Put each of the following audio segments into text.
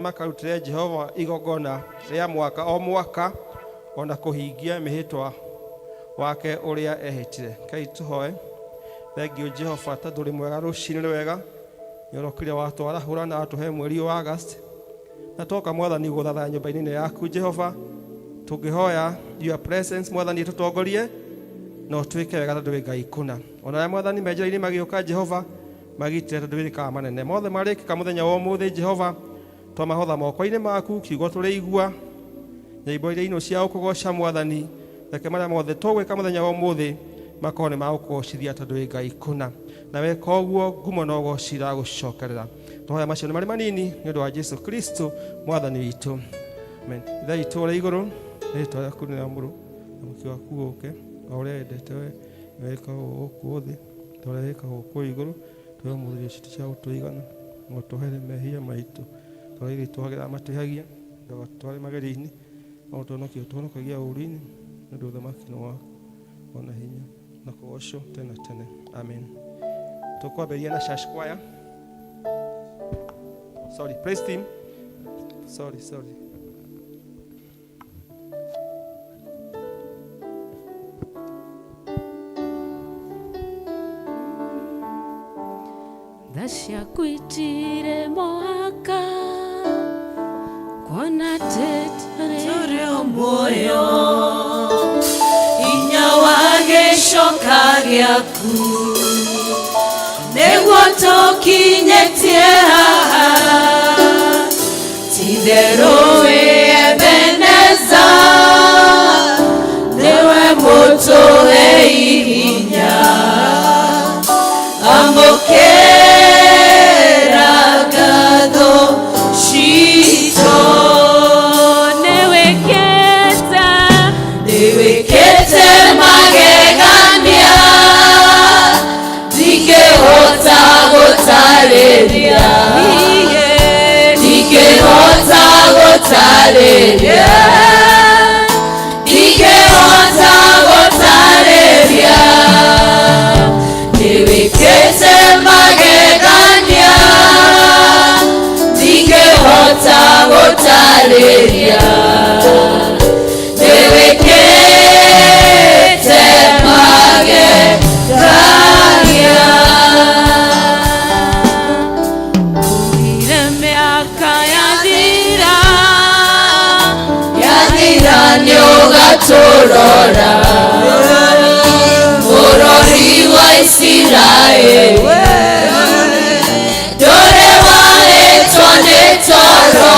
Makarutĩre Jehova igongona rĩa mwaka o mwaka ona kũhingia mĩhĩtwa wake ũrĩa ehĩtire. Ngai tũhoe. Thengiũ Jehova tondũ ũrĩ mwega rũcinĩ rwega nĩ ũrokire watwarahũra na watũhe mweri ũyũ wa August na twoka mwathani gũthathaya nyũmba-inĩ ĩno yaku Jehova tũngĩhoya your presence mwathani ĩtũtongorie na ũtwĩke wega tondũ wĩ Ngai kũna. Ona arĩa mwathani me njĩra-inĩ magĩũka Jehova magitĩre tondũ wĩrĩkaga manene mothe marĩkĩka mũthenya wa ũmũthĩ Jehova twamahotha moko-inĩ maku kiugo tũrĩigua nyĩmbo iria ino cia gũkũgoca mwathani reke marĩa mothe tũgwĩka mũthenya wa ũmũthĩ makorwo nĩ magũkũgocithia tondũ wĩ Ngai kũna na weka ũguo ngumo na ũgoci iragũcokerera tũhoya macio nĩ marĩ manini nĩ ũndũ wa Jesu Kristo mwathani witũ amen. Ithe witũ ũrĩa igũrũ rĩtwa rĩaku nĩ rĩamũrwo na mũki waku ũke o ũrĩa wendete we wĩkagwo gũkũ thĩ ta ũrĩa wĩkagwo kũu igũrũ. Tũhe ũmũthĩ irio citũ cia gũtũigana na ũtũhere mehia maitũ ta ũrĩa ithuĩ tũhagĩra matwĩhagia ndũgatũtware magerio-inĩ no ũtũhonokie ũtũhonokagia ũũru-inĩ nĩ ũndũ ũthamaki nĩ waku ona hinya na kũgocwo tene na tene amen. Tũkwambĩrĩria na church choir, sorry, praise team, sorry, sorry. Tha ciaku itirĩ mũhaka kuona atĩ tũrĩ o muoyo hinya wa gĩcoka gĩaku nĩguo tũkinyĩtie haha titherũ wĩ Ebeneza nĩwe mũtũhei hinya amũkĩra ngatho citũ nĩwĩkĩte nĩwĩkĩte magegania ndingĩhota gũtarĩria ndingĩhota gũtarĩria ndingĩhota gũtarĩria nĩwĩkĩte magegania ndingĩhota gũtarĩria nĩwĩkĩte magegania Ugire mĩaka yathira yathira nĩũgatũrora mũrori wa Isiraeli ndũrĩ warĩtwo nĩ toro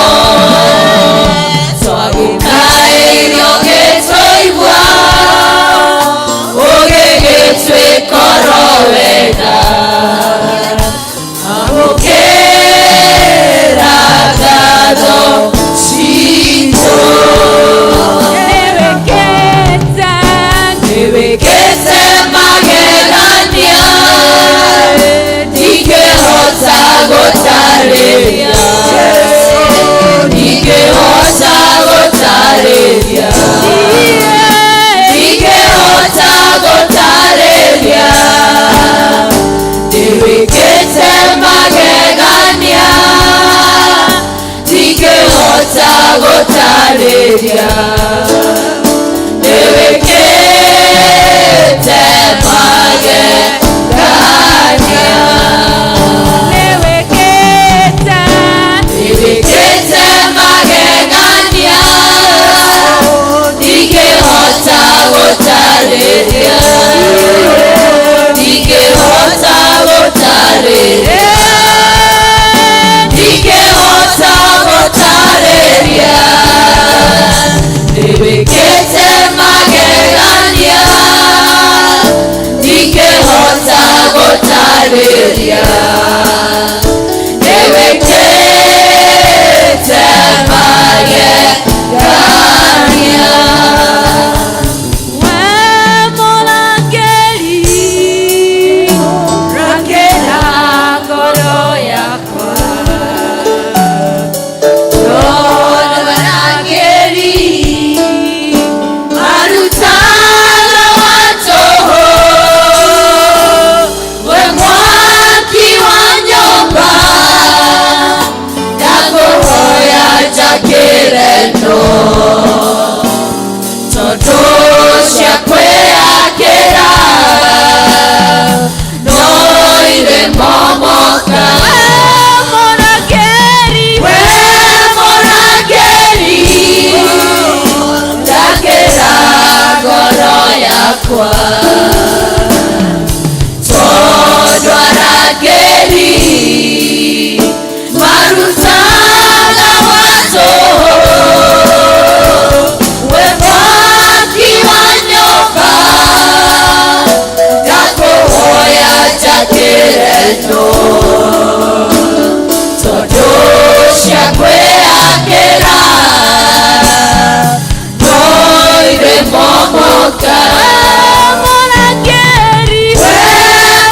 twagũkaĩire ũgĩtũigua ũgĩgĩtwĩka oro wega amũkĩra ngatho citũ nĩwĩkĩte nĩwĩkĩte magegania ndingĩhota gũtarĩria ndingĩhota gũtarĩria ndingĩhota gũtarĩria nĩwĩkĩte magegania ndingĩhota gũtarĩria nĩwĩkĩte magegania nĩwĩkĩte nĩwĩkĩte magegania ndingĩhota gũtarĩria ndingĩhota gũtarĩria ndingĩhota gũtarĩria nĩwĩkĩte magegania ndingĩhota gũtarĩria nĩwĩkĩte magegania we mũrangĩri rangĩra Irĩmomoka. We mũrangĩri. We mũrangĩri, ndakĩra ngoro yakwa, tondũ arangĩri marutaga watũ. We mwaki wa nyũmba, ndakũhoya njakĩre no, tondũ cia kwĩakĩra no irĩmomoka. Mũrangĩri. We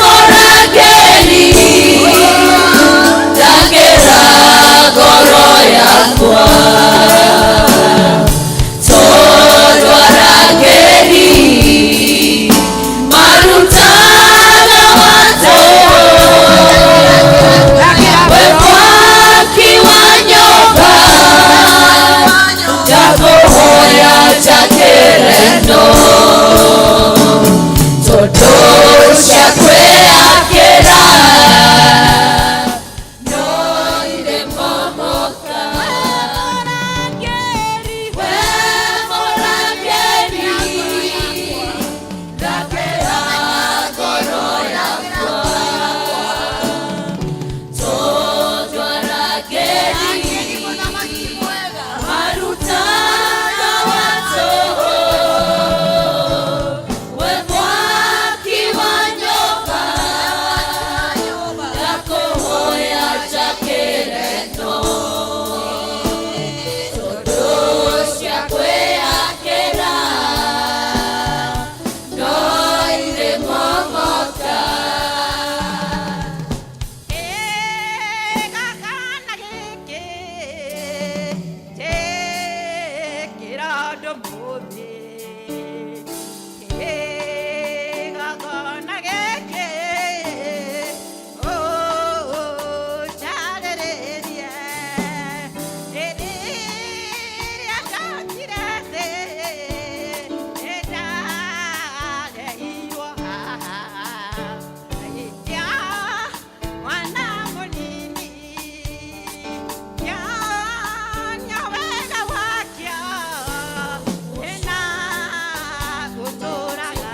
mũrangĩri, ndakĩra ngoro yakwa, tondũ arangĩri marutaga watũ. We mwaki wa nyũmba, ndakũhoya njakĩre no, tondũ cia kwĩakĩra no irĩmomoka. Mũrangĩri. We mũrangĩri, ndakĩra ngoro yakwa, tondũ arangĩri marutaga watũ. We mwaki wa nyũmba, ndakũhoya njakĩre no, tondũ cia kwĩakĩra no irĩmomoka. Gakana gĩkĩ njĩkĩra ũndũ mũthĩ, gakana gĩkĩ ũnjarĩrĩrie hĩndĩ ĩrĩa ndokire thĩ, nĩndareirwo haha ya mwana mũnini, kĩonia wega wakĩo ĩna gũtũraga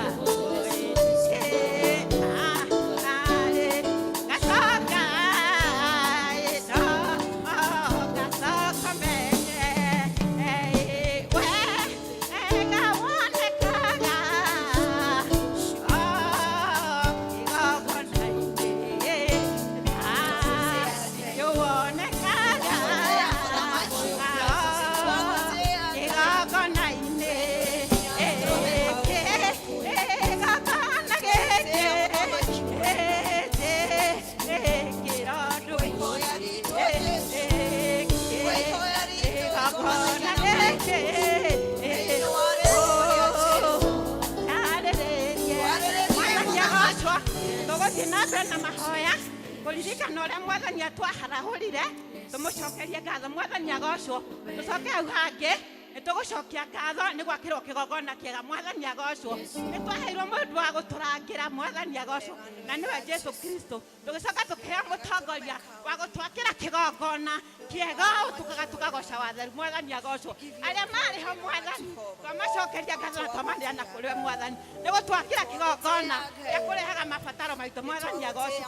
gacoka gacoka menye wega wonekaga Tũgũthiĩ na mbere na mahoya kũririkana ũrĩa Mwathani atwaharahũrire, tũmũcokerie ngatho. Mwathani agocwo. Tũcoke hau hangĩ nĩ tũgũcokia ngatho nĩ gwakĩrwo kĩgongona kĩega. Mwathani agocwo. Nĩ twaheirwo mũndũ wa gũtũrangĩra. Mwathani agocwo, na nĩwe Jesu Kristo. Tũgĩcoka tũkĩheo mũtongoria wa gũtwakĩra kĩgongona kĩega ũũ, tũkaga tũkagoca watheru. Mwathani agocwo. Arĩa marĩ ho, Mwathani, twamacokeria ngatho na twamaneana kũrĩ we, Mwathani, nĩ gũtwakĩra kĩgongona gĩa kũrehaga mabataro maitũ. Mwathani agocwo.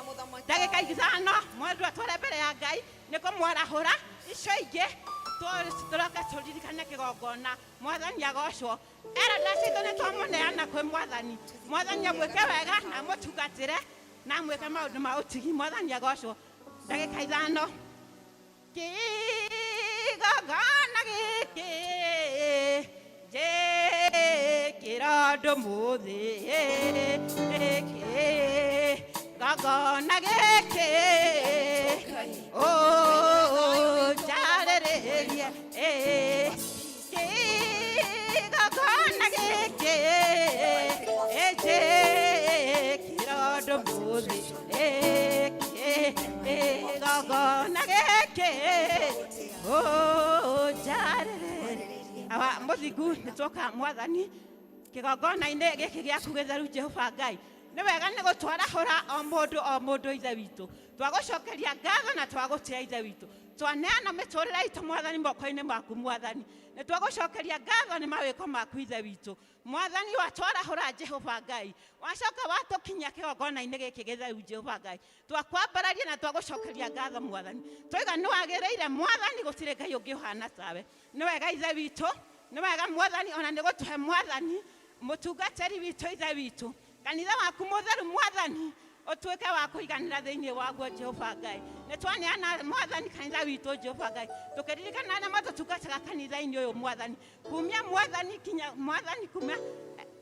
Ndagĩka 5 mũndũ atware mbere ya Ngai nĩ kũmwarahũra, icio ingĩ tũroke tũririkane kĩgongona. Mwathani agocwo. Era ndacitũ nĩ twamũneana kwĩ Mwathani. Mwathani amwĩke wega na amũtungatĩre na amwĩke maũndũ ma ũtugi. Mwathani agocwo. Ndagĩka 5. Kĩgongona gĩkĩ njĩkĩra ũndũ mũthĩ, kĩgongona gĩkĩ ũnjarĩrĩrie, kĩgongona gĩkĩ njĩkĩra ũndũ mũthĩ, kĩgongona gĩkĩ ũnjarĩrĩrie. Awa mũthingu, nĩ twoka, Mwathani, kĩgongona-inĩ gĩkĩ gĩaku gĩtheru, Jehova Ngai. Nĩ wega nĩ gũtwarahũra o mũndũ o mũndũ ithe witũ. Twagũcokeria ngatho na twagũtĩa ithe witũ. Twaneana mĩtũrĩre itũ mwathani moko-inĩ maku mwathani. Nĩ twagũcokeria ngatho nĩ mawĩko maku ithe witũ. Mwathani watwarahũra Jehova Ngai. Wacoka watũkinyia kĩgongona-inĩ gĩkĩ gĩtheru Jehova Ngai. Twakwambararia na twagũcokeria ngatho mwathani. Twaiga nĩ wagĩrĩire mwathani gũtirĩ Ngai ũngĩ ũhana tawe. Nĩ wega ithe witũ, nĩ wega mwathani ona nĩ gũtũhe mwathani mũtungatĩri witũ ithe witũ. Kanitha waku mũtheru mwathani ũtuĩke wa kũiganĩra thĩinĩ waguo Jehova Ngai. Nĩ twaneana mwathani kanitha witũ Jehova Ngai. Tũkĩririkana arĩa matũtungataga kanitha-inĩ ũyũ mwathani. Kumia mwathani kinya mwathani kumia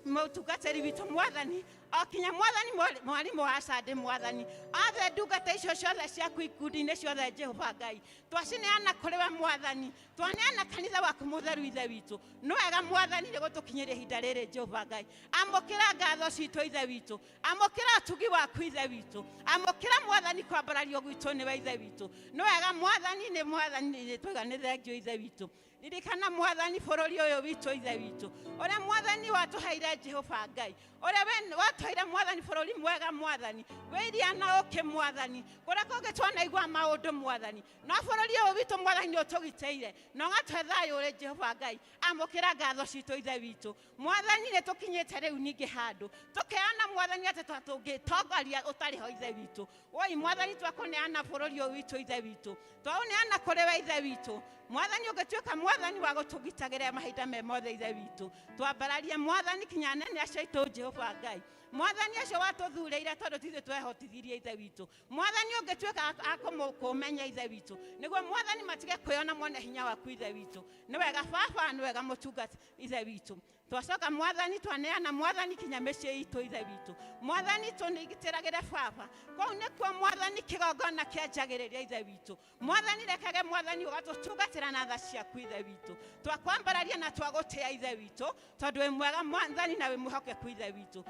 mũtungatĩri witũ mwathani o kinya mwathani mwarimũ wa Sunday mwathani othe ndungata icio ciothe ciaku ikundi-inĩ ciothe Jehova Ngai twacineana kũrĩ we mwathani twaneana kanitha waku mũtheru ithe witũ. Nĩ wega mwathani nĩ gũtũkinyĩria ihinda rĩrĩ Jehova Ngai. Amũkĩra ngatho citũ ithe witũ, amũkĩra ũtugi waku ithe witũ, amũkĩra mwathani kwambarario gwitũ nĩwe ithe witũ. Nĩ wega mwathani nĩ mwathani nĩ twaiga nĩ thengio ithe witũ. Ririkana mwathani bũrũri ũyũ witũ ithe witũ, ũrĩa mwathani watũheire Jehova Ngai, ũrĩa we watũheire mwathani bũrũri mwega mwathani, wĩ iria na ũkĩ mwathani, kũrĩa kũngĩ twanaigua maũndũ mwathani, no bũrũri ũyũ witũ mwathani nĩ ũtũgitĩire na ũgatũhe thayũ ũrĩ Jehova Ngai. Amũkĩra ngatho citũ ithe witũ mwathani, nĩ tũkinyĩte rĩu ningĩ handũ tũkeana mwathani atĩ tũngĩtongoria ũtarĩ ho ithe witũ. Woi mwathani twakũneana bũrũri ũyũ witũ ithe witũ, twaũneana kũrĩ we ithe witũ mwathani, ũngĩtuĩka mwathani wa gũtũgitagĩra mahinda me mothe ithe witũ. Twambararie mwathani kinya anene acio aitũ Jehova Ngai, mwathani acio watũthurĩire tondũ ti ithuĩ twehotithirie ithe witũ. Mwathani ũngĩtuĩka akũmenya ithe witũ, nĩguo mwathani matige kwĩona mone hinya waku ithe witũ. Nĩ wega baba, nĩ wega mũtungati ithe witũ. Twacoka mwathani twaneana mwathani kinya mĩciĩ itũ ithe witũ. Mwathani tũnĩgitĩragĩre baba, kũu nĩkuo mwathani kĩgongona kĩanjagĩrĩria ithe witũ. Mwathani rekage mwathani ũgatũtungatĩra na tha ciaku ithe witũ. Twakwambararia na twagũtĩa ithe witũ, tondũ wĩ mwega mwathani na wĩ mwĩhokeku ithe witũ.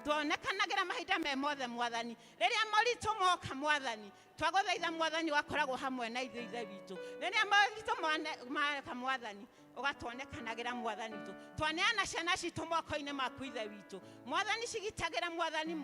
Tuonekanagĩra mahinda me mothe mwathani, rĩrĩa moritũ moka mwathani twagũthaitha mwathani ũgakoragwo hamwe na ithuĩ ithe witũ. Rĩrĩa moritũ moka mwathani ũgatuonekanagĩra mwathani witũ. Twaneana ciana citũ moko-inĩ maku ithe witũ. Mwathani cigitagĩra mwathani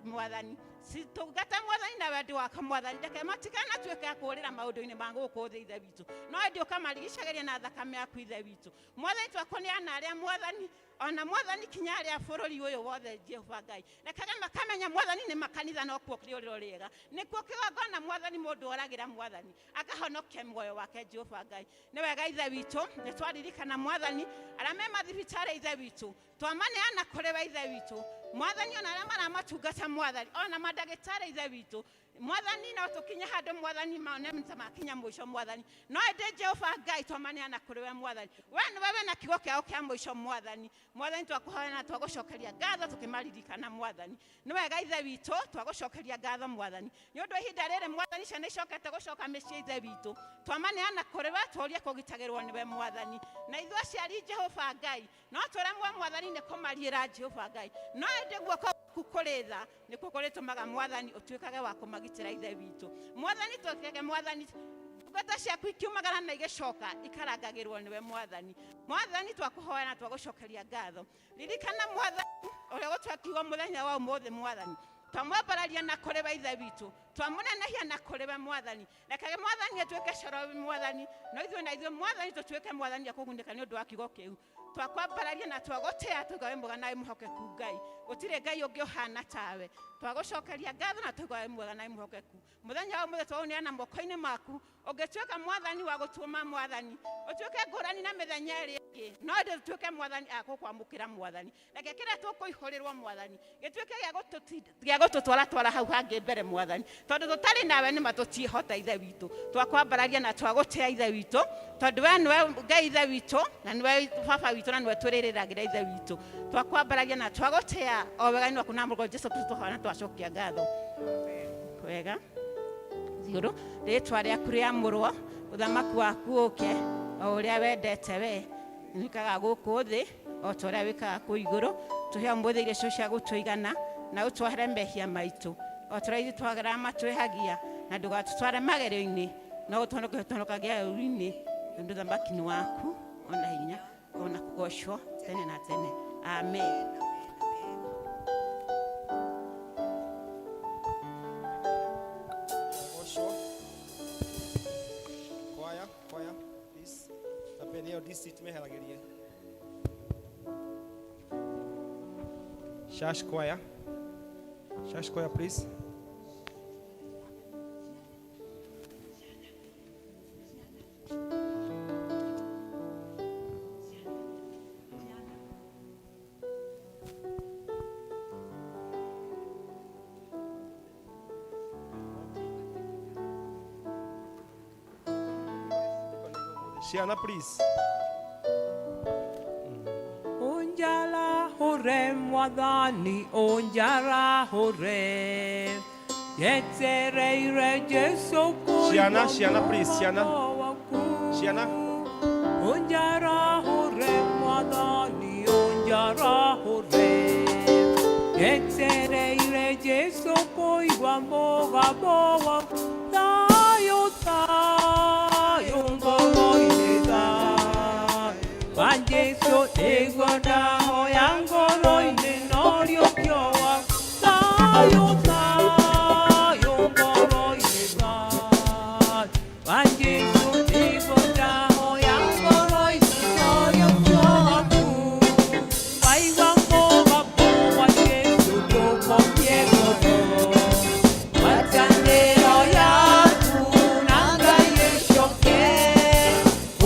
mwathani citungata mwathani na wendi wako mwathani, reke matikanatuĩke a kũũrĩra maũndũ-inĩ ma gũkũ thĩ ithe witũ, no ĩndĩ ũkamarigicagĩria na thakame yaku ithe witũ. Mwathani twakũneana arĩa mwathani ona mwathani kinya arĩa bũrũri ũyũ wothe Jehova Ngai, rekage makamenya mwathani nĩ makanitha no kuo rĩũrĩro rĩega, nĩkuo kĩgongona mwathani mũndũ oragĩra mwathani akahonokia muoyo wake Jehova Ngai. Nĩ wega ithe witũ, nĩ twaririkana mwathani arĩa me mathibitarĩ ithe witũ, twamaneana kũrĩ we ithe witũ mwathani, ona arĩa maramatungata mwathani, ona mandagĩtarĩ ithe witũ mwathani, no tũkinye handũ mwathani mone ta makinya mũico mwathani, no ĩndĩ Jehova Ngai twamaneana kũrĩ we mwathani, we nĩwe wĩna kiugo kĩao kĩa mũico mwathani. Mwathani twakũhoya na twagũcokeria ngatho tũkĩmaririkana mwathani. Nĩ wega ithe witũ, twagũcokeria ngatho mwathani nĩ ũndũ ihinda rĩrĩ mwathani ciana icokete gũcoka mĩciĩ ithe witũ, twamaneana kũrĩ we tũrie kũgitagĩrwo nĩwe mwathani. Na ithuĩ aciari Jehova Ngai no tũremwo mwathani nĩ kũmariĩra Jehova Ngai, no ĩndĩ guoko gwaku kũrĩ tha nĩkuo kũrĩtũmaga mwathani ũtuĩkage wa kũmagitĩra ithe witũ. Mwathani twĩkage mwathani ndungata ciaku ikiumagara na igĩcoka ikarangagĩrwo nĩwe mwathani. Mwathani twakũhoya na twagũcokeria ngatho. Ririkana mwathani ũrĩa gũtũhe kiugo mũthenya wa ũmũthĩ mwathani, twamwambararia na kũrĩ we ithe witũ, twamũnenehia na kũrĩ we mwathani. Rekage mwathani atuĩke coro mwathani, no ithuĩ na ithuĩ mwathani tũtuĩke mwathani akũgunĩka nĩ ũndũ wa kiugo kĩu. Twakwambararia na twagũtĩa tuiga wĩ mwega na wĩ mwĩhokeku Ngai, gũtirĩ Ngai ũngĩ ũhana tawe. Twagũcokeria ngatho na tuiga wĩ mwega na wĩ mwĩhokeku. Mũthenya wa ũmũthĩ twaũneana moko-inĩ maku, ũngĩtuĩka mwathani wa gũtũma mwathani ũtuĩke ngũrani na mĩthenya ĩrĩa ĩngĩ, no ĩndĩ ũtuĩke mwathani akũkwamũkĩra mwathani. Reke kĩrĩa tũkũihũrĩrwo mwathani gĩtuĩke gĩa gũtũtwaratwara hau hangĩ mbere mwathani, tondũ tũtarĩ nawe nĩma tũtiĩhota ithe witũ. Twakwambararia na twagũtĩa ithe witũ, tondũ we nĩwe Ngai ithe witũ na nĩwe baba witũ na nĩwe twĩrĩrĩragĩra ithe witũ. Twakwambararia na twagũtĩa o wega-inĩ waku na mũrũ Jesũ Kristo twahoya na twacokia ngatho. Wega igũrũ rĩtwa rĩaku rĩamũrwo, ũthamaki waku ũke o ũrĩa wendete we wĩkaga gũkũ thĩ o ta ũrĩa wĩkaga kũu igũrũ. Tũhe ũmũthĩ irio icio cia gũtũigana na ũtwohere mehia maitũ o ta ũrĩa ithuĩ twagĩra matwĩhagia, na ndũgatũtware magerio-inĩ no ũtũhonokie tũhonokagia ũũru-inĩ, tondũ ũthamaki nĩ waku ona hinya ona kũgocwo tene na tene. Amen. Choir, please. Na Peniel District meheragĩrie. Church Choir. Church Choir, please. Ciana, please. Unjala hore mwathani unjara hore yetereire Jesu Ciana, ciana, please, ciana. Ciana. Unjara hore mwathani unjara hore yetereire Jesu kuigua mũgambo waku thayũ thayũ ngoro-inĩ thayũ wa Jesu nĩguo ndahoya ngoro-inĩ no riũkio waku thayũ thayũ ngoro-inĩ thayũ wa Jesu nĩguo ndahoya ngoro-inĩ no riũkio waku waigua mũgambo wa Jesu ndũkomie ngoro ngwatanĩro yaku na Ngai ĩcoke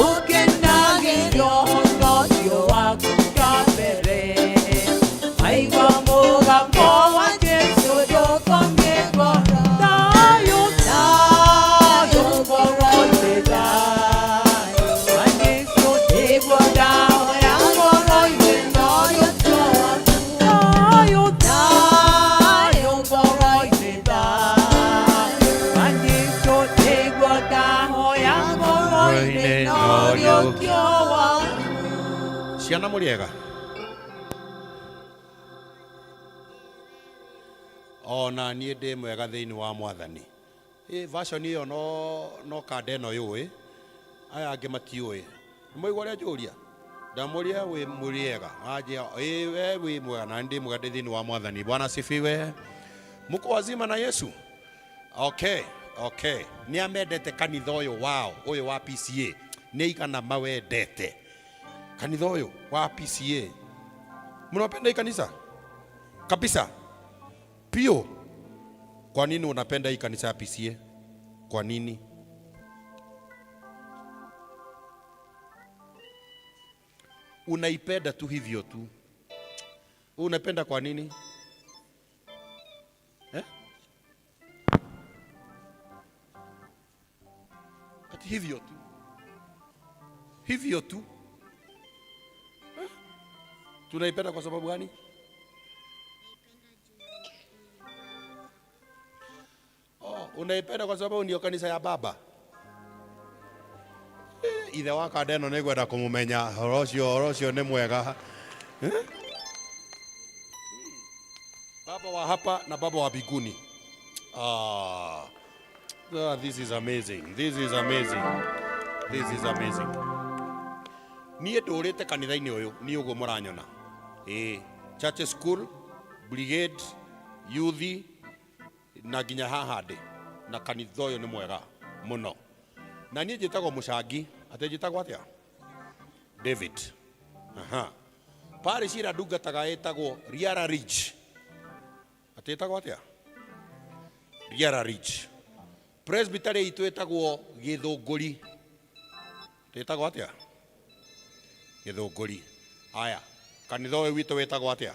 ũkenagĩrio ũhonokio waku ta mbere waigua mũgambo wa Jesu ndũkomie ngoro thayũ thayũ ngoro-inĩ thayũ wa Jesu nĩguo ndahoya ngoro-inĩ no riũkio waku thayũ thayũ ngoro-inĩ thayũ wa Jesu nĩguo ndahoya ngoro-inĩ no riũkio waku. Ciana mũrĩ ega? Ona niĩ ndĩ mwega thĩinĩ wa mwathani. Ĩ version ĩyo no no kanda ĩno yũĩ, aya angĩ matiũĩ. Nĩmwaigua ũrĩa njũria? Ndamũria wĩ mũrĩ ega, anjia ĩ we wĩ mwega na ndĩ mwega ndĩ thĩinĩ wa mwathani. Bwana asifiwe. Mko wazima na Yesu? Okay, okay. Nĩ amendete kanitha ũyũ wao, ũyũ wa PCA. Nĩ igana mawendete. Kanitha ũyũ wa PCA. Mnapenda hii kanisa? Kabisa. Pio. Kwa nini unapenda hii kanisa ya PCA? Kwa nini? Unaipenda tu hivyo tu. Unapenda kwa nini? Eh? Ati hivyo tu. Hivyo tu. Eh? Tunaipenda kwa sababu gani? Oh, unaipenda kwa sababu ndio kanisa ya baba. Ithe wa kanda ĩno nĩ ngwenda kũmũmenya ũhoro ũcio ũhoro ũcio nĩ mwega. Eh? Baba wa hapa na baba wa mbinguni. Ah, ah, this is amazing. This is amazing. This is amazing. Niĩ ndũrĩte kanitha-inĩ ũyũ niĩ ũguo mũranyona. Ĩĩ, church school, brigade, youth na nginya haha ndĩ na kanitha ũyũ nĩ mwega mũno. Na niĩ njĩtagwo Mũcangi, atĩ njĩtagwo atĩa? David. Aha. Parish ĩrĩa ndungataga ĩtagwo Riara Ridge. Atĩ ĩtagwo atĩa? Riara Ridge. Presbytery itũ ĩtagwo Gĩthũngũri. Ĩtagwo atĩa? Gĩthũngũri. Aya, kanitha ũyũ witũ wĩtagwo atĩa?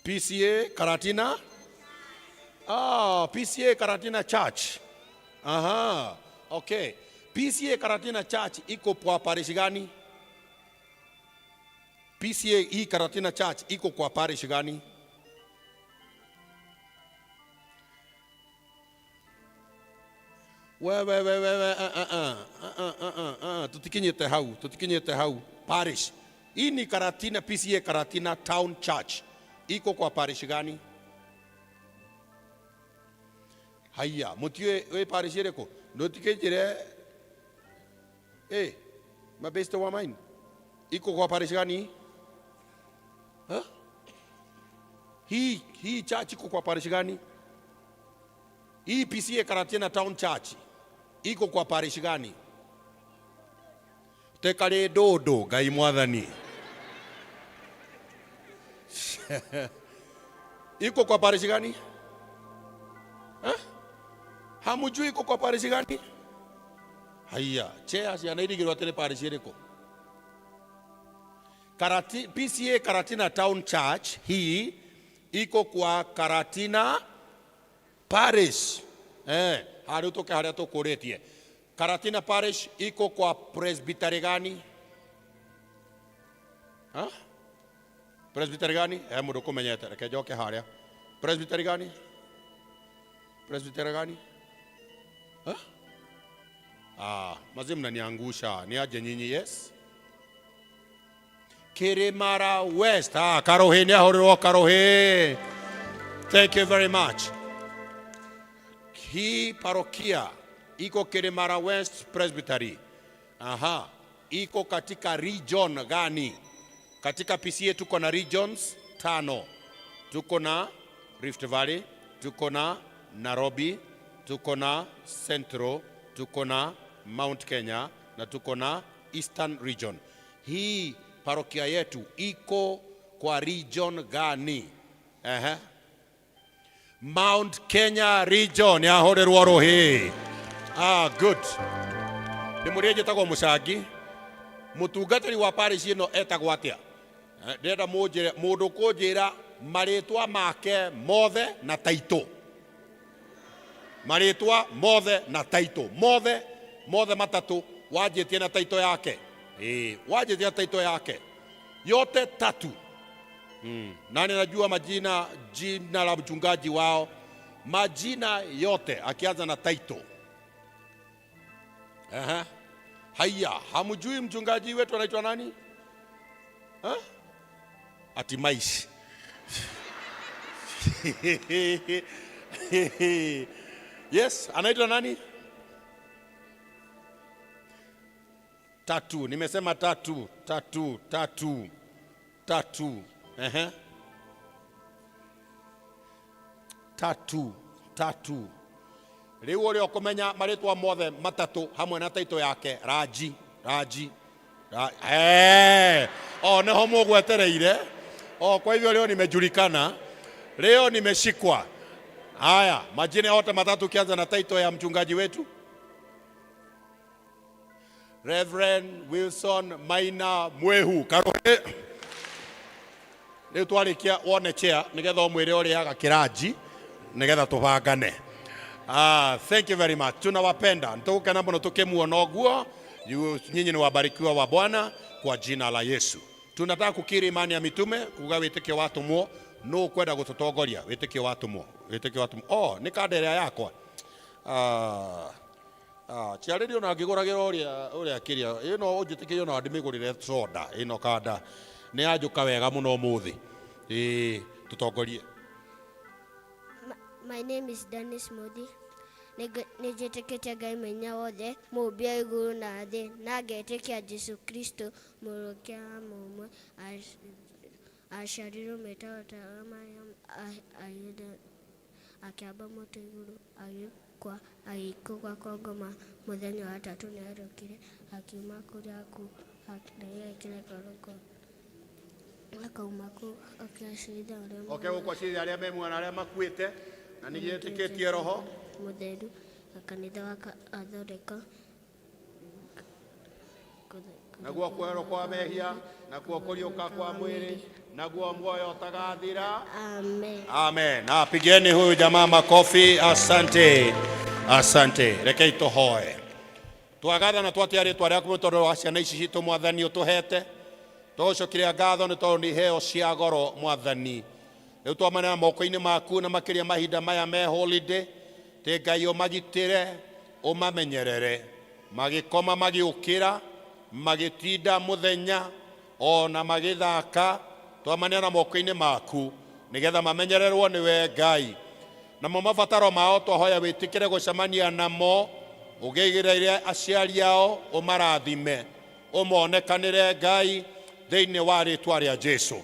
PCA Karatina? Ah, PCA Karatina Church. Aha, okay. PCA Karatina Church iko kwa parish gani? PCA hii Karatina Church iko kwa parish gani? We we we we we ah ah ah ah ah ah tutikinyite hau, tutikinyite hau. Parish. Hii ni Karatina PCA Karatina Town Church. Iko kwa parish gani? Haya, mutiwe we parish ĩrĩkũ? Ndotikĩnjĩre eh mabeste wa mine. Iko kwa parish gani? Ha? Hii hii church iko kwa parish gani? Hii PCA Karatina Town Church iko kwa parish gani? Tekari ndundu Ngai mwathani. Iko kwa parish gani? Eh? Hamujui iko kwa parish gani? Haiya, chea ciana irigirwo atĩ nĩ parish ĩrĩkũ? PCA Karatina Town Church hii iko kwa Karatina Parish. Harĩa tũke harĩa tũkũrĩtie. Karatina Parish iko kwa presbytery gani? Ha? Presbytery gani? Mũndũ kũmenyete, reke njoke harĩa. Presbytery gani? Presbytery gani? Ha? Ah, mazi mnaniangusha. Ni aje nyinyi? Yes. Kirimara West. Ah, Karohe ni ahorerwo Karohe. Thank you very much. Hii parokia iko Kirimara West Presbytery. Aha, iko katika region gani? Katika PCA tuko na regions tano. Tuko na Rift Valley, tuko na Nairobi, tuko na Central, tuko na Mount Kenya na tuko na Eastern Region. Hii parokia yetu iko kwa region gani? Ehe. Mount Kenya region yahorerwo ruhi. Ah, good. Ndĩmũrie njĩtagwo Mũcangi. Mũtungatĩri wa parish ĩno etagwo atĩa? Ndĩrenda mũnjĩre mũndũ kũnjĩra marĩtwa make mothe na taitũ. Marĩtwa mothe na taitũ. Mothe mothe matatũ wanjĩtie na taitũ yake. Eh, wanjĩtie na taitũ yake. Yote tatu. Nani anajua majina, jina la mchungaji wao? Majina yote akianza na taito. Aha. Haya, hamjui mchungaji wetu anaitwa nani? Ha? Ati Maishi. Yes, anaitwa nani? Tatu, nimesema tatu, tatu, tatu, tatu. Ehe. Tatu, tatu. Rĩu ũrĩa ũkũmenya marĩtwa mothe matatũ hamwe na taitũ yake Raji, Raji. Oh, nĩho mũgwetereire. Oh, kwa hivyo leo nimejulikana. Leo nimeshikwa. Haya, majina yote matatu ukianza na taito ya mchungaji wetu. Reverend Wilson Maina Mwehu. Karohe. Rĩu twarĩkia wone chair nĩgetha ũmwĩre ũrĩaga kĩranji nĩgetha tũbangane. Ah, thank you very much. Tunawapenda. Nitũgũkena mũno tũkĩmuona ũguo. Nyinyi ni wabarikiwa wa Bwana kwa jina la Yesu. Tunataka kukiri imani ya mitume kuga wĩtĩkio wa atũmwo nũ kwenda gũtũtongoria wĩtĩkio wa atũmwo wĩtĩkio wa atũmwo. Oh, nĩ kanda ĩrĩa yakwa. Ah, ah, ciarĩrio ona ngĩgũragĩra ũrĩa ũrĩa kĩrĩa ĩno ũnjĩtĩkĩrie ona ndĩmĩgũrĩre soda ĩno kanda nĩ yanjũka wega mũno ũmũthĩ. Ĩĩ, tũtongorie. My name is Dennis Modi. Nĩ njĩtĩkĩtie Ngai mwene wothe, mũũmbi wa igũrũ na thĩ, na ngetĩkia Jesũ Kristo mũrũ wake wa mũmwe, aciarirwo mĩtaro ta Mariamu, akĩamba mũtĩ igũrũ, agĩkua, agĩikũrũka kwa ngoma, mũthenya wa gatatũ nĩariũkire, akiuma kũrĩa akuũ, na agĩĩkĩra ngoro akauma kũu akĩacirithia arĩa Oke gũkwacirithia arĩa me muoyo na arĩa makuĩte na nĩ njĩtĩkĩtie roho mũtheru na kanitha wa Katholika. Naguo kwerwo kwa mehia nakuo kũriũka kwa mwĩrĩ naguo muoyo ũtagathira. Amen. Amen. Na pigeni huyu jamaa makofi. Asante, asante. Rekei tũhoe. Twagathana twatia rĩtwa rĩaku nĩ tondũ wa ciana ici citũ mwathani ũtũhete. Tũgũcokeria ngatho nĩ tondũ nĩ iheo cia goro mwathani. Rĩu twamaneana moko-inĩ maku na makĩria mahinda maya me holiday. Tĩ Ngai ũmagitĩre, ũmamenyerere. Magĩkoma magĩũkĩra, magĩtinda mũthenya, ona magĩthaka, twamaneana moko-inĩ maku nĩgetha mamenyererwo nĩwe Ngai. Namo mabataro mao twahoya wĩtĩkĩre gũcemania namo, ũgĩgĩrĩre aciari ao ũmarathime, ũmonekanĩre Ngai thĩinĩ wa rĩtwa rĩa Jesu.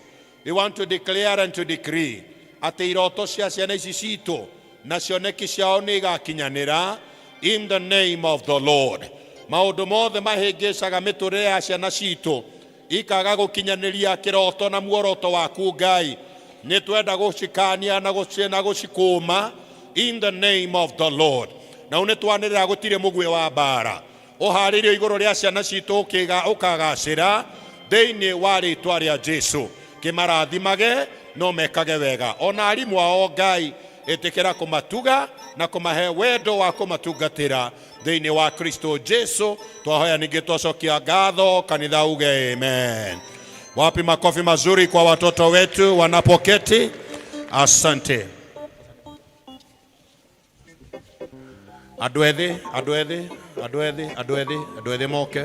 We want to declare and to decree atĩ iroto cia ciana ici citũ Na cioneki ciao nĩ igakinyanĩra in the name of the Lord. Maũndũ mothe mahĩngĩcaga mĩtũrĩre ya ciana citũ ikaga gũkinyanĩria kĩroto na muoroto waku Ngai, nĩ twenda gũcikania na na gũcikũma in the name of the Lord. Na nĩ twanĩrĩra gũtirĩ mũguĩ wa mbara ũharĩrio igũrũ rĩa ciana citũ ũkagacĩra thĩinĩ wa rĩtwa rĩa Jesu. Kĩmarathimage no mekage wega, ona arimũ ao Ngai ĩtĩkĩra kũmatuga na kũmahe wendo wa kũmatungatĩra thĩinĩ wa Kristo Jesu. Twahoya ningĩ twacokia ngatho, kanitha uge amen. Wapi makofi mazuri kwa watoto wetu wanapoketi? Asante. Andũ ethĩ, andũ ethĩ, andũ ethĩ, andũ ethĩ, andũ ethĩ moke.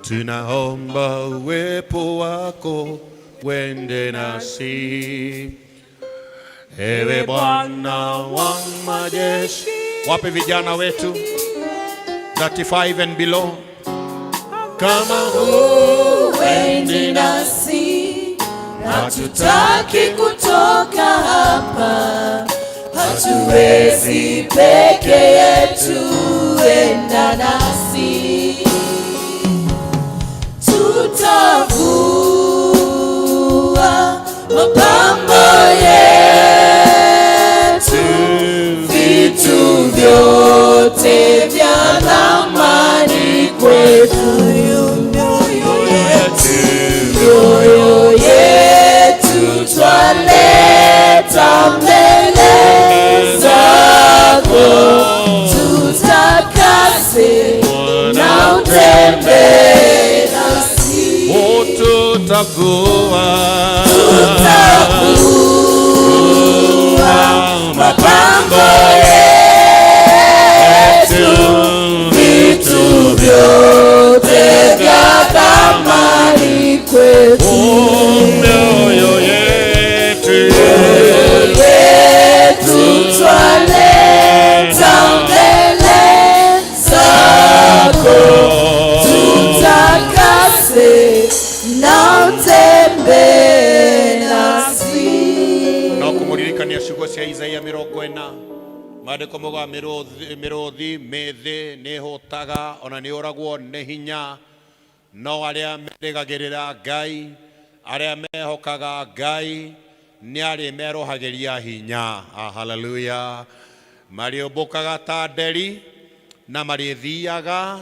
Tunaomba uwepo wako wende nasi, ewe Bwana wa majeshi. Wapi vijana wetu 35 and below? Kama Huendi nasi, hatutaki kutoka hapa, hatuwezi peke yetu, enda nasi. Tutavua mapambo yetu, vitu vyote vya thamani kwetu, mioyo yetu twaleta mbele zako, tutakase na utembee nasi. Tutavua Tutavua mapambo yetu, vitu vyote vya thamani kwetu, mioyo yetu yetu twaleta mbele zako, tutakase na utembee nasi. No kũmũririkania ciugo cia Isaia 40, maandĩko maugaga mĩrũthi mĩthĩ nĩ ĩhũtaga ona nĩ ũragwo nĩ hinya, no arĩa merĩgagĩrĩra Ngai, arĩa mehokaga Ngai, nĩ arĩmerohagĩria hinya. Ah, haleluya! Marĩũmbũkaga ta nderi na marĩthiaga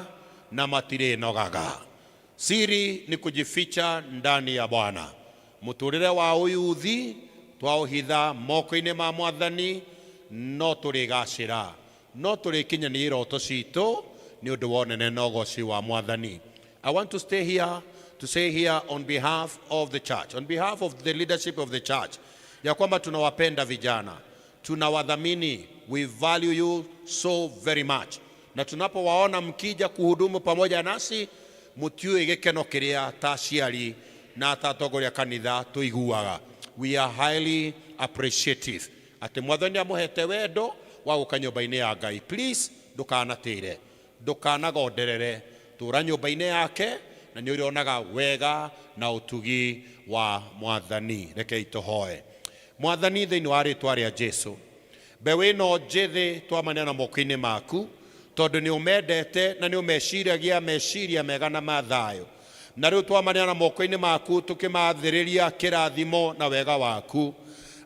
na matirĩnogaga. Siri ni kujificha ndani ya Bwana. Mũtũrĩre wa ũyuthi twaũhitha moko-inĩ ma Mwathani, no tũrĩgacĩra, no tũrĩkinyania iroto citũ nĩ ũndũ wa ũnene na ũgoci wa Mwathani. I want to stay here to say here on behalf of the church, on behalf of the leadership of the church, ya kwamba tunawapenda vijana, tunawadhamini, we value you so very much, na tunapowaona mkija kuhudumu pamoja nasi, mutiũĩ gĩkeno kĩrĩa ta aciari na ta atongoria kanitha tũiguaga. We are highly appreciative atĩ Mwathani amũhete wendo wa gũka nyũmba-inĩ ya Ngai. Please, ndũkanatĩre, ndũkanagonderere, tũra nyũmba-inĩ yake na nĩ ũrĩonaga wega na ũtugi wa Mwathani. Rekei tũhoe. Mwathani, thĩinĩ wa rĩtwa rĩa Jesu, mbeũ ĩno njĩthĩ twamaneana moko-inĩ maku, tondũ nĩ ũmendete na nĩ ũmeciragia meciria mega na ma thayũ, na rĩu twamaneana moko-inĩ maku tũkĩmathĩrĩria kĩrathimo na wega waku,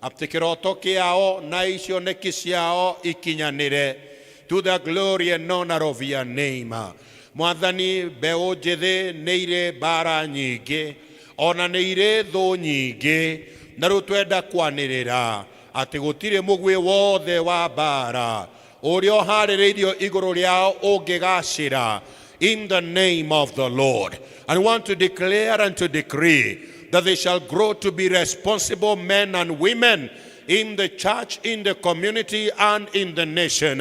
atĩ kĩroto kĩao na icioneki ciao ikinyanĩre to the glory and honor of your name. Mwathani, mbeũ njĩthĩ nĩ irĩ mbara nyingĩ ona nĩ irĩ thũ nyingĩ, na rĩu twenda kwanĩrĩra atĩ gũtirĩ mũguĩ wothe wa mbara ũrĩa ũharĩrĩirio igũrũ rĩao ũngĩgacĩra in the name of the Lord. I want to declare and to decree that they shall grow to be responsible men and women in the church, in the community, and in the nation,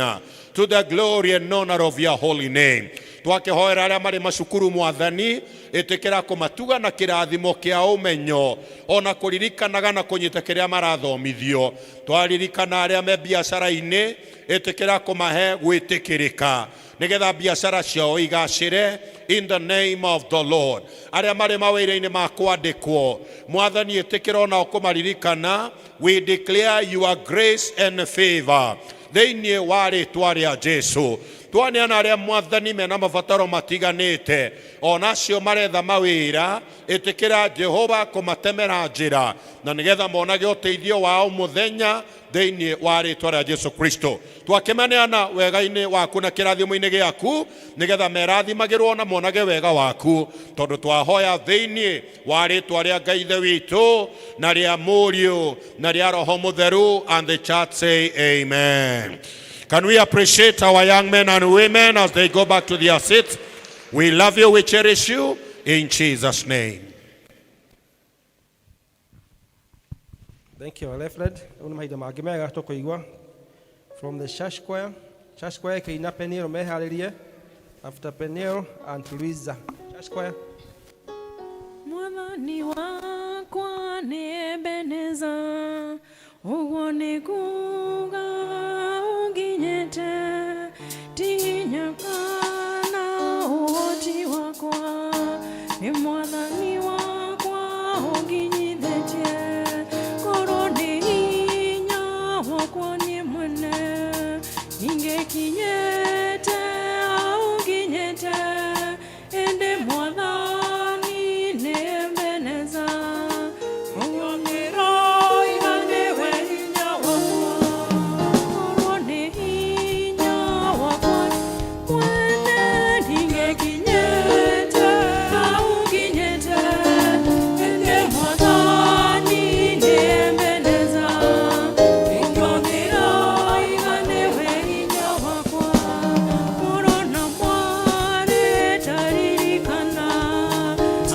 to the glory and honor of your holy name. Twakĩhoera arĩa marĩ macukuru, Mwathani, ĩtĩkĩra kũmatuga na kĩrathimo kĩa ũmenyo ona kũririkanaga na kũnyita kĩrĩa marathomithio. Twaririkana arĩa me biacara-inĩ, ĩtĩkĩra kũmahe gwĩtĩkĩrĩka nĩgetha biacara ciao igacĩre in the name of the Lord. Arĩa marĩ mawĩra-inĩ ma kwandĩkwo, Mwathani, ĩtĩkĩra onao kũmaririkana. We declare your grace and favor. Thĩinĩ wa rĩtwa rĩa Jesu, twaneana arĩa Mwathani mena mabataro matiganĩte, ona acio maretha mawĩra, ĩtĩkĩra Jehova kũmatemera njĩra na nĩgetha monage ũteithio wao mũthenya, thĩinĩ wa rĩtwa rĩa Jesu Kristo. Twakĩmaneana wega-inĩ waku na kĩrathimo-inĩ gĩaku, nĩgetha merathimagĩrwo na monage wega waku, tondũ twahoya thĩinĩ wa rĩtwa rĩa Ngai Ithe witũ na rĩa Mũriũ na rĩa Roho Mũtheru. And the church say amen. Can we appreciate our young men and women as they go back to their seats? We love you, we cherish you, in Jesus' name. Thank you, Reverend. Rĩu nĩ mahinda mangĩ mega tũkũigua from the church choir. Church choir ĩkĩina Peniel meharĩrie. After Peniel and Louisa. Church choir. Mwathani wakwa nĩ Ebeneza, ũguo nĩ kuga ũnginyĩte, ti hinya kana ũhoti wakwa, nĩ Mwathani wakwa ũnginyithĩtie, korwo nĩ hinya wakwa niĩ mwene, ingĩkinyĩte hau nginyĩte, ĩndĩ Mwathani nĩ Ebeneza, ũguo ndĩroiga nĩwe hinya wakwa, korwo nĩ hinya wakwa mwene, ndingĩkinyĩte hau nginyĩte, ĩndĩ Mwathani nĩ Ebeneza, ũguo ndĩroiga nĩwe hinya wakwa, mũrona mwarĩ taririkana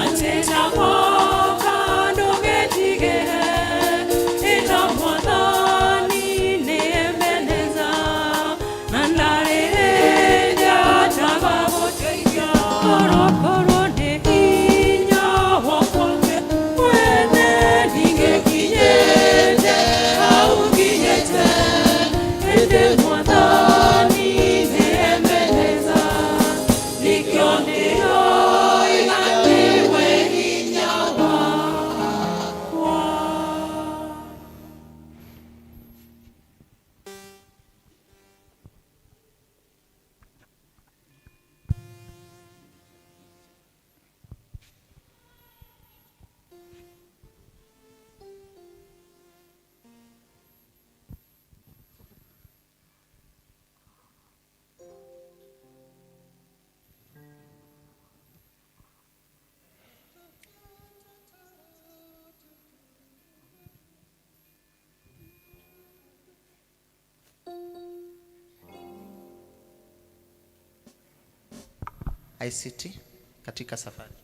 atĩ ndagoka ndũgetigĩre, ĩta Mwathani nĩ Ebeneza, na ndarĩ hĩndĩ atagagũteithia, korwo nĩ hinya wakwa mwene, ndingĩkinyĩte hau nginyĩte, ĩndĩ Mwathani nĩ Ebeneza, nĩkĩo ndĩroiga nĩwe hinya wakwa. ICT katika safari.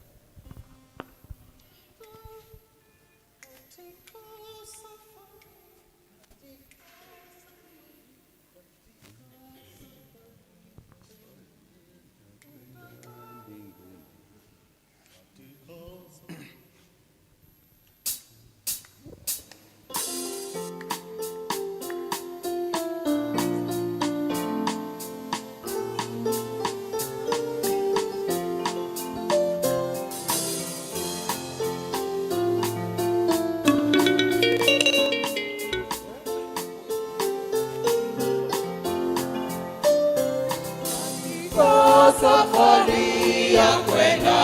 Safari ya kwenda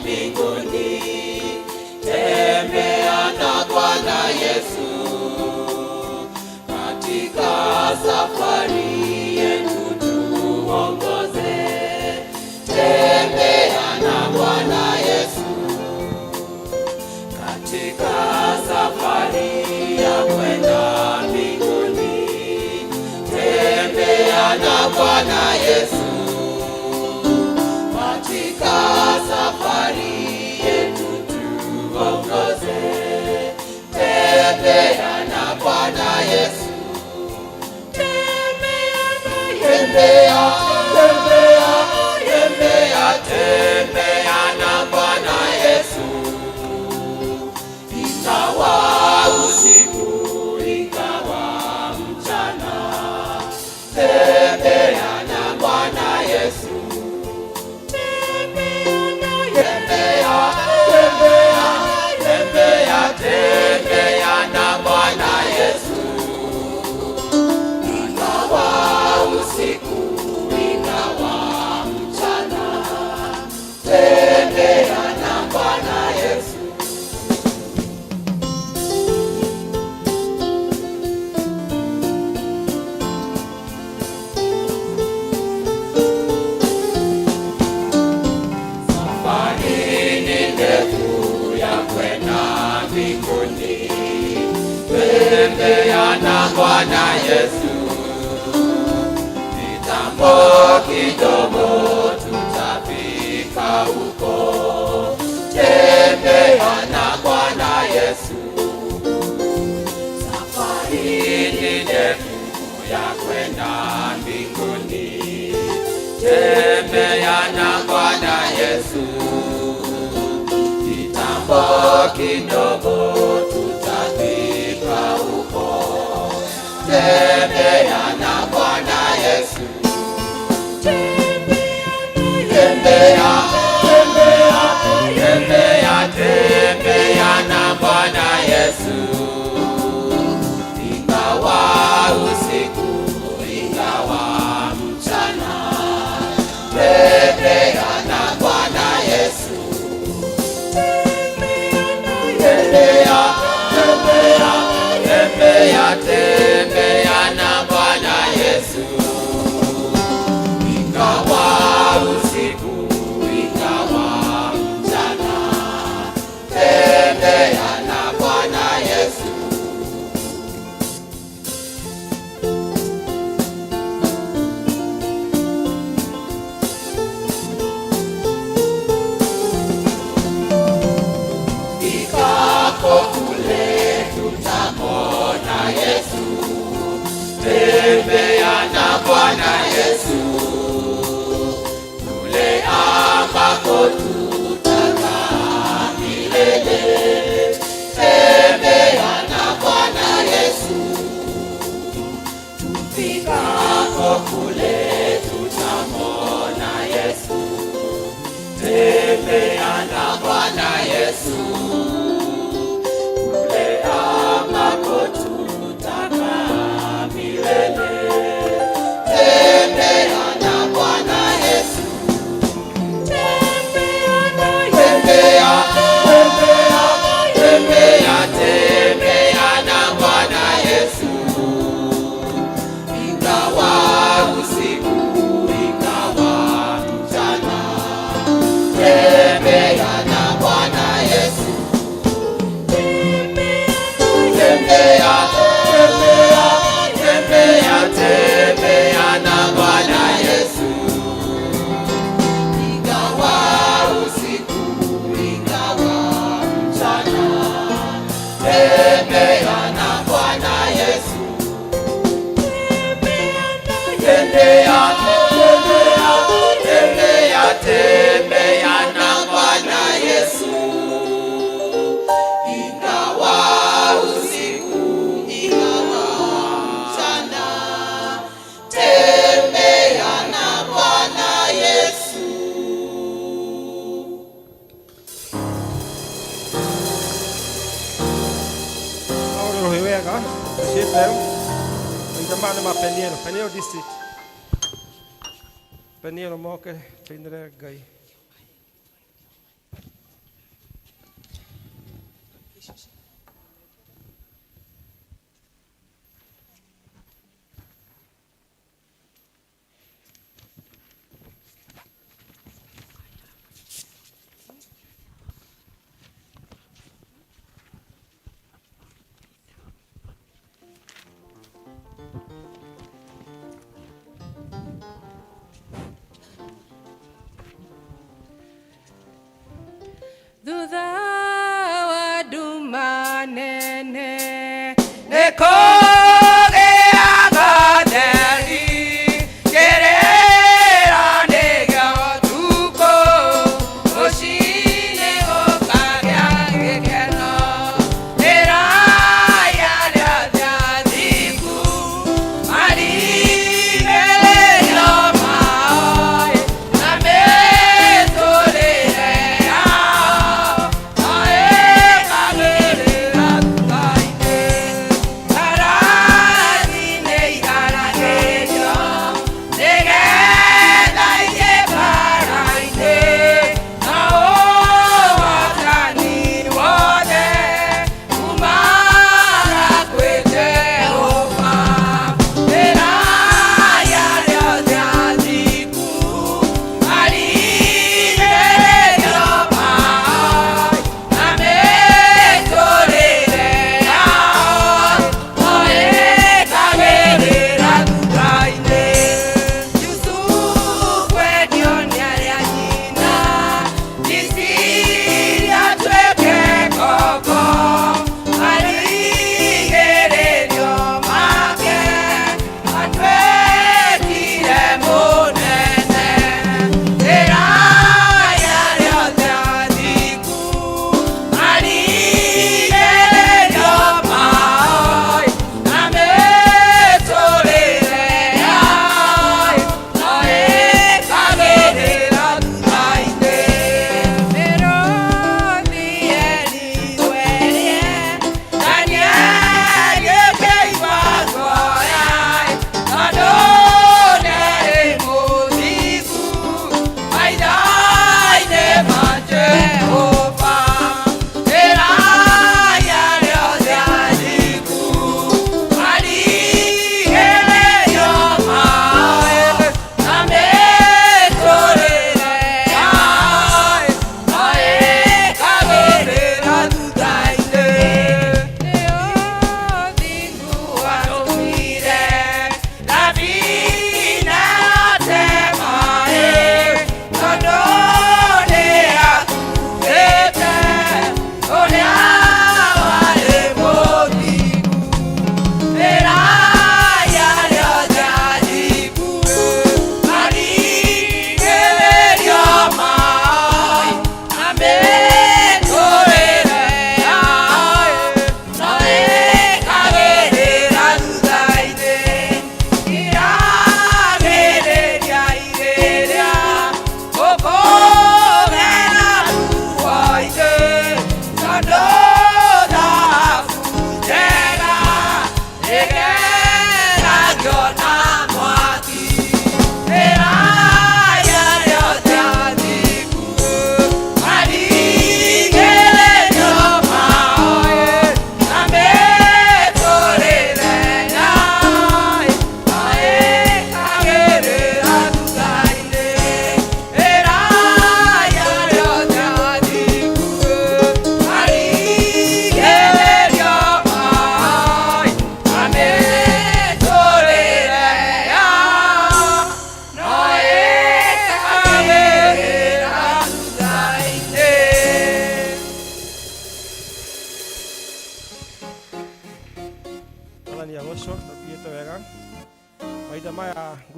mbinguni, tembea na Bwana Yesu. Katika safari yetu tuongoze, tembea na Bwana Yesu. Katika safari ya kwenda mbinguni, tembea na Bwana Yesu. Katika safari yetu tuongoze, tembea na Bwana Yesu. Tembea, tembea, tembea, tembea na Bwana Yesu. Ikawa usiku, ikawa mchana, tembea na Bwana. Bwana Yesu. Kitambo kidogo tutafika huko. Tembea na Bwana Yesu. Safari ni ndefu ya kwenda mbinguni. Tembea na Bwana Yesu. Kitambo kidogo tutafika huko. Tembea na Bwana Yesu. Tembea, tembea, tembea, tembea na Bwana Yesu. Ingawa usiku, ingawa mchana, tembea na Bwana Yesu. Tembea, tembea, tembea, tembea na Bwana Yesu. Ingawa usiku, ingawa mchana, tembea na Bwana Yesu. Ifikapo kule tutamwona Yesu. Tembea na Bwana Yesu. Kule ambako tutakaa milele. Tembea na Bwana Yesu. Tufikapo kule tutamwona Yesu. Tembea na Bwana Yesu. Kule ambako tutakaa milele. Tembea na Bwana Yesu. Tembea, tembea, tembea, tembea na Bwana Yesu. Ingawa usiku, ingawa mchana, tembea na Bwana Yesu. Tembea, tembea, tembea, tembea na Bwana Yesu. Ingawa usiku, ingawa mchana, tembea na Bwana Yesu. Tembea, tembea, tembea, tembea na Bwana Yesu. Ingawa usiku, ingawa mchana, tembea na Bwana Yesu. Paul rũhĩ wega appreciate them. Maitha maya nĩ ma Peniel, Peniel district. Peniel moke tũinĩre Ngai. Thutha wa nduma nene nĩ kũgĩaga theri, kĩrĩra nĩ gĩa ũtukũ, rũciinĩ gũkagĩa gĩkeno. Ĩrai arĩa athingu marigĩrĩrio mao, na mĩtũrĩre yao no ĩkagĩrĩra thutha-inĩ.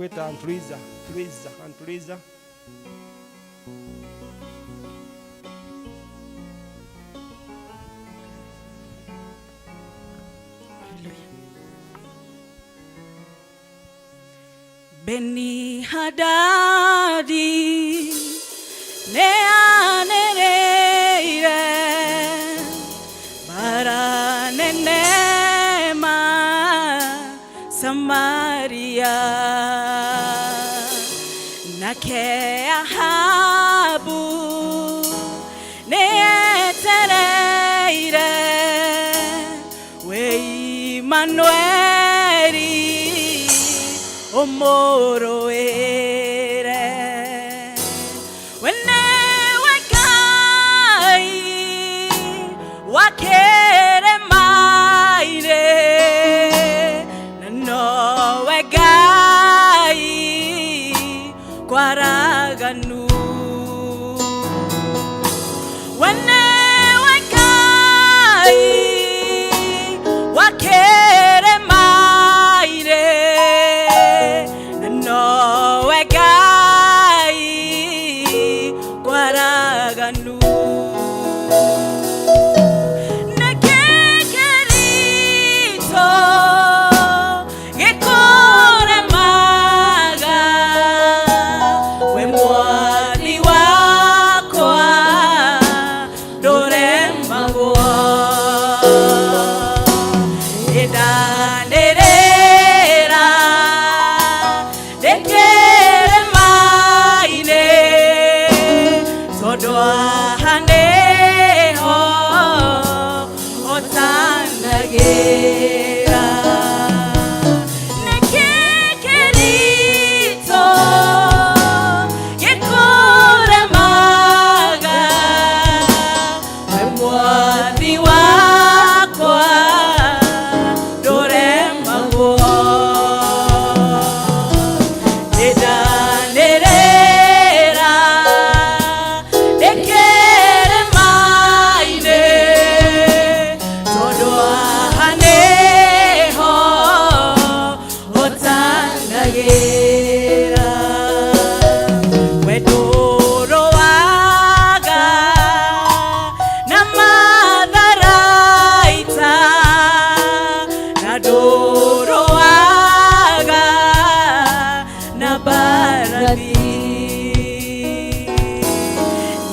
Ngwĩta Aunt Luiza, Luiza, Aunt Luiza. Beni Hadadi neanereire bara nenema Samaria nake Ahabu neetereire we Immanueli omoroere wenewe Ngai wakeremaire na nowe Ngai kwaraganu wenewe Ngai wakeremaire na nowe Ngai kwaraganu Nekekerito gikuremaga we mwathi wakwa nduremagwo ndanĩrĩra ndĩkĩrĩma-inĩ tondũ haha nĩho ũtanagĩra nĩkĩ kĩritũ gĩkũremaga we mwathi wakwa ndũremagwo nĩndanĩrĩra ndĩkĩrĩma-inĩ tondũ haha nĩho ũtanagĩra we ndũrũaga na matharaita na ndũrũaga na mbarathi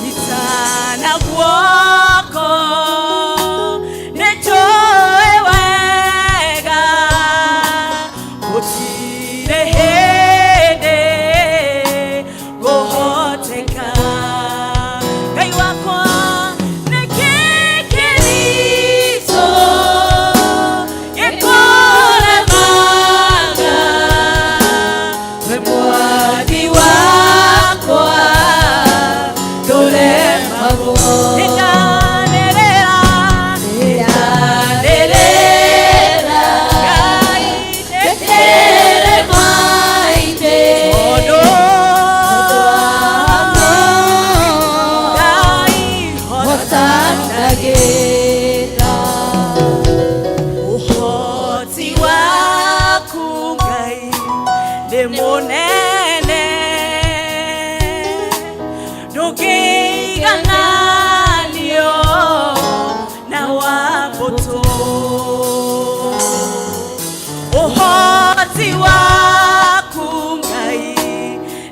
nyitana guoko nĩnjũĩ wega gũtirĩ hĩndĩ ngũhoteka Ngai wakwa nĩkĩ kĩritũ gĩkũremaga we mwathi wakwa ndũremagwo nĩndanĩrĩra nĩndanĩrĩra Ngai ndĩkĩrĩma-inĩ tondũ Ngai hotanagĩra ũhoti waku Ngai nĩ mũnene ndũngĩigananio na wa mbũtũ ũhoti waku Ngai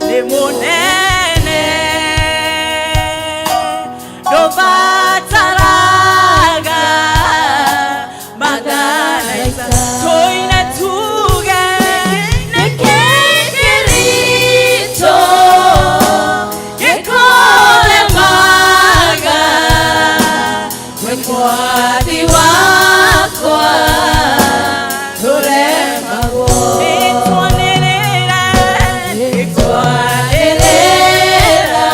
nĩ mũnene ndũbataraga matharaita tũine tuge nĩkĩ kĩritũ gĩkũremaga we mwathi wakwa ndũremagwo nĩtwanĩrĩra nĩtwanĩrĩra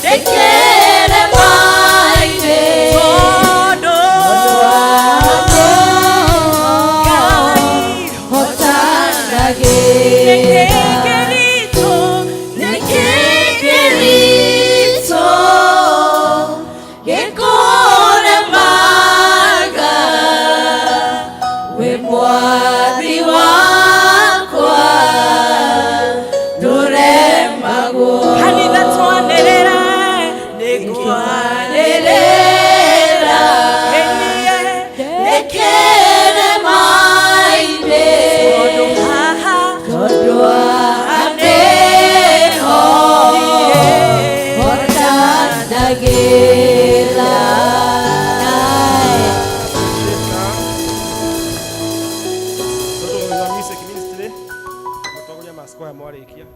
ndĩkĩrĩma Nĩgetagwo kanitha twanĩrĩre nĩngwanĩrĩra nĩkĩrĩma-inĩ tondũ haha tondũ haha nĩho hotanagĩra. Tũtũgũrĩra music ministry mũtongoria ma square mwarĩkia.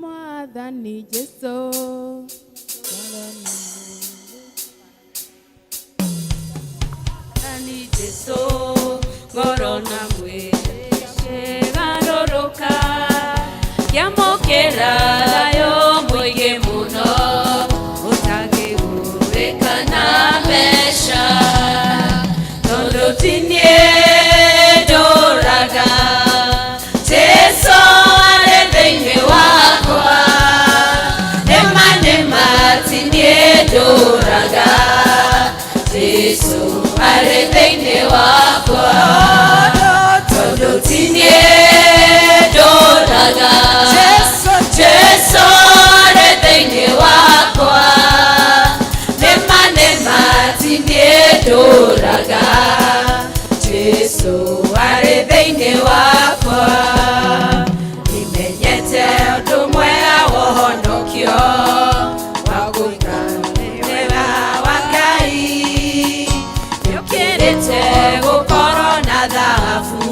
Mwathani Jesu Mwathani Jesu ngoro na mwĩrĩ ciĩgarũrũka kĩamũkĩra thayũ mũingĩ mũno ũtangĩgũrĩka na mbeca tondũ ti niĩ ndũraga Jesu arĩ thĩinĩ wakwa nĩma nĩma ti niĩ ndũraga Jesu arĩ thĩinĩ wakwa tondũ ti niĩ ndũraga Jesu arĩ thĩinĩ wakwa nĩma nĩma ti niĩ ndũraga Jesu arĩ thĩinĩ wakwa nimenyete ũndũ mwega wa ũhonokio wa gũikarĩra wa Ngai nĩũkĩrĩte gũkorwo na thahabu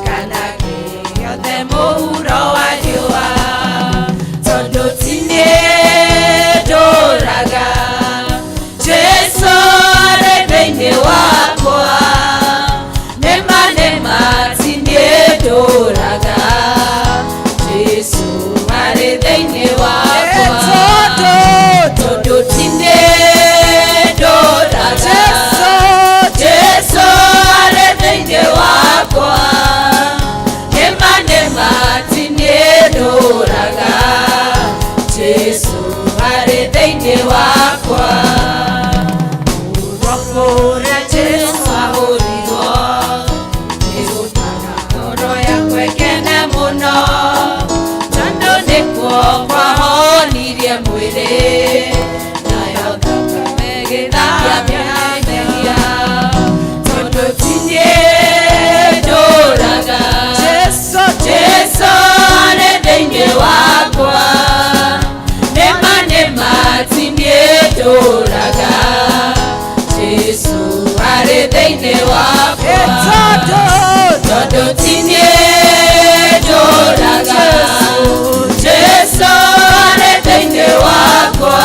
kana kĩothe mũhuro wa riũa tondũ ti niĩ ndũraga Jesu arĩ thĩinĩ wakwa nĩma nĩma ti niĩ ndũraga Jesu arĩ thĩinĩ wakwa tondũ ti niĩ ndũraga Jesu arĩ thĩinĩ wakwa nĩma nĩma ti niĩ ndũraga Jesu arĩ thĩinĩ wakwa ũrĩa Jesu ahũrirwo nĩgũtũma ngoro yakwa ĩkene mũno tondũ nĩkuo kwahonirie mwĩrĩ nayo thakame ĩgĩthambia mehia tondũ ti niĩ ndũraga Jesu arĩ thĩinĩ wakwa nĩma nĩma ti niĩ ndũraga Jesu arĩ thĩinĩ wakwa tondũ ti niĩ ndũraga Jesu arĩ thĩinĩ wakwa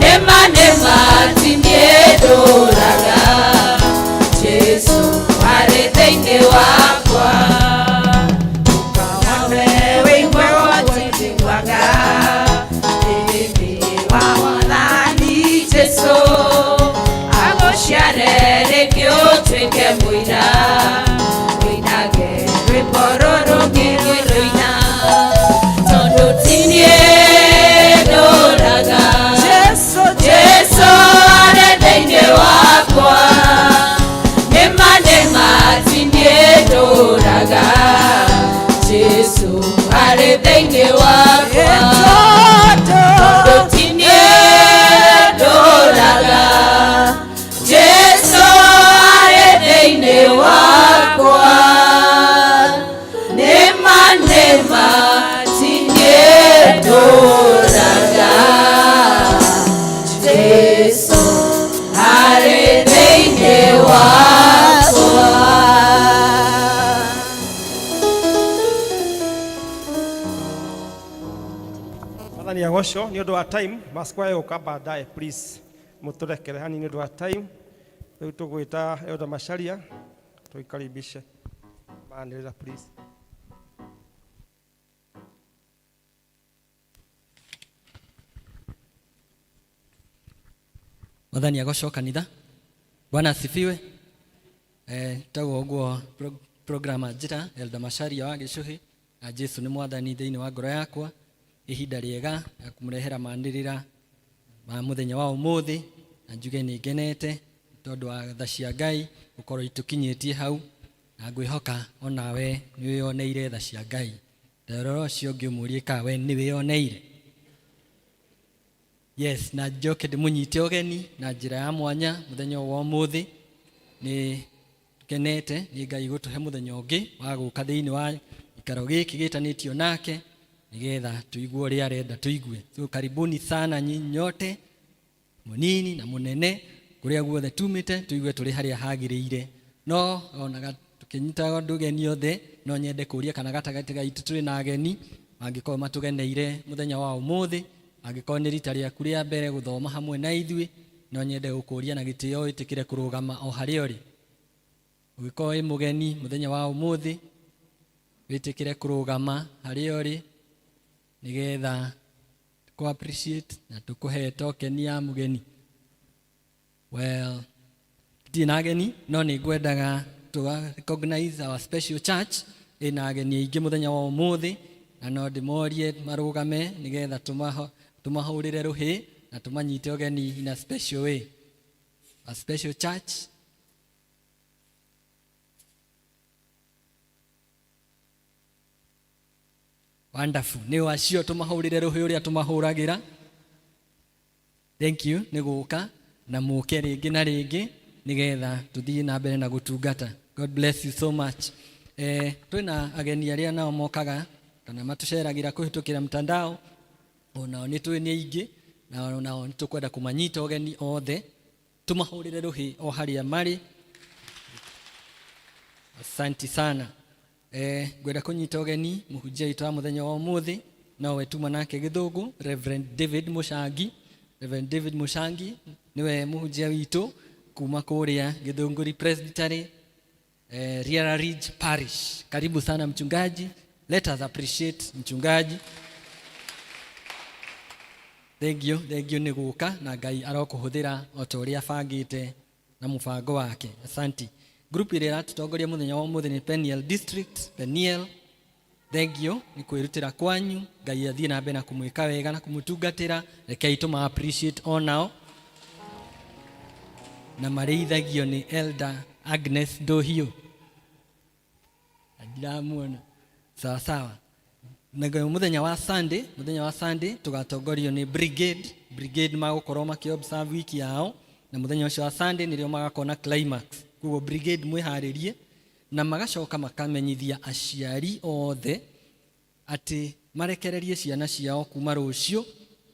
nĩma nĩma ti niĩ ndũraga Jesu arĩ thĩinĩ wakwa ũkaone wĩigue gũtinjiguaga thĩinĩ wa Mwathani Jesu agũciare rĩngĩ ũtuĩke mũira wĩinage rwĩmbo rũrũ ngĩrũina tondũ ti niĩ ndũraga Jesu arĩ thĩinĩ wakwa nĩma nĩma ti niĩ ndũraga Jesu arĩ thĩinĩ wakwa tondũ ti niĩ ndũraga Jesu arĩ thĩinĩ wakwa nĩma nĩma ti niĩ ndũraga Jesu agocwo nĩ ũndũ wa time masquare gũka baadaye please mũtũrekere hanini nĩ ũndũ wa time rĩu tũgwĩta Elder Macharia tũikaribishe manĩrĩra please. Mwathani agocwo kanitha. Bwana asifiwe. Tagwo ũguo program anjĩra Elder Macharia wa Gĩcũhĩ na Jesu nĩ mwathani thĩinĩ wa ngoro yakwa. Ihinda rĩega ya kũmũrehera manĩrĩra ma mũthenya wa ũmũthĩ na njuge nĩ ngenete tondũ wa tha cia Ngai gũkorwo itũkinyĩtie hau na ngwĩhoka onawe nĩ wĩyoneire tha cia Ngai. Ndarora ũcio ũngĩ ũmũrie ka we nĩ wĩyoneire. Yes, na njoke ndĩmũnyite ũgeni na njĩra ya mwanya mũthenya wa ũmũthĩ. Nĩ ngenete nĩ Ngai gũtũhe mũthenya ũngĩ wa gũka thĩinĩ wa gĩikaro gĩkĩ gĩtanĩtio nake nĩgetha tũigue ũrĩa arenda tũigue. So karibuni sana nyinyi nyote, mũnini na mũnene, kũrĩa guothe tumĩte tũigue tũrĩ harĩa hagĩrĩire. No onaga tũkĩnyitaga andũ ũgeni othe, no nyende kũria kana gatagatĩ gaitũ twĩ na ageni mangĩkorwo matũgeneire mũthenya wa ũmũthĩ. Angĩkorwo nĩ rita rĩaku rĩa mbere gũthoma hamwe na ithuĩ, no nyende gũkũria na gĩtĩo wĩtĩkĩre kũrũgama o harĩa ũrĩ. Ũngĩkorwo wĩ mũgeni mũthenya wa ũmũthĩ, wĩtĩkĩre kũrũgama harĩa ũrĩ nĩgetha tũkũ appreciate na tũkũhe token ya mũgeni. Well, tũtirĩ na ageni, no nĩ ngwendaga tũ recognize our special church ĩna ageni aingĩ mũthenya wa ũmũthĩ, na no ndĩmorie marũgame nĩgetha tũmahũrĩre rũhĩ na tũmanyite ũgeni in a special way. A special church. Wonderful. Nĩ acio tũmahũrĩre rũhĩ ũrĩa tũmahũragĩra. Thank you nĩ gũka na mũke rĩngĩ na rĩngĩ nĩgetha tũthiĩ na mbere na gũtungata. God bless you so much. Twĩna ageni arĩa nao mokaga kana matũceragĩra kũhĩtũkĩra mtandao, onao nĩ twĩ nĩ aingĩ na onao nĩ tũkwenda kũmanyita ũgeni othe tũmahũrĩre rũhĩ o harĩa marĩ. Asanti sana. Ngwenda kũnyita ũgeni mũhunjia witũ wa mũthenya wa ũmũthĩ, nowe tuma nake gĩthũngũ, Reverend David Mũcangi. Reverend David Mũcangi nĩwe mũhunjia witũ kuma kũrĩa Gĩthũngũri Presbytery, Riara Ridge Parish. Karibu sana mchungaji. Let us appreciate mchungaji. Thank you, thank you nĩ gũka na Ngai arokũhũthĩra o ta ũrĩa abangĩte na mũbango wake. Asante. Group ĩrĩa ĩratũtongoria mũthenya wa ũmũthĩ nĩ Peniel District. Peniel, thank you nĩ kwĩrutĩra kwanyu. Ngai athiĩ na mbere na kũmwĩka wega na kũmũtungatĩra. Rekei tũma appreciate onao. Na marĩithagio nĩ Elder Agnes Ndohiũ. Ndiramuona. Sawa sawa. Naguo mũthenya wa Sunday, mũthenya wa Sunday tũgatongorio nĩ brigade. Brigade magũkorwo makĩ observe wiki yao, na mũthenya ũcio wa Sunday nĩrĩo magakorwo na climax. Koguo brigade mwĩharĩrie, na magacoka makamenyithia aciari othe atĩ marekererie ciana ciao kuma rũciũ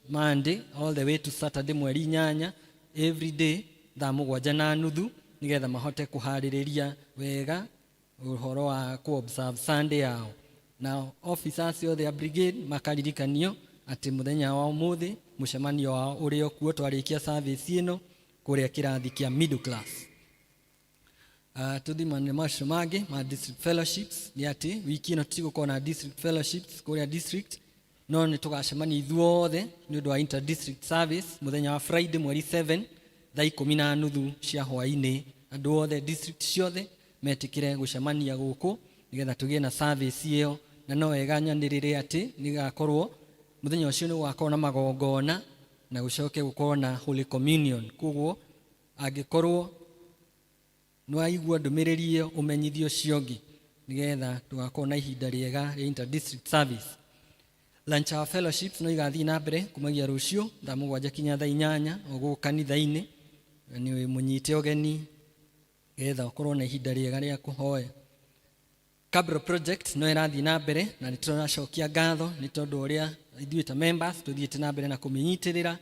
Monday all the way to Saturday mweri 8, every day thaa 7:30, nĩgetha mahote kũharĩrĩria wega ũhoro wa ku observe Sunday yao. Na officers othe a brigade makaririkanio atĩ mũthenya wa ũmũthĩ mũcemanio wao ũrĩ o kuo twarĩkia service ĩno kũrĩa kĩrathi kĩa middle class. Tũthimane macio mangĩ ma district fellowships nĩ atĩ wiki ĩno tũtigũkorwo na district fellowships kũrĩa district, no nĩ tũgacemania ithuothe nĩ ũndũ wa inter district service mũthenya wa Friday mweri 7 thaa 10:30 cia hwaĩ-inĩ. Andũ othe district ciothe metĩkĩre gũcemania gũkũ nĩgetha tũgĩe na service ĩyo, na no wega nyanĩrĩre atĩ nĩgakorwo mũthenya ũcio nĩ gũgakorwo na magongona na gũcoke gũkorwo na Holy Communion. Koguo angĩkorwo nĩwaigua ndũmĩrĩri ĩyo ũmenyithio ũcio ũngĩ nĩgetha tũgakorwo na ihinda rĩega rĩa inter district service. Lunch hour fellowships no igathiĩ na mbere kumagia rũciũ thaa 7 kinya thaa 8 o gũkũ kanitha-inĩ. Nĩ mũnyite ũgeni nĩgetha ũkorwo na ihinda rĩega rĩa kũhoya. Cabro project no ĩrathiĩ na mbere na nĩ tũracokia ngatho nĩ tondũ ũrĩa ithuĩ ta members tũthiĩte na mbere na kũmĩnyitĩrĩra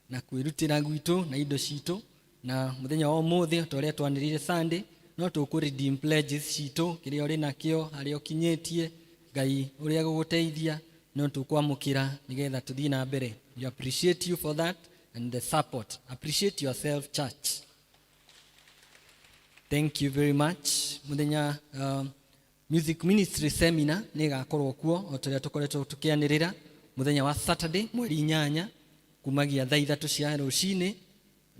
na kwĩrutĩra gwitũ na indo citũ. Na mũthenya wa ũmũthĩ ta ũrĩa twanĩrĩire Sunday, no tũkũ redeem pledges citũ, kĩrĩa ũrĩ nakĩo, harĩa ũkinyĩtie, Ngai ũrĩa gũgũteithia, no tũkwamũkĩra nĩgetha tũthiĩ na mbere. We appreciate you for that and the support. Appreciate yourself, church. Thank you very much. Muthenya music ministry seminar nĩ ĩgakorwo kuo o ta ũrĩa tũkoretwo tũkĩanĩrĩra mũthenya wa Saturday mweri 8 kumagia thaa 3 cia rũcinĩ,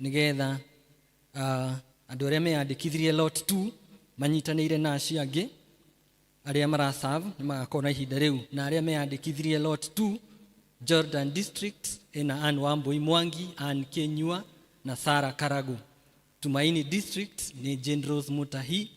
nĩgetha andũ arĩa meyandĩkithirie lot 2 manyitanĩire na acio angĩ arĩa maraserve nĩ magakorwo na ihinda rĩu, na arĩa meyandĩkithirie lot 2 Jordan District ĩna Ann Wambui Mwangi, Ann Kenyua na Sarah Karagu. Tumaini District nĩ Jane Rose Mutahi.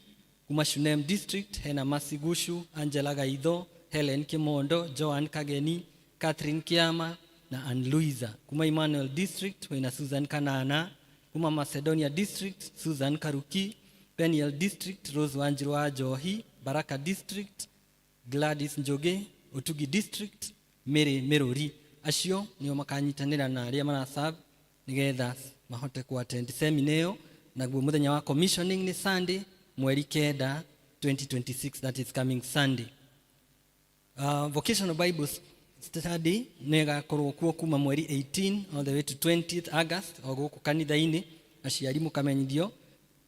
Kuma Shunem District hena Masigushu, Angela Gaitho, Helen Kimondo, Joan Kageni, Catherine Kiama na Ann Louisa. Kuma Emmanuel District wena Susan Kanana. Kuma Macedonia District, Susan Karuki. Peniel District, Rose Wanjiru wa Johi. Baraka District, Gladys Njoge. Utugi District, Mary Miruri. Acio nĩo makanyitanĩra na arĩa maraserve nĩgetha mahote ku attend seminar ĩyo. Naguo mũthenya wa commissioning nĩ Sunday mweri 9 2026, that is coming Sunday. Vocational Bible study nĩ ĩgakorwo kuo kuma mweri 18 all the way to 20th August o gũkũ kanitha-inĩ. Aciari mũkamenyithio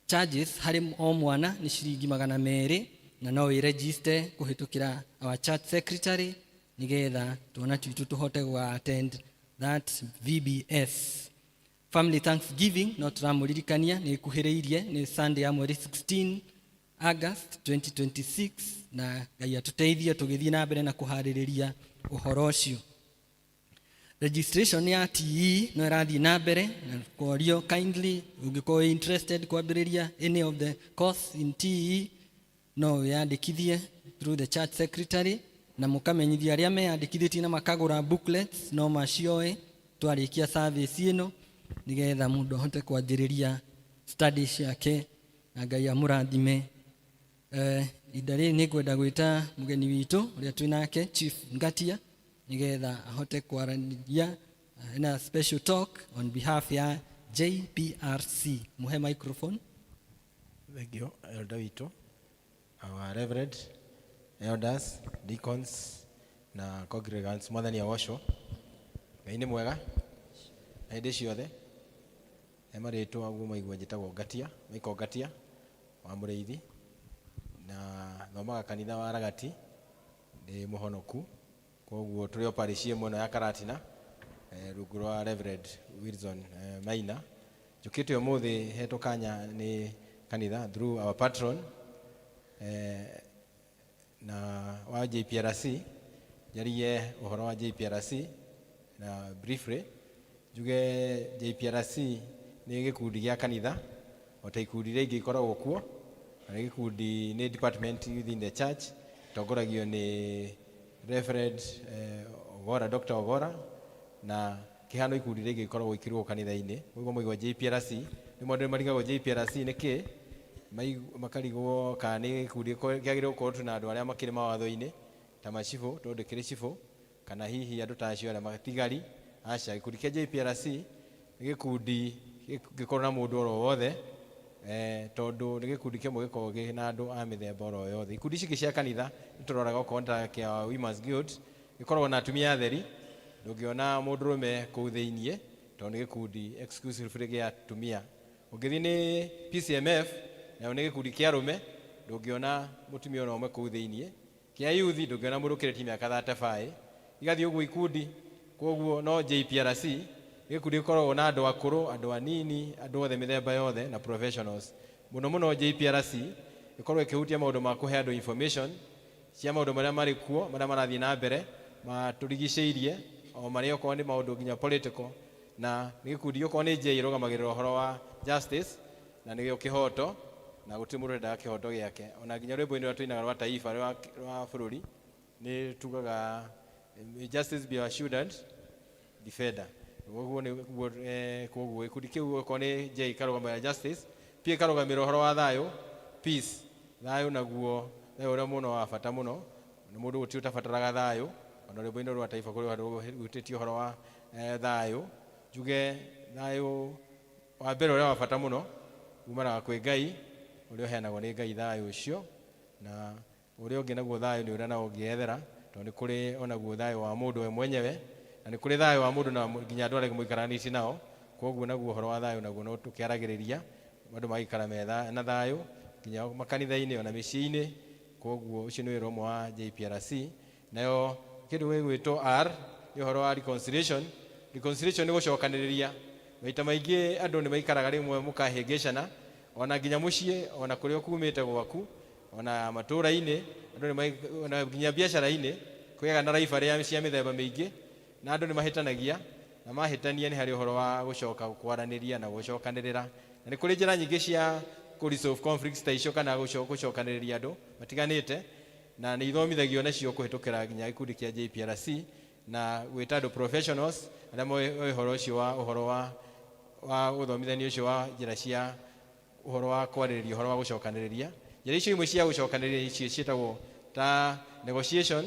charges harĩ o mwana nĩ ciringi 200, na no wĩregister kũhĩtũkĩra our church secretary nĩgetha twana twitũ tũhote gũ attend that VBS. Family Thanksgiving no tũramũririkania nĩ ĩkuhĩrĩirie, nĩ Sunday ya mweri 16 August 2026, na Ngai atũteithie tũgĩthiĩ na mbere na kũharĩrĩria ũhoro ũcio. Registration ya TE no ĩrathiĩ na mbere, na korio kindly ũngĩkorwo wĩ interested kwambĩrĩria any of the course in TE, no wĩyandĩkithie through the church secretary, na mũkamenyithia arĩa meyandĩkithĩtie na makagũra booklets no macioe twarĩkia service ĩno, nĩgetha mũndũ ahote kwanjĩrĩria study ciake, na Ngai amũrathime. Ihinda rĩrĩ nĩ ngwenda gwĩta mũgeni witũ ũrĩa twĩ nake, Chief Ngatia, nĩgetha ahote kwaranĩria na special talk on behalf ya JPRC. Muhe microphone. Thank you, Elder witũ, our reverend, elders, deacons na congregants, Mwathani agocwo. Ngai nĩ mwega na hĩndĩ ciothe. He marĩtwa guo maigua, njĩtagwo Ngatia, Michael Ngatia wa Mũrĩithi, na thomaga kanitha wa Ragati, ndĩ mũhonoku, koguo tũrĩ o parish ĩmwe ĩno ya Karatina, rungu rwa Reverend Wilson Maina. Njũkĩte ũmũthĩ hetwo kanya nĩ kanitha through our patron na wa JPRC, njarie ũhoro wa JPRC na briefly njuge JPRC nĩ gĩkundi gĩa kanitha o ta ikundi iria ingĩ ikoragwo kuo, na nĩ gĩkundi, nĩ department within the church, tongoragio nĩ Reverend Ogora, Dr. Ogora, na kĩhano ikundi iria ingĩ ikoragwo ikĩrwo kanitha-inĩ. Koguo maigua JPRC nĩ andũ marigagwo JPRC nĩ kĩ, makarigwo kana nĩ gĩkundi kĩagĩrĩirwo gũkorwo tu na andũ arĩa makĩrĩ mawatho-inĩ ta macibũ, tondũ kĩrĩ cibũ, kana hihi andũ ta acio arĩa matigari. Aca, gĩkundi kĩa JPRC nĩ gĩkundi gĩkorwo na mũndũ oro wothe, tondũ nĩ gĩkundi kĩmwe gĩkoragwo gĩ na andũ a mĩthemba oro yothe. Ikundi ici ingĩ cia kanitha nĩtũroraga, okorwo nĩ ta kĩa Women's Guild, gĩkoragwo na atumia atheri, ndũngĩona mũndũrũme kũu thĩiniĩ tondũ nĩ gĩkundi exclusively gĩa atumia. Ũngĩthiĩ nĩ PCMF, nayo nĩ gĩkundi kĩa arũme, ndũngĩona mũtumia ona ũmwe kũu thĩiniĩ. Kĩa youth ndũngĩona mũndũ ũkĩrĩtie mĩaka 35, igathiĩ ũguo ikundi. Koguo no JPRC nĩ gĩkundi gĩkoragwo na andũ akũrũ, andũ anini, andũ othe mĩthemba yothe na professionals. Mũno mũno JPRC ĩkoragwo ĩkĩhutia maũndũ ma kũhe andũ information cia maũndũ marĩa marĩ kuo, marĩa marathiĩ na mbere matũrigicĩirie, o marĩa okorwo nĩ maũndũ nginya political. Na nĩ gĩkundi, okorwo nĩ J, ĩrũgamagĩrĩra ũhoro wa justice, na nĩgĩo kĩhoto, na gũtirĩ mũndũ ũrendaga kĩhoto gĩake. Ona nginya rwĩmbo-inĩ rũrĩa tũinaga rwa taifa, rwa bũrũri, nĩ tugaga, "May justice be our shield and defender." Ũguo nĩguo. Koguo gĩkundi kĩu, okorwo nĩ J, ĩkarũgamĩrĩra justice, P ĩkarũgamĩrĩra ũhoro wa thayũ, peace, thayũ, naguo thayũ ũrĩa mũno wa bata mũno, nĩ mũndũ gũtirĩ ũtabataraga thayũ. Ona rwĩmbo-inĩ rwa taifa kũrĩ handũ rũhutĩtie ũhoro wa thayũ. Njuge thayũ wa mbere ũrĩa wa bata mũno umanaga kwĩ Ngai, ũrĩa ũheanagwo nĩ Ngai, thayũ ũcio. Na ũrĩa ũngĩ naguo thayũ nĩ ũrĩa nawe ũngĩethera, tondũ nĩ kũrĩ onaguo thayũ wa mũndũ we mwenyewe. Na nĩ kũrĩ thayũ wa mũndũ na nginya andũ arĩa mũikaranĩtie nao. Koguo naguo ũhoro wa thayũ naguo no tũkĩaragĩrĩria andũ magaikara me na thayũ nginya makanitha-inĩ ona mĩciĩ-inĩ. Koguo ũcio nĩ wĩra ũmwe wa JPRC. Nayo kĩndũ gĩgwĩtwo R nĩ ũhoro wa reconciliation. Reconciliation nĩ gũcokanĩrĩria. Maita maingĩ andũ nĩ maikaraga rĩmwe mũkahĩngĩcana ona nginya mũciĩ, ona kũrĩa ũkumĩte gwaku, ona matũũra-inĩ, andũ nĩ ona nginya biacara-inĩ kwĩaga na rivalry cia mĩthemba mĩingĩ, na andũ nĩ mahĩtanagia, na mahĩtania nĩ harĩ ũhoro wa gũcoka kwaranĩria na gũcokanĩrĩra. Na nĩ kũrĩ njĩra nyingĩ cia kũ resolve conflicts ta icio kana gũcokanĩrĩria andũ matiganĩte, na nĩ ithomithagio nacio kũhĩtũkĩra nginya gĩkundi kĩa JPRC na gwĩta andũ professionals arĩa moĩ ũhoro ũcio wa ũhoro wa ũthomithania ũcio wa njĩra cia ũhoro wa kwarĩrĩria ũhoro wa gũcokanĩrĩria. Njĩra icio imwe cia gũcokanĩrĩria icio ciĩtagwo ta negotiation.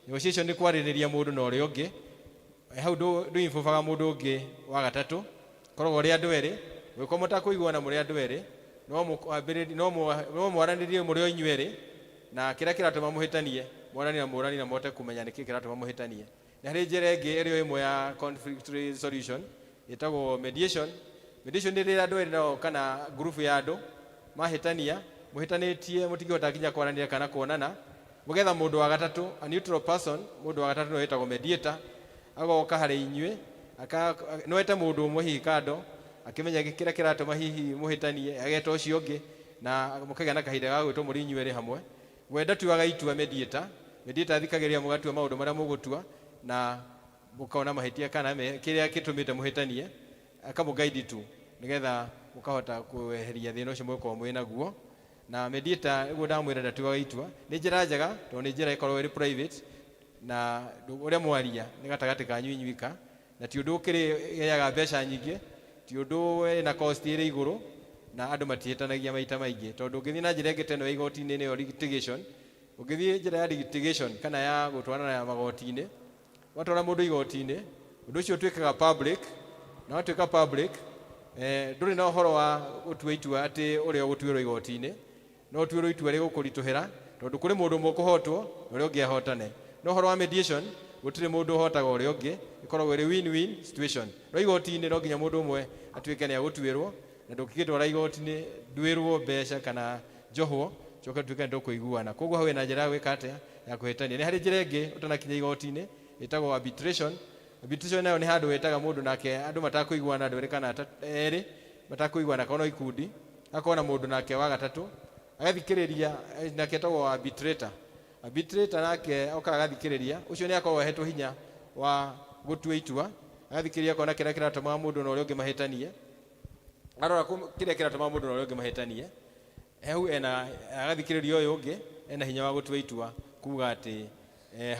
Negotiation nĩ kwarĩrĩria mũndũ na ũrĩa ũngĩ. Hau ndũ-involvaga mũndũ ũngĩ wa gatatũ, koragwo ũrĩ andũ erĩ. Mũngĩkorwo mũtakũiguana mũrĩ andũ erĩ, no mwaranĩrie mũrĩ o inyuĩ erĩ, na kĩrĩa kĩratũma mũhĩtanie mwaranie na mũranie na mũhote kũmenya nĩkĩ kĩratũma mũhĩtanie. Nĩ harĩ njĩra ĩngĩ ĩrĩ o ĩmwe ya conflict resolution ĩtagwo mediation. Mediation nĩ rĩrĩa andũ erĩ nao kana ngurubu ya andũ mahĩtania, mũhĩtanĩtie mũtingĩhota nginya kwaranĩria kana kuonana, mũgetha mũndũ wa gatatũ, a neutral person, mũndũ wa gatatũ nĩwe wĩtagwo mediator, agoka harĩ inyuĩ, no ete mũndũ ũmwe hihi kando, akĩmenya kĩrĩa kĩratũma hihi mũhĩtanie, ageta ũcio ũngĩ, na mũkagĩa na kahinda ga gwĩtwo mũrĩ inyuĩ erĩ hamwe. We ndatuaga itua mediator, mediator athikagĩrĩria mũgatua maũndũ marĩa mũgũtua, na mũkona mahĩtia kana kĩrĩa gĩtũmĩte mũhĩtanie, akamũguide tu nĩgetha mũkahota kweheria thĩna ũcio mũgũkorwo mwĩ naguo. Na mediator ũguo ndamwĩra ndatuaga itua, nĩ njĩra njega tondũ nĩ njĩra ĩkoragwo ĩrĩ private, na ũrĩa mwaria nĩ gatagatĩ kanyu inyuika, na ti ũndũ ũkĩrĩaga mbeca nyingĩ, ti ũndũ wĩna cost ĩrĩ igũrũ, na andũ matihĩtanagia maita maingĩ, tondũ ũngĩthiĩ na njĩra ĩngĩ ta ĩno ya igoti-inĩ nĩyo litigation. Ũngĩthiĩ njĩra ya litigation kana ya gũtwarana ya magoti-inĩ, watwara mũndũ igoti-inĩ, ũndũ ũcio ũtuĩkaga public, na watuĩka public, ndũrĩ na ũhoro wa gũtua itua atĩ ũrĩa ũgũtuĩrwo igoti-inĩ, no ũtuĩrwo itua rĩgũkũritũhĩra, tondũ kũrĩ mũndũ ũmwe ũkũhotwo na ũrĩa ũngĩ ahotane. No ũhoro wa mediation, gũtirĩ mũndũ ũhotaga ũrĩa ũngĩ, ĩkoragwo ĩrĩ win-win situation. No igoti-inĩ no nginya mũndũ ũmwe atuĩke nĩ agũtuĩrwo, na ndũngĩgĩtwara igoti-inĩ nduĩrwo mbeca kana njohwo, coke tuĩke nĩ tũkũiguana. Koguo hau hena njĩra ya gwĩka atĩa, ya kũhĩtania. Nĩ harĩ njĩra ĩngĩ ũtanakinya igoti-inĩ ĩtagwo arbitration. Arbitration nayo nĩ handũ wĩtaga mũndũ nake andũ matakũiguana, andũ erĩ kana erĩ matakũiguana, kana no ikundi, akorwo na mũndũ nake wa gatatũ agathikĩrĩria, nake etagwo arbitrator. Arbitrator nake okaga agathikĩrĩria, ũcio nĩ akoragwo ahetwo hinya wa gũtua itua, agathikĩrĩria akona kĩrĩa kĩratũmaga mũndũ na ũrĩa ũngĩ mahĩtanie, arora kĩrĩa kĩratũmaga mũndũ na ũrĩa ũngĩ mahĩtanie, hau ena agathikĩrĩria ũyũ ũngĩ ena hinya wa gũtua itua kuga atĩ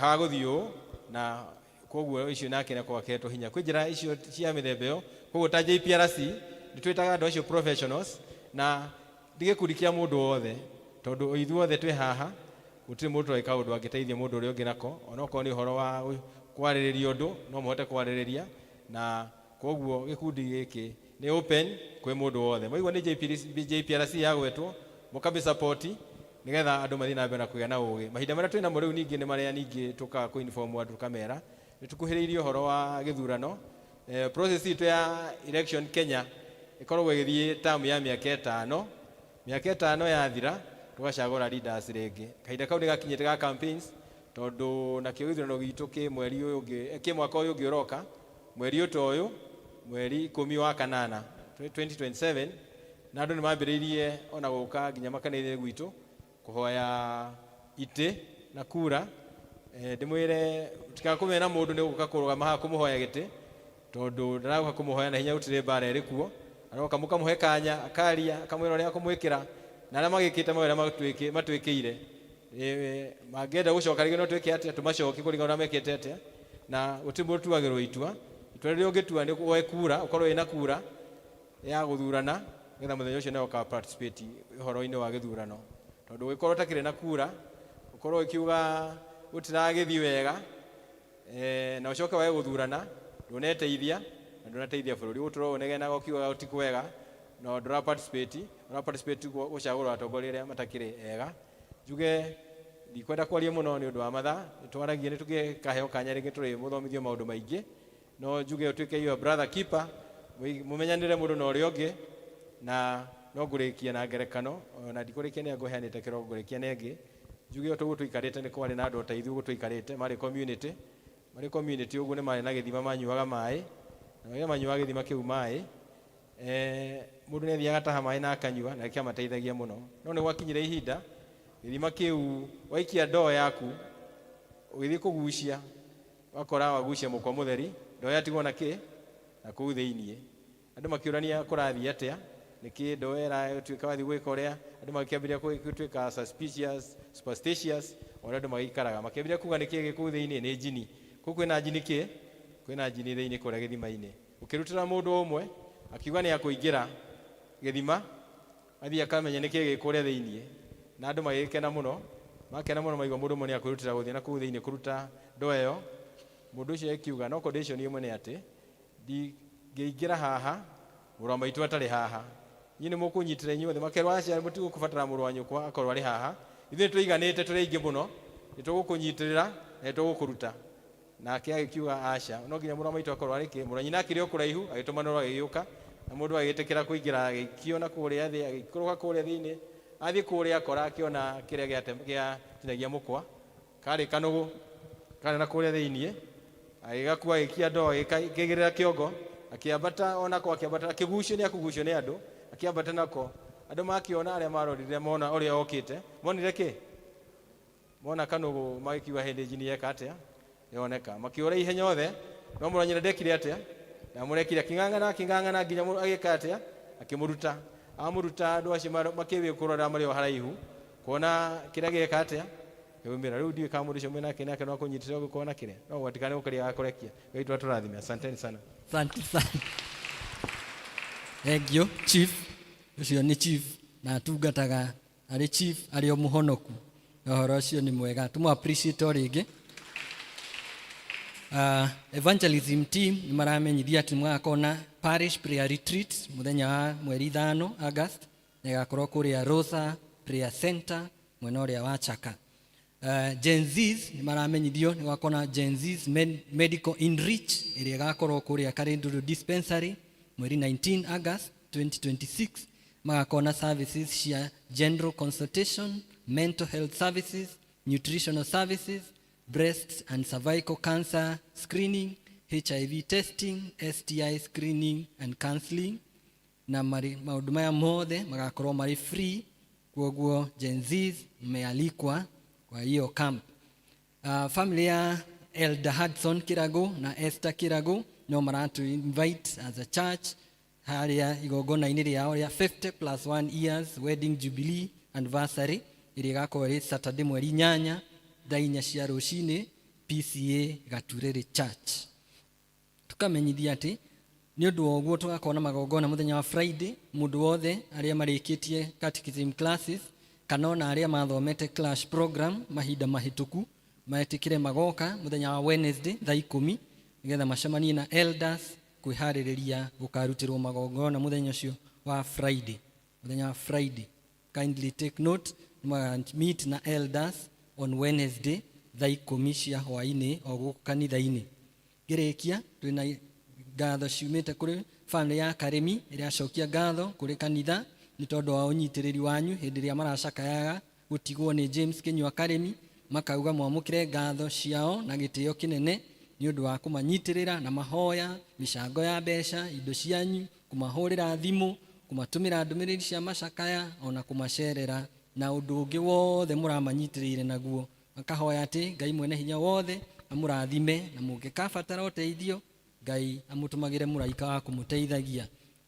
hagũthiĩ ũũ, na koguo icio nake nĩ akoragwo ahetwo hinya. Kwĩ njĩra icio cia mĩthemba ĩyo. Koguo ta JPRC nĩ twĩtaga andũ acio professionals, na ti gĩkundi kĩa mũndũ wothe, tondũ ithuothe twĩ haha gũtirĩ mũndũ ũroĩ kaũndũ angĩteithia mũndũ ũrĩa ũngĩ nako, onokorwo nĩ ũhoro wa kwarĩrĩria ũndũ no mũhote kwarĩrĩria, na koguo gĩkundi gĩkĩ nĩ open kwĩ mũndũ wothe. Mwaigua nĩ JPRC yagwetwo, mũkamĩ support nĩgetha andũ mathiĩ na mbere na kũgĩa na ũgĩ. Mahinda marĩa twĩ namo rĩu ningĩ nĩ marĩa ningĩ tũkaga kũ-inform andũ tũkamera nĩ tũkuhĩrĩirie ũhoro wa gĩthurano. Process itũ ya election Kenya ĩkoragwo ĩgĩthiĩ term ya mĩaka ĩtano. Mĩaka ĩtano yathira tũgacagũra leaders rĩngĩ. Kahinda kau nĩ gakinyĩte ga campaigns, tondũ nakĩo gĩthurano gitũ kĩ mweri ũyũ ũngĩ, kĩ mwaka ũyũ ũngĩ ũroka, mweri ũyũ ta ũyũ, mweri 10 wa kanana 2027, na andũ nĩ mambĩrĩirie ona gũka nginya makanitha-inĩ gwitũ kũhoya itĩ na kura. Ndĩmwĩre tigakumena mũndũ nĩ gũka kũrũgama haha kũmũhoya gĩtĩ, tondũ ndaragũka kũmũhoya na hinya, gũtirĩ mbara ĩrĩ kuo. Aroka mũkamũhe kanya akaria, akamwĩra ũrĩa akũmwĩkĩra, na arĩa magĩkĩte mawĩra matwĩkĩire. Mangĩenda gũcoka rĩngĩ no twĩke atĩa, tũmacokie kũringana na ũrĩa mekĩte atĩa, na gũtirĩ mũndũ ũtuagĩrwo itua. Itua rĩrĩa ũngĩtua nĩ woe kura, ũkorwo wĩna kura ya gũthurana, nĩgetha mũthenya ũcio nawe ũka participate ũhoro-inĩ wa gĩthurano. Tondũ ũngĩkorwo ũtakĩrĩ na kura, ũkorwo ũkiuga gũtiragĩthiĩ wega, na ũcoke wage gũthurana, ndũneteithia na ndũnateithia bũrũri. Ũgũtũra ũnegenaga ũkiugaga ti kwega, no ndũra participate, ũra participate gũcagũra atongoria arĩa matakĩrĩ ega. Njuge ndikwenda kwaria mũno nĩ ũndũ wa mathaa, nĩ twaragie, nĩ tũngĩkaheo kanya rĩngĩ tũrĩ mũthomithio maũndũ maingĩ. No njuge ũtuĩke your brother keeper, mũmenyanĩre mũndũ na ũrĩa ũngĩ. Na no ngũrĩkia na ngerekano, ona ndikũrĩkia nĩ ngũheanĩte kĩroko, ngũrĩkia na ĩngĩ. Njuge o toguo tũikarĩte, nĩ kwarĩ na andũ ta ithuĩ ũguo tũikarĩte, marĩ community, marĩ community ũguo, nĩ marĩ na gĩthima manyuaga maĩ. Na rĩrĩa manyuaga gĩthima kĩu maĩ, mũndũ nĩ athiaga ataha maĩ na akanyua, na kĩamateithagia mũno. No nĩ gwakinyire ihinda gĩthima kĩu waikia ndoo yaku, ũgĩthiĩ kũgucia, wakora wagucia mũkwa mũtheri, ndoo yatigwo na kĩ na kũu thĩiniĩ. Andũ makĩũrania kũrathiĩ atĩa, nĩkĩ ndoo ĩratuĩka wathiĩ gwĩka ũrĩa. Andũ magĩkĩambĩrĩria gũtuĩka suspicious, superstitious, o ũrĩa andũ magĩikaraga makĩambĩrĩria kuga nĩkĩ gĩ kũu thĩiniĩ, nĩ njini kũu, kwĩna njini, kĩ kwĩna njini thĩiniĩ kũrĩa gĩthima-inĩ. Ũkĩrutĩra mũndũ ũmwe akiuga nĩ akũingĩra gĩthima athiĩ akamenya nĩkĩ gĩ kũrĩa thĩiniĩ, na andũ magĩkena mũno, makena mũno maigua mũndũ ũmwe nĩ akwĩrutĩra gũthiĩ na kũu thĩiniĩ kũruta ndoo ĩyo. Mũndũ ũcio akiuga no condition ĩmwe nĩ atĩ ndingĩingĩra haha mũrũ wa maitũ atarĩ haha, inyuĩ nĩ mũkũnyitĩra inyuothe. Makerwo aca, mũtigũkũbatara mũrũ wa nyũkwa akorwo arĩ haha, ithuĩ nĩ tũiganĩte, tũrĩ aingĩ mũno, nĩ tũgũkũnyitĩrĩra na nĩ tũgũkũruta. Nake agĩkiuga aca, no nginya mũrũ wa maitũ akorwo arĩ kĩ. Mũrũ wa nyina akĩrĩ o kũraihu, agĩtũmanĩrwo agĩgĩũka, na mũndũ agĩtĩkĩra kũingĩra, agĩikio na kũrĩa thĩ, agĩikũrũka kũrĩa thĩinĩ. Athiĩ kũrĩa akora akĩona kĩrĩa gĩatinagia mũkwa karĩ kanũgũ karĩ na kũrĩa thĩinĩ, agĩgakua, agĩkia ndoo, agĩkĩigĩrĩra kĩongo, akĩambata onako, akĩambata, akĩgucio, nĩ akũgucio nĩ andũ, akĩambata nako. Andũ makĩona, arĩa marorire mona ũrĩa okĩte, monire kĩ, mona kanũgũ, magĩkiuga hĩndĩ njini yeka atĩa yoneka, makĩũra ihenya othe. No mũrũ wa nyina ndekire atĩa, ndamũrekire, akĩng'ang'ana, akĩng'ang'ana nginya agĩka atĩa, akĩmũruta. Amũruta, andũ acio makĩwĩ kũrora marĩ o haraihu kuona kĩrĩa gĩeka atĩa kĩaumĩra. Rĩu ndiũĩ kana mũndũ ũcio mwĩnake nake no akũnyitĩre ũgĩkorwo kĩrĩa no gwatikane gũkĩrĩa gakũrekia. Ngai tũrathime. Asanteni sana. Asante sana. Thank you, Chief. Ũcio nĩ Chief na atungataga arĩ Chief arĩ o mũhonoku. Na ũhoro ũcio nĩ mwega. Tũmũ appreciate o rĩngĩ. Evangelism team nĩ maramenyithia atĩ magakorwo na parish prayer retreat mũthenya wa mweri 5 August, na ĩgakorwo kũrĩa Rosa Prayer Center mwena ũrĩa wa Chaka. Gen Zs nĩ maramenyithio nĩ gwakorwo na Gen Zs Medical Inreach ĩrĩa ĩgakorwo kũrĩa Karinduru Dispensary mweri 19 August 2026. Magakorwo na services cia general consultation, mental health services, nutritional services, breast and cervical cancer screening, HIV testing, STI screening and counseling, na maũndũ maya mothe magakorwo marĩ free. Kwoguo Gen Zs mmealikwa kwa hiyo camp. Family ya Elder Hudson Kirago na Esther Kirago no maratu invite as a church harĩa igongona-inĩ rĩao rĩa 50 plus 1 years wedding jubilee anniversary ĩrĩa ĩgakorwo ĩrĩ Saturday mweri 8 thaa 4 cia rũcinĩ, PCA Gaturĩrĩ Church. Tukamenyithia atĩ nĩ ũndũ wa ũguo tũgakorwo na magongona mũthenya wa Friday. Mũndũ wothe arĩa marĩkĩtie catechism classes kana ona arĩa mathomete clash program mahinda mahĩtũku metĩkĩre magoka mũthenya wa Wednesday thaa 10 nĩgetha macemanie na elders kwĩharĩrĩria gũkarutĩrwo magongona mũthenya ũcio wa Friday. Mũthenya wa Friday, kindly take note, meet na elders on Wednesday thaa 10 cia hwainĩ o gũkũ kanitha-inĩ. Ngĩrĩkia, twĩna ngatho ciumĩte kũrĩ family ya Karĩmi ĩrĩa acokia ngatho kũrĩ kanitha nĩ tondũ wa ũnyitĩrĩri wanyu hĩndĩ ĩrĩa maracakayaga gũtigwo nĩ James Kĩnyua Karĩmi. Makauga mwamũkĩre ngatho ciao na gĩtĩo kĩnene nĩ ũndũ wa kũmanyitĩrĩra na mahoya, mĩcango ya mbeca, indo cianyu, kũmahũrĩra thimũ, kũmatũmĩra ndũmĩrĩri cia macakaya, ona kũmacerera na ũndũ ũngĩ wothe mũramanyitĩrĩire naguo. Makahoya atĩ Ngai mwene hinya wothe amũrathime, na mũngĩkabatara ũteithio Ngai amũtũmagĩre mũraika wa kũmũteithagia,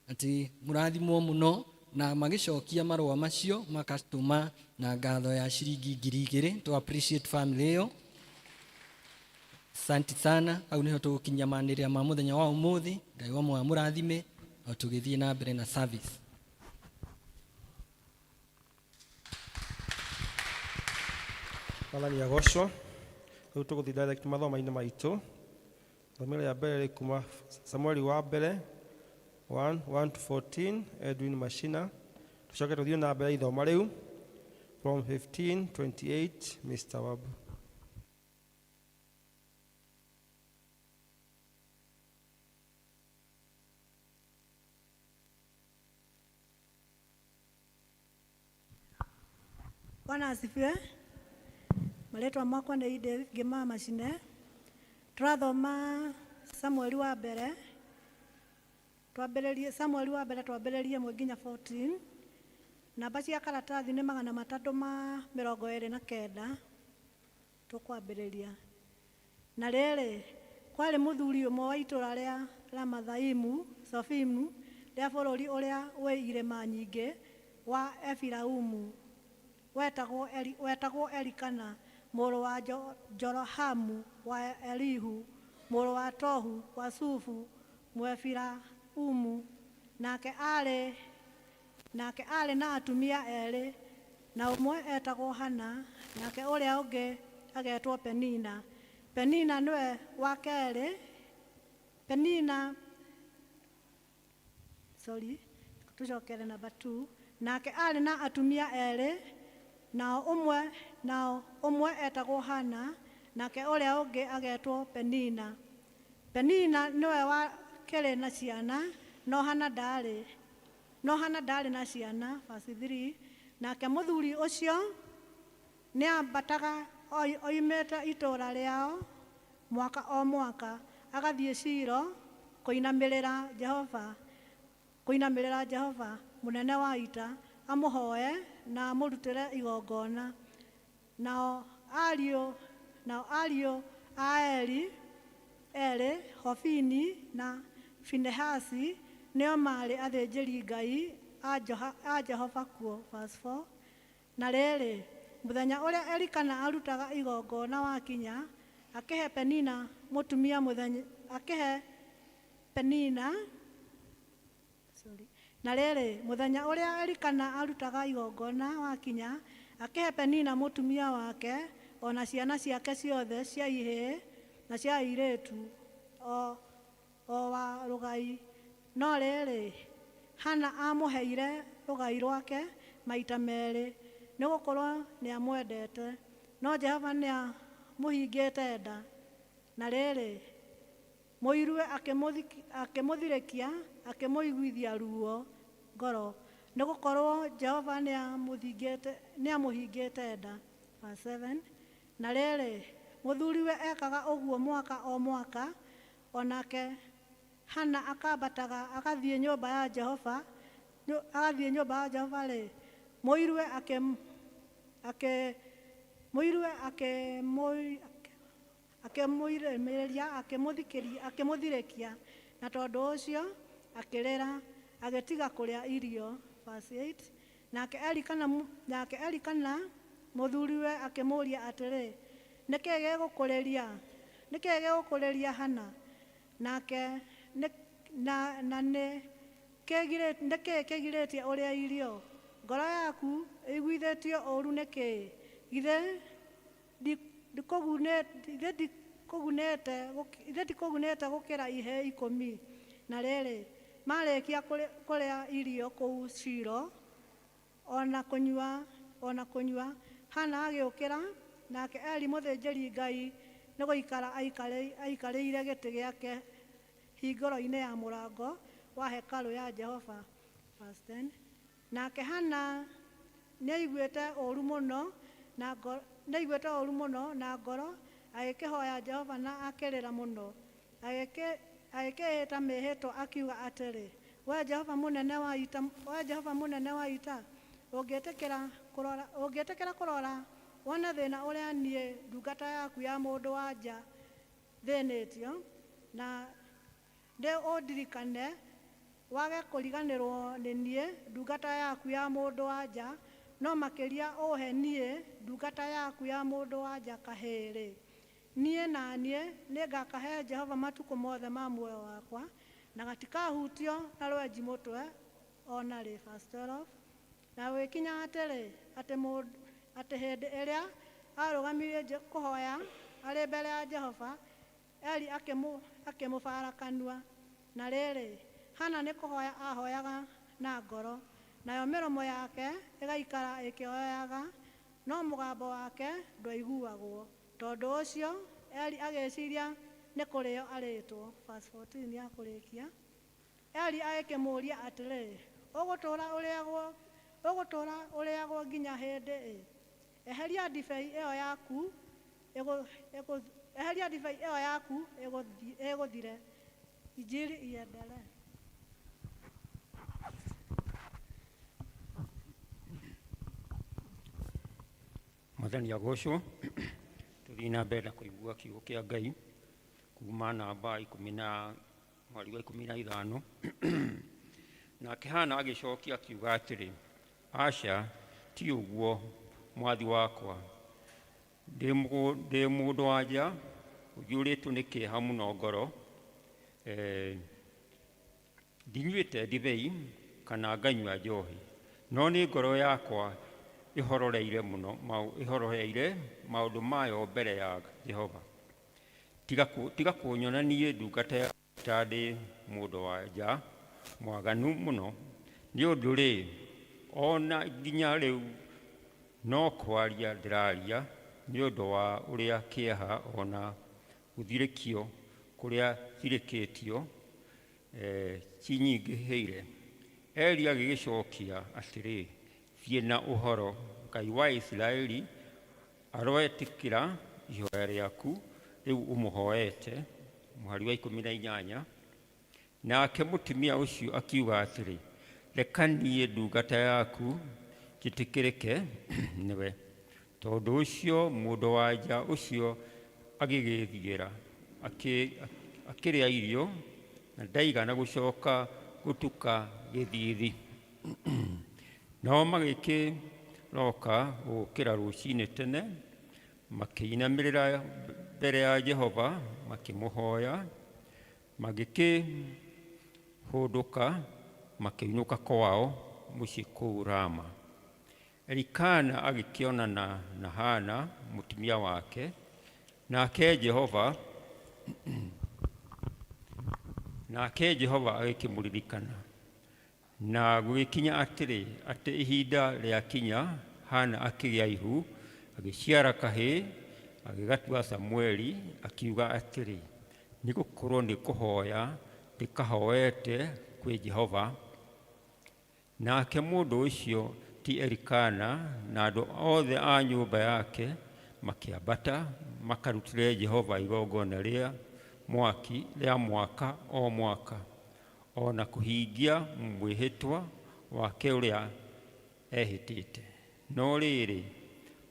atĩ mũrathimwo mũno. Na magĩcokia marũa macio makatũma na ngatho ya ciringi 2000 to appreciate family ĩyo. Asante sana. Hau nĩho tũgũkinyia manĩrĩra ma mũthenya wa ũmũthĩ. Ngai wa muoyo amũrathime o tũgĩthiĩ na mbere na service. Mwathani agocwo. Rĩu tũgũthiĩ direct mathomo-inĩ maitũ. Ithomo rĩa mbere rĩ kuma Samueli wa mbere 1 1 to 14, Edwin Machina. Tũcoke tũthiĩ na mbere ithomo rĩu from 15 28, Mr. Wabu. Bwana asifiwe. Marĩtwa makwa nĩ Edith Ngĩma Macine. Tũrathoma Samueli wa mbere, twambĩrĩrie Samueli wa mbere twambĩrĩrie 1 nginya 14. Namba cia karatathi nĩ 329 tũkwambĩrĩria. Na rĩrĩ, kwarĩ mũthuri ũmwe wa itũũra rĩa Ramathaimu Sofimu rĩa bũrũri ũrĩa wĩ irĩma nyingĩ wa Efiraimu, wetagwo Elikana mũrũ wa Jerohamu wa Elihu mũrũ wa Tohu wa Sufu Mũefiraimu. Nake aarĩ na atumia erĩ, na ũmwe etagwo Hana, nake ũrĩa ũngĩ agetwo Penina. Penina nĩwe wa kerĩ. Penina, sorry, tucokere number 2. Nake aarĩ na atumia erĩ, nao ũmwe etagwo Hana, nake ũrĩa ũngĩ agetwo Penina. Penina nĩwe wakĩrĩ na ciana, no Hana ndaarĩ na ciana. Verse 3. Nake mũthuri ũcio nĩambataga oimĩte itũũra rĩao mwaka o mwaka agathiĩ Shilo kũinamĩrĩra Jehova mũnene wa ita, amũhoe na amũrutĩre igongona. Nao ariũ a Eli erĩ, Hofini na Finehasi, nĩo maarĩ athĩnjĩri-Ngai a Jehova kuo. Verse 4. Na rĩrĩ, mũthenya ũrĩa Elikana arutaga igongona wakinya, akĩhe Penina mũtumia mũthenya akĩhe Penina, sorry. Na rĩrĩ, mũthenya ũrĩa Elikana arutaga igongona wakinya, akĩhe Penina mũtumia wake o na ciana ciake ciothe cia ihĩĩ na cia airĩtu o wa rũgai. No rĩrĩ, Hana amũheire rũgai rwake maita merĩ, nĩgũkorwo nĩamwendete, no Jehova nĩamũhingĩte nda. Na rĩrĩ, mũiruwe akĩmũthirĩkia, akĩmũiguithia ruo ngoro, nĩgũkorwo Jehova nĩamũhingĩte nda. Verse 7. Na rĩrĩ, mũthuriwe ekaga ũguo mwaka o mwaka, o nake Hana akambataga agathiĩ nyũmba ya Jehova rĩ, mũiruwe akĩmũrĩmĩrĩria, akĩmũthirĩkia, na tondũ ũcio akĩrĩra, agĩtiga kũrĩa irio. Verse 8. Nake Elikana mũthuriwe akĩmũũria atĩrĩ, "Nĩkĩĩ gĩgũkũrĩria Hana? Nake na nĩ kĩĩ kĩgirĩtie ũrĩe irio? Ngoro yaku ĩiguithĩtio ũũru nĩkĩ? Githĩ ndikũgunĩte gũkĩra ihĩĩ 10?" Na rĩrĩ, marĩkia kũrĩa irio kũu Shilo o na kũnyua, Hana agĩũkĩra, nake Eli mũthĩnjĩri-Ngai nĩ gũikara aikarĩire gĩtĩ gĩake hingĩro-inĩ ya mũrango wa hekarũ ya Jehova. Verse 10. Nake Hana nĩaiguĩte ũũru mũno na ngoro, agĩkĩhoya Jehova na akĩrĩra mũno. Agĩkĩĩhĩta mĩĩhĩtwa akiuga atĩrĩ, "We Jehova mũnene wa ita, we Jehova mũnene wa ita, ũngĩtĩkĩra kũrora wone thĩna ũrĩa niĩ ndungata yaku ya mũndũ-wa-nja thĩnĩtio, na nĩ ũndirikane wage kũriganĩrwo nĩ niĩ ndungata yaku ya mũndũ-wa-nja, no makĩria ũhe niĩ ndungata yaku ya mũndũ-wa-nja kahĩĩ-rĩ, niĩ na niĩ nĩngakahe Jehova matukũ mothe ma muoyo wakwa, na gatikahutio na rwenji mũtwe o na rĩ." Verse 12. Na gũgĩkinya atĩrĩ, atĩ hĩndĩ ĩrĩa arũgamirie kũhoya arĩ mbere ya Jehova, Eli akĩmũbara kanua. Na rĩrĩ, Hana nĩ kũhoya aahoyaga na ngoro, nayo mĩromo yake ĩgaikara ĩkĩoyaga, no mũgambo wake ndwaiguagwo. Tondũ ũcio Eli agĩĩciiria nĩ kũrĩo arĩĩtwo. Verse 14 ya kũrĩkia. Eli agĩkĩmũũria atĩrĩ, "Ũgũtũũra ũrĩagwo nginya hĩndĩ ĩ?" Eheria ndibei ĩyo yaku eheria ndibei ĩyo yaku ĩgũthire. Injili iendelee. Mwathani agocwo. Tũthiĩ na mbere na kũigua kiugo kĩa Ngai kuma namba ikũmi na mweri wa 15. Nake Hana agĩcokia akiuga atĩrĩ, aca, ti ũguo, mwathi wakwa, ndĩ mũndũ wa nja ũiyũrĩtwo nĩ kĩeha mũno ngoro. Ndinyuĩte ndibei kana nganyua njohi, no nĩ ngoro yakwa ĩhororeire mũno ĩhororeire maũndũ mayo mbere ya Jehova. Tiga kũnyona niĩ ndungata yaku ta ndĩ mũndũ wa nja mwaganu mũno, nĩ ũndũ rĩ, o na nginya rĩu no kwaria ndĩraria nĩ ũndũ wa ũrĩa kĩeha o na gũthirĩkio kũrĩa thirĩkĩtio cinyingĩhĩire. Eli agĩgĩcokia atĩrĩ, thiĩ na ũhoro, Ngai wa Isiraeli aroetĩkĩra ihoya rĩaku rĩu ũmũhoete. Mũhari wa 18. Nake mũtumia ũcio akiuga atĩrĩ, reka niĩ ndungata yaku njĩtĩkĩrĩke nĩwe. Tondũ ũcio mũndũ wa nja ũcio agĩgĩthiĩra, akĩrĩa irio, na ndaigana gũcoka gũtuka gĩthiithi. Nao magĩkĩroka gũũkĩra rũcinĩ tene, makĩinamĩrĩra mbere ya Jehova, makĩmũhoya, magĩkĩhũndũka, makĩinũka kwao mũciĩ kũu Rama. Elikana agĩkĩonana na Hana mũtumia wake, nake Jehova agĩkĩmũririkana. Na gũgĩkinya atĩrĩ, atĩ ihinda rĩakinya, Hana akĩgĩa ihu, agĩciara kahĩĩ, agĩgatua Samueli, akiuga atĩrĩ, nĩ gũkorwo nĩ kũhoya ndĩkahoete kwĩ Jehova. Nake mũndũ ũcio ti Elikana na andũ othe a nyũmba yake makĩambata makarutĩre Jehova igongona rĩa mwaki rĩa mwaka o mwaka, o na kũhingia mwĩhĩtwa wake ũrĩa ehĩtĩte. No rĩrĩ,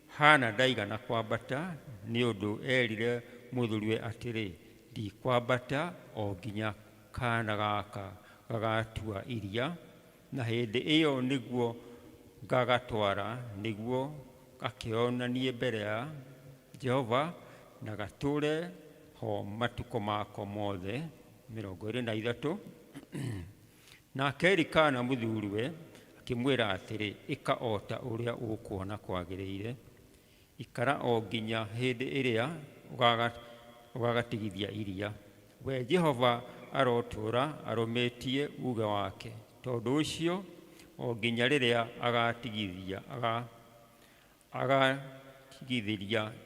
Hana ndaigana kwambata, nĩ ũndũ erire mũthuriwe atĩrĩ, ndikwambata o nginya kaana gaka gagatua iria, na hĩndĩ ĩyo nĩguo ngagatwara, nĩguo gakĩonanie mbere ya Jehova, na gatũũre ho matukũ mako mothe 23. Nake Elikana mũthuriwe akĩmwĩra atĩrĩ, ĩka o ta ũrĩa ũkuona kwagĩrĩire, ikara o nginya hĩndĩ ĩrĩa ũgagatigithia iria. We Jehova arotũũra arũmĩtie uuge wake, tondũ ũcio o nginya rĩrĩa agatigithĩria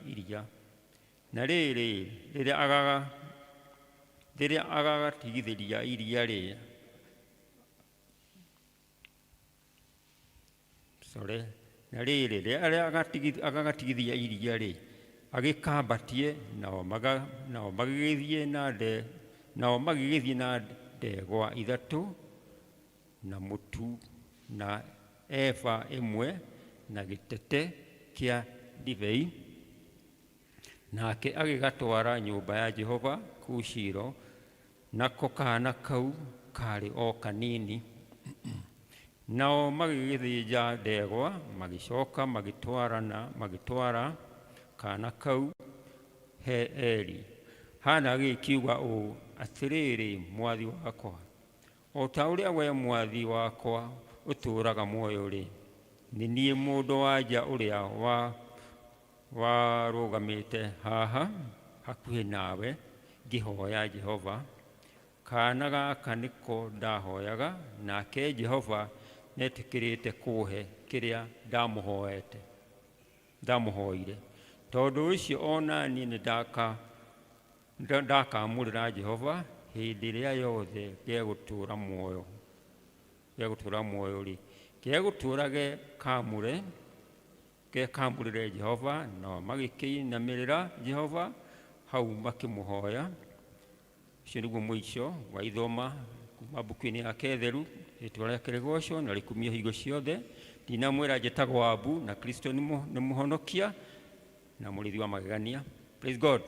iria. Na rĩrĩ, rĩrĩa agagatigithĩria iria-rĩ, sorry, na rĩrĩ, rĩrĩa agagatigithia iria-rĩ, agĩkambatie, nao magĩgĩthiĩ na ndegwa ithatũ na mũtu na eba ĩmwe na gĩtete kĩa ndibei. Nake agĩgatwara nyũmba ya Jehova kũu Shilo, nako kaana kau karĩ o kanini. Nao magĩgĩthĩnja ndegwa, magĩcoka magĩtwara kaana kau he Eli. Hana agĩkiuga ũũ, atĩrĩrĩ, mwathi wakwa, o ta ũrĩa we mwathi wakwa ũtũũraga muoyo-rĩ, nĩ niĩ mũndũ wa nja ũrĩa warũgamĩte haha hakuhĩ nawe ngĩhoya Jehova. Kaana gaka nĩko ndahoyaga, nake Jehova nĩetĩkĩrĩte kũũhe kĩrĩa ndamũhoire. Tondũ ũcio o na niĩ nĩ ndakamũrĩra Jehova hĩndĩ ĩrĩa yothe gegũtũũra muoyo-rĩ, gegũtũũra ge kaamũre Gekamũrĩre Jehova. Nao magĩkĩinamĩrĩra Jehova hau makĩmũhoya. Ũcio nĩguo mũico wa ithoma kuma mbuku-inĩ yake theru. Rĩtwa rĩake rĩgocwo na rĩkumio hingo ciothe. Ndinamwĩra njĩtagwo Abu na Kristo nĩ mũhonokia na mũrĩithi wa magegania. Praise God.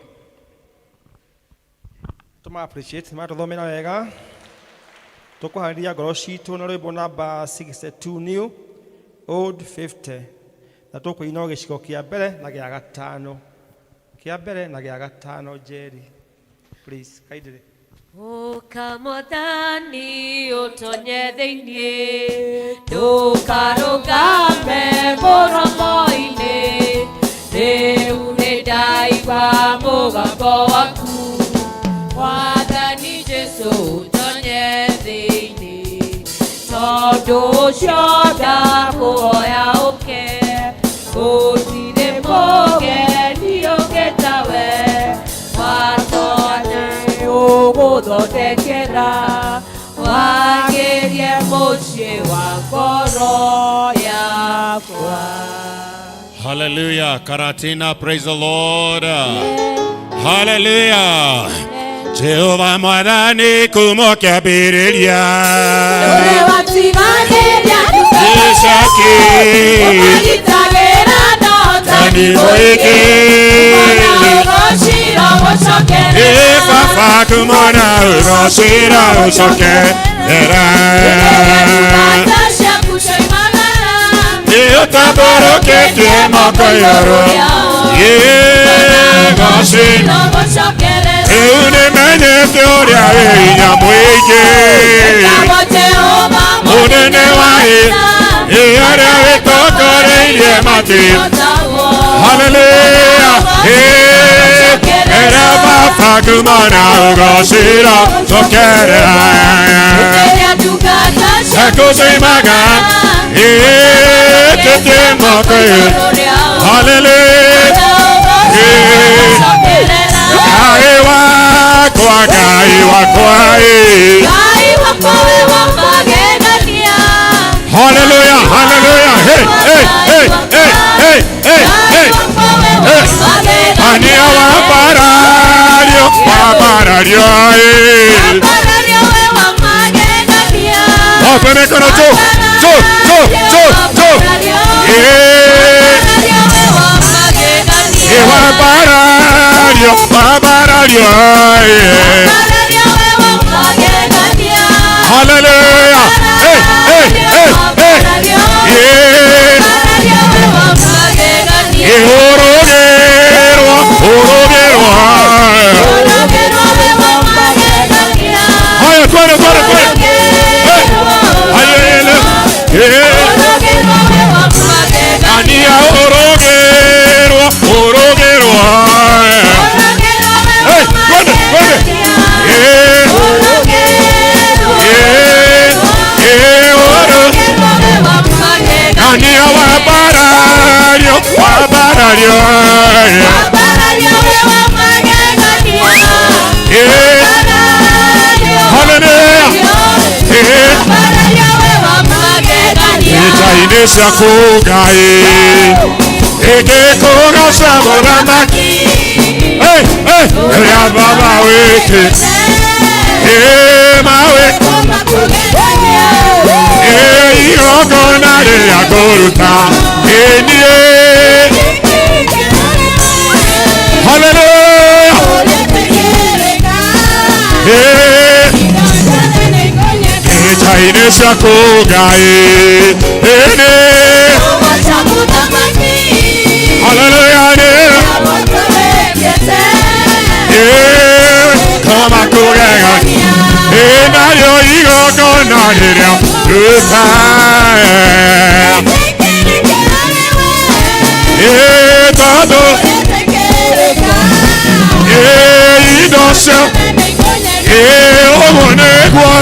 Tũma appreciate nĩ wega. Tũkũharĩria ngoro citũ na rwĩmbo namba 62 new old 50, na tũkũina o gĩcigo kĩa mbere na gĩa gatano, kĩa mbere na gĩa gatano. Njeri, please, kindly. Ũka Mwathani ũtonye thĩinĩ, ndũkarũgame mũromo-inĩ. Rĩu nĩndaigua mũgambo waku, Mwathani Jesũ ũtonye thĩinĩ. Tondũ ũcio ndakũhoya ũke, gũtirĩ mũgeni ũngĩ tawe. Watonya ũgũthondekera, wagĩrie mũciĩ wa ngoro yakwa. Hallelujah. Karatina, praise the Lord. Hallelujah. Jehova Mwathani kuma kĩambĩrĩria. Ũrĩa watiganĩria Icaki. Ũkagitagĩra Tani ndotani mũingĩ. Ũgocira gũcokerera. Ĩ baba kumona ũgocira ũcokerera. Ndungata ciaku cioimagara. Nĩ ũtambũrũkĩtie moko igũrũ. Ĩ gocira. Gũcokerera. Rĩu nĩmenyete ũrĩa wĩ hinya mũingĩ. Wĩtagwo Jehova Mũnene wa ĩ arĩa wĩtongoreirie mati. Hallelujah. Era baba kumona ũgocira cokerera. Rĩrĩa ndungata Ciaku cioimaga ĩtĩtie moko igũrũ. Hallelujah. Ngai wakwa, Ngai wakwa, ĩ. Ngai wakwa wĩ wa magegania. Hallelujah, hallelujah. Hey, hey, hey, hey, hey, hey, hey. Hey. Ania waparario, waparario, eh. Waparario wĩ wa magegania. Wape mikono juu, juu, juu, juu, juu. Eh. Eh, waparario, waparario, eh. Hallelujah. Hey, hey, hey, hey. Eh. Eh, orogerwa, orogerwa. Haya, twende, twende, twende. Hey. Hallelujah. Eh. Ania orogerwa, orogerwa. Hey, twende, twende. Eh. Eh, eh, oro. Ania waparario, waparario. Eh. Hallelujah. Eh. Nja-inĩ ciaku Ngai ĩngĩkũgoca mũthamaki. Hey, hey, ũrĩa baba wĩkĩ ĩ mawe ĩ igongona rĩrĩa ngũruta ĩ niĩ. Hallelujah. Eh. Nja-inĩ ciaku Ngai ĩ niĩ. Hallelujah. Nĩ kama kũgegania ĩ narĩo igongona rĩrĩa ruta ĩ tondũ ĩ indo cia ĩ ũguo nĩguo.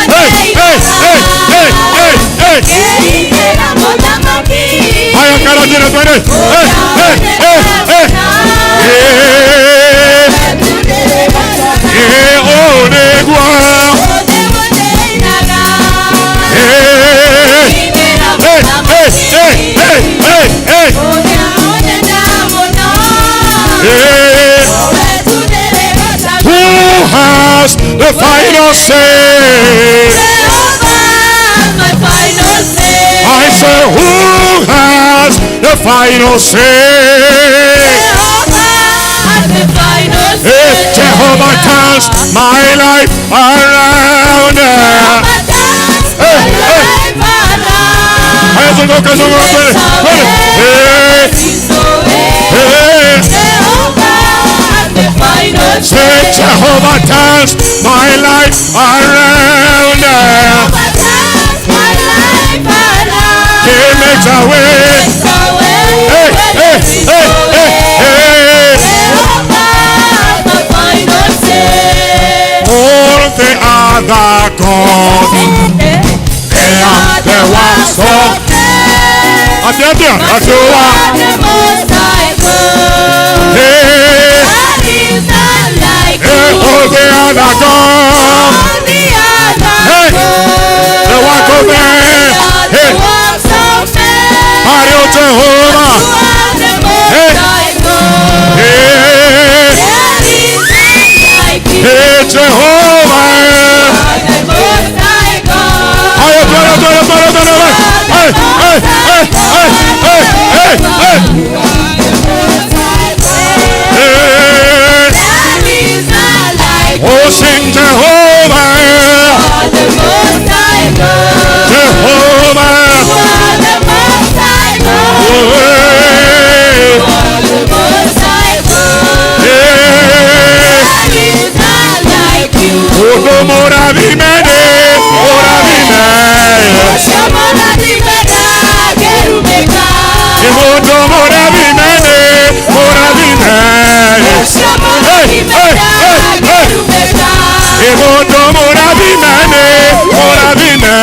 Hey, hey, hey, hey, hey, hey. Haya, Karolina, twende. Hey, hey, hey, hey. Eh, eh, ũũ nĩguo. Eh, hey, hey, hey, hey, hey, final say? Jehovah has my final say. I say, who has the final say? Jehovah has the final say. If Jehovah turns my life around, Jehovah turns my life around. Haya, zunguka, zunguka, twende, twende. Hey, hey. Jehovah has the final Say say. Jehovah turns my life around. Jehovah turns my life around. He makes a way. Makes a way Hey, where hey, there is hey, no hey, way. hey. Jehovah has the final say. All the other gods, they are the ones of Atia, Atua. The Most High God. Hey, There is none like hey, you. all the other gods, All the other Hey, gods. the work of man. Are the Hey, works of men. are you Jehovah? You are the Most Hey. High God. Hey, There is none like you. hey, Jehovah. You are the Most High God. Haya, twende, twende, twende, twende, twende. Hey, hey, hey, hey, hey, hey, hey. Hey. There is none like Oh, sing Jehovah, You are the Most High God. Jehovah. You are the Most High God. Hey, You are the Most High God. hey. There is none like you. Odo moravimene, moravimene. Odo moravimene, moravimene. Hey, hey, hey, hey. Odo moravimene, moravimene.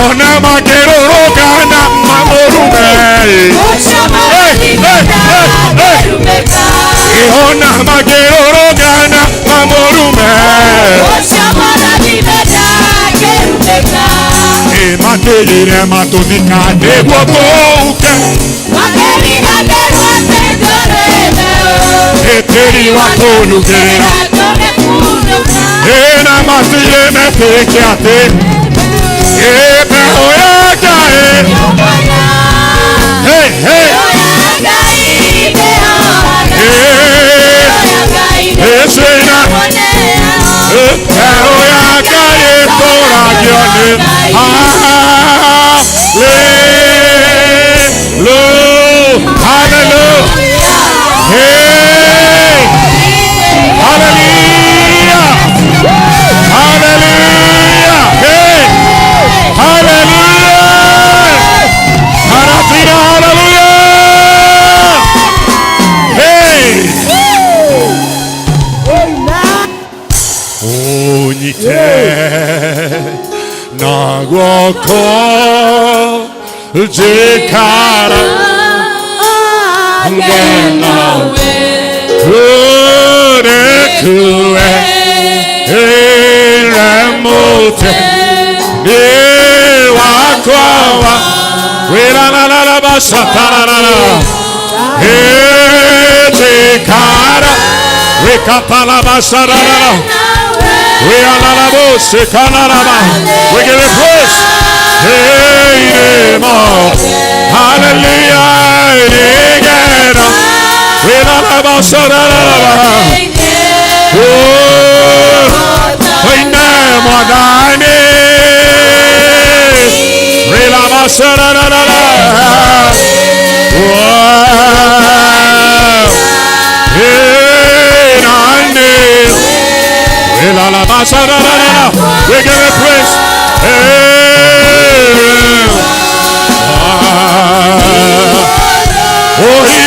Ona makeroro kana mamorume. Hey, hey, hey, hey. Ona makeroro kana mamorume. Emateire matuthika nĩguo kũũke ĩtĩri wa kũnungĩra ĩna matirĩ metĩkia atĩ ĩ mbeũ ya Ngai. Hey, hey. Ĩ ĩcina mbeũ ya Ngai ĩtũragio nĩ Hallelujah. Hey. Hallelujah. Hallelujah. Hey. Hallelujah. Haratina, hallelujah. Hey. Unyite na guoko njikara ngena urekue iremote ni wakwawa wilalalalabasatararara ejikara wikapalabasararara wialalabosikanaraba. We give you praise. Hey, hallelujah. Wilalabasararara. Oh, mwadani. Wilalabasararara. Oh, hey, nani. Wilalabasararara. We give you praise. Hey. Ah. Oh, he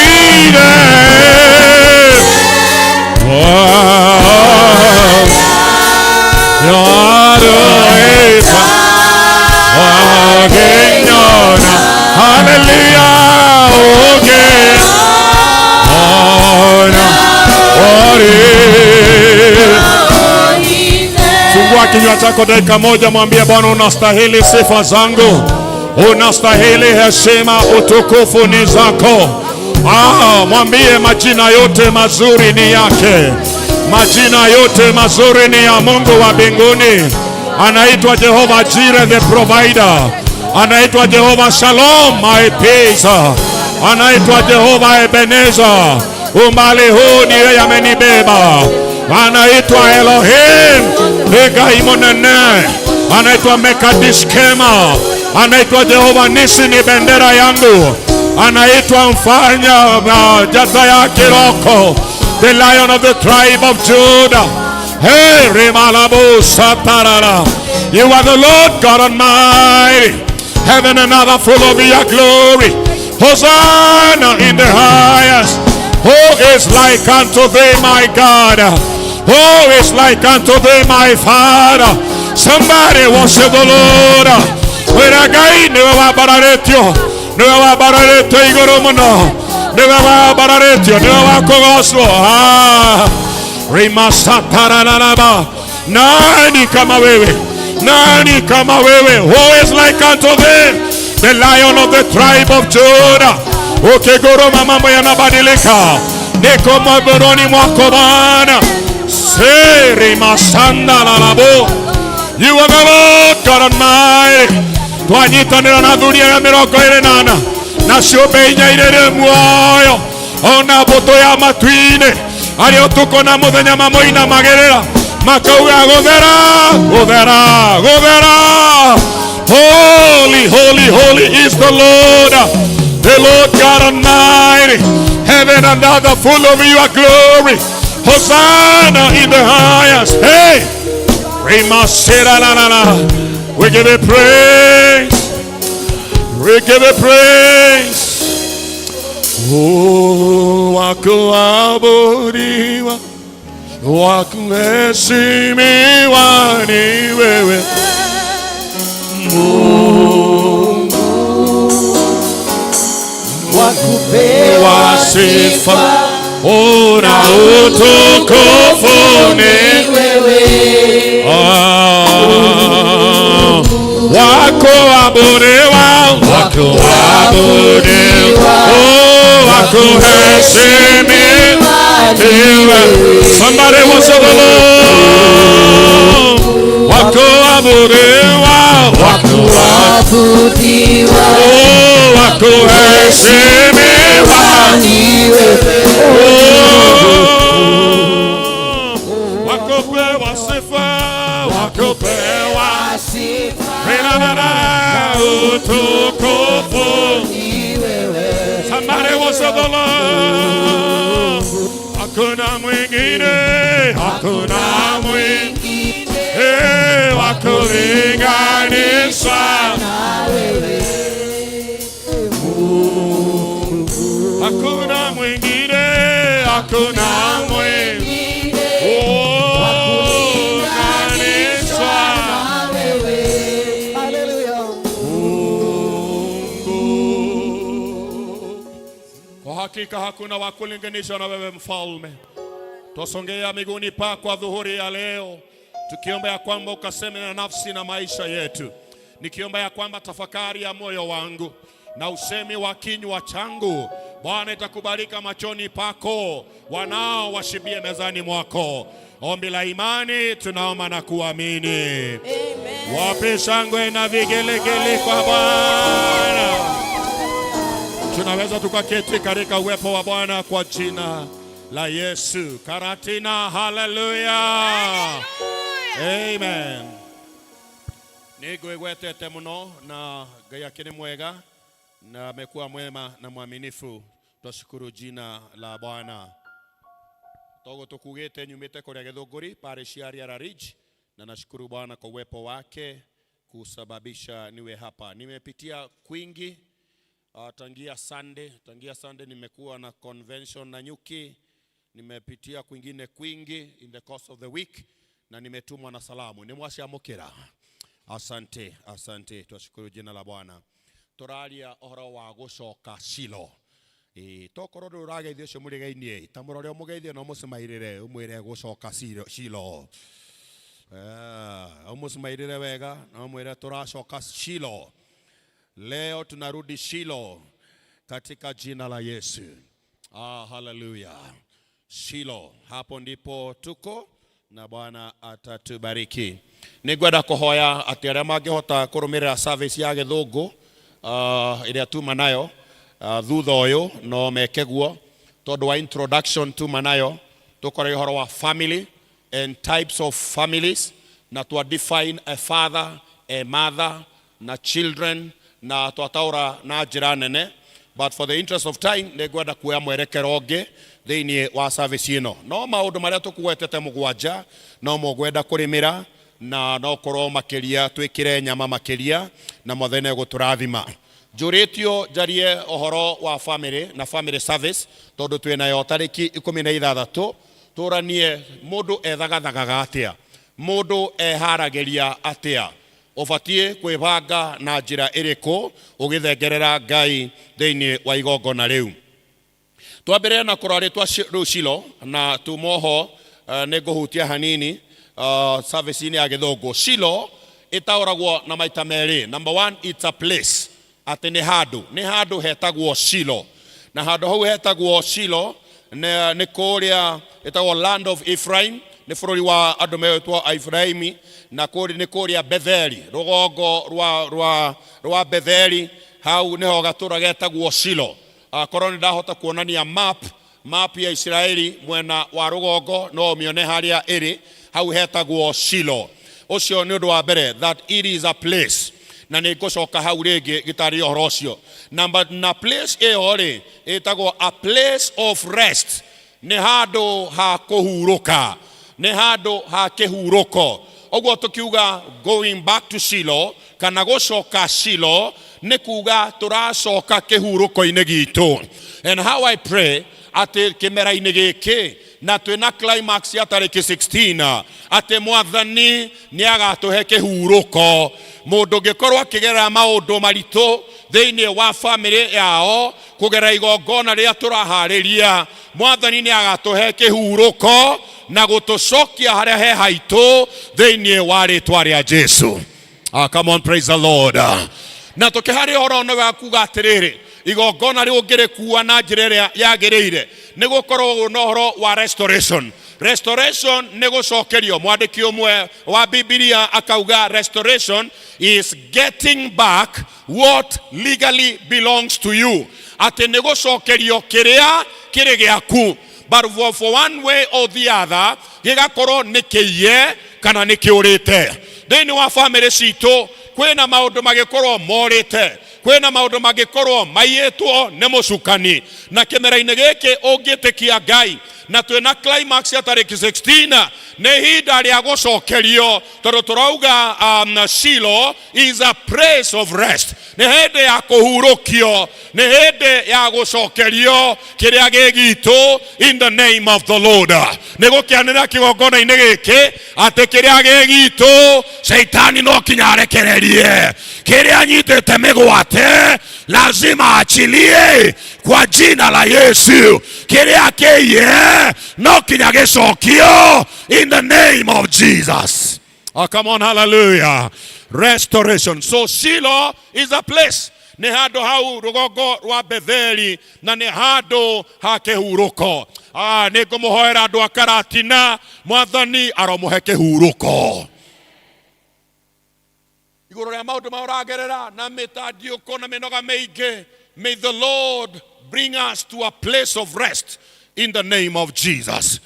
Fungua kinywa chako dakika moja, mwambie Bwana, unastahili sifa zangu, unastahili heshima, utukufu ni zako. Ah, mwambie majina yote mazuri ni yake. Majina yote mazuri ni ya Mungu wa mbinguni. Anaitwa Jehova Jireh the provider. Anaitwa Jehova Shalom my peace. Anaitwa Jehova Ebenezer. Umbali huu ni yeye amenibeba. Anaitwa Elohim Ngai Munene. Anaitwa Mekadishkema. Anaitwa Jehova Nisi, ni bendera yangu. Anaitwa mfanya jata ya kiroko, the lion of the tribe of Judah. Hey, Rimalabu Satarara. You are the Lord God Almighty. Heaven and earth are full of your glory. Hosanna in the highest. Who is like unto thee, my God? Who is like unto thee, my Father? Somebody worship the Lord. Wĩra Ngai nĩwe wambararĩtio, nĩwe wambararĩtio igũrũ mũno, nĩwe wambararĩtio, nĩwe wa kũgocwo. Ah, rimasatarararaba. Nani kama wewe? Nani kama wewe? Who is like unto thee? The lion of the tribe of Judah. Ukiguruma mambo yanabadilika. Niko mkononi mwako Bwana. Seri masanda lalabo. You are the Lord God Almighty. Twanyitanĩra na athuri aya 48 na ciũmbe inya irĩ muoyo ona mbũtũ ya matu-inĩ arĩa ũtukũ na mũthenya mamũinamagĩrĩra makauga gũthera gũthera gũthera. Holy, holy, holy is the Lord God Almighty. Heaven and earth are full of your glory. Hosanna in the highest. Hey, Rimasera. We give it praise. We give it praise. Oh, wakuabudiwa, wakuheshimiwa ni wewe Mungu Wakupewa sifa una utukufu ni wewe. Ah, wakuabudiwa, wakuabudiwa, oh, wakuheshimiwa ni wewe. Somebody worship the Lord. Wakuabudiwa, Wakuabudiwa, oh, wakuheshimiwa ni wewe. Oh, wakupewa sifa, wakupewa Sifa na utukufu. ni wewe. Somebody worship the Lord. Hakuna mwingine, hakuna mwingine wa kulinganishwa. Na wewe. Hakuna mwingine, hakuna mwingine kulinganishwa. Na wewe. Hallelujah. Mungu. Kwa hakika hakuna wa kulinganishwa na wewe mfalme. Twasongea miguuni pako adhuhuri ya leo, tukiomba ya kwamba ukaseme na nafsi na maisha yetu, nikiomba ya kwamba tafakari ya moyo wangu na usemi wa kinywa changu Bwana itakubalika machoni pako, wanao washibie mezani mwako. Ombi la imani tunaomba na kuamini. Wape shangwe na vigelegele kwa Bwana. Tunaweza tukaketi katika uwepo wa Bwana kwa jina la Yesu. Karatina, haleluya. Amen. Nĩngwĩgwetete mũno na Ngai akĩrĩ mwega na amekuwa mwema na mwaminifu. Twashukuru jina la Bwana. Togo tukugĩte nyumĩte kũrĩa Gĩthũngũri parish ya Riara Ridge, na nashukuru Bwana kwa uwepo wake kusababisha niwe hapa. Nimepitia kwingi tangia Sunday nimekuwa na convention na nyuki, nimepitia kwingine kwingi in the course of the week, na nimetumwa na salamu nimwaciamũkĩra. Asante, asante, twashukuru jina la Bwana. Tũraria ũhoro wa gũcoka Shilo. Ĩ, tokorwo ndũrĩ ũrageithio ũcio mũrĩgainie, ta mũrore ũmũgeithie na ũmũcimairĩre ũmwĩre gũcoka Shilo. Ũmũcimairĩre wega na ũmwĩre tũracoka Shilo. Leo tunarudi Shilo katika jina la Yesu. Ah, haleluya. Shilo, hapo ndipo tuko na Bwana atatubariki. Nĩngwenda kũhoya atĩ arĩa mangĩhota kũrũmĩrĩra service ya gĩthũngũ ĩrĩa tuma nayo thutha ũyũ no meke guo tondũ wa introduction tuma nayo tũkore ũhoro wa family and types of families na twa define a father, a mother na children na twataũra na njĩra nene, but for the interest of time nĩngwenda kuoya mwerekero ũngĩ thĩinĩ wa service ĩno, no maũndũ marĩa tũkugwetete mũgwanja no mũgwenda kũrĩmĩra na no korwo makĩria twĩkĩre nyama makĩria na Mwathani egũtũrathima. Njũrĩtio njarie ũhoro wa family na family service tondũ twĩnayo tarĩki 16, tũranie mũndũ ethagathagaga atĩa, mũndũ eharagĩria atĩa, ũbatiĩ kwĩbanga na njĩra ĩrĩkũ ũgĩthengerera Ngai thĩinĩ wa igongona rĩu. Twambĩrĩre na kũrora rĩtwa rĩu Shilo na tuma oho nĩ ngũhutia hanini service-inĩ ya gĩthũngũ. Shilo ĩtaũragwo na maita merĩ. Number one, it's a place, atĩ nĩ handũ, nĩ handũ hetagwo Shilo, na handũ hau hetagwo Shilo nĩ kũrĩa ĩtagwo land of Ephraim, nĩ bũrũri wa andũ metwo Aefraimi, na kũrĩ nĩ kũrĩa Betheli, rũgongo rwa Betheli, hau nĩho gatũra getagwo Shilo. Akorwo nĩ ndahota kuonania map ya Isiraeli mwena wa rũgongo no ũmĩone harĩa ĩrĩ, hau hetagwo Shilo. Ũcio nĩ ũndũ wa mbere, that it is a place, na nĩ ngũcoka hau rĩngĩ gĩtarĩria ũhoro ũcio. Na place ĩyo rĩ ĩtagwo a place of rest, nĩ handũ ha kũhurũka, nĩ handũ ha kĩhurũko. Ũguo tũkiuga going back to Shilo kana gũcoka Shilo nĩ kuga tũracoka kĩhurũko-inĩ gitũ. And how I pray atĩ kĩmera-inĩ gĩkĩ na twĩna climax ya tarĩki 16 atĩ Mwathani nĩ agatũhe kĩhurũko. Mũndũ ũngĩkorwo akĩgerera maũndũ maritũ thĩinĩ wa famĩlĩ yao kũgerera igongona rĩrĩa tũraharĩria, Mwathani nĩ agatũhe kĩhurũko na gũtũcokia harĩa he haitũ thĩinĩ wa rĩtwa rĩa Jesu. Ah, come on, praise the Lord. Na tũkĩharĩa ũhoro nĩ wa kuga atĩrĩrĩ, igongona rĩu ũngĩrĩkua na njĩra ĩrĩa yagĩrĩire nĩ gũkorwo na ũhoro wa restoration. Restoration nĩ gũcokerio. Mwandĩki ũmwe wa Bibilia akauga restoration is getting back what legally belongs to you, atĩ nĩ gũcokerio kĩrĩa kĩrĩ gĩaku, but for one way or the other gĩgakorwo nĩ kĩiye kana nĩ kĩũrĩte. Thĩinĩ wa famĩlĩ citũ kwĩna maũndũ magĩkorwo morĩte, kwĩna maũndũ mangĩkorwo maiyĩtwo nĩ mũcukani, na kĩmera-inĩ gĩkĩ ũngĩtĩkia Ngai na twĩna climax ya tarĩki 16 nĩ ihinda rĩa gũcokerio, tondũ tũrauga Shilo is a place of rest, nĩ hĩndĩ ya kũhurũkio, nĩ hĩndĩ ya gũcokerio kĩrĩa gĩ gitũ in the name of the Lord. Nĩ gũkĩanĩra kĩgongona-inĩ gĩkĩ atĩ kĩrĩa gĩ gitũ Shaitani no kinya arekererie, kĩrĩa anyitĩte mĩgwate lazima achilie kwa jina la Yesu, kĩrĩa kĩiye no kinya gĩcokio in the name of Jesus. Oh, come on, hallelujah. Restoration. So Shiloh is a place. Nĩ handũ hau rũgongo rwa Betheli na nĩ handũ ha kĩhurũko. Ah, nĩ ngũmũhoera andũ a Karatina, Mwathani aromũhe kĩhurũko igũrũ rĩa maũndũ ma ũragerera na mĩtandiũko na mĩnoga mĩingĩ. May the Lord bring us to a place of rest in the name of Jesus.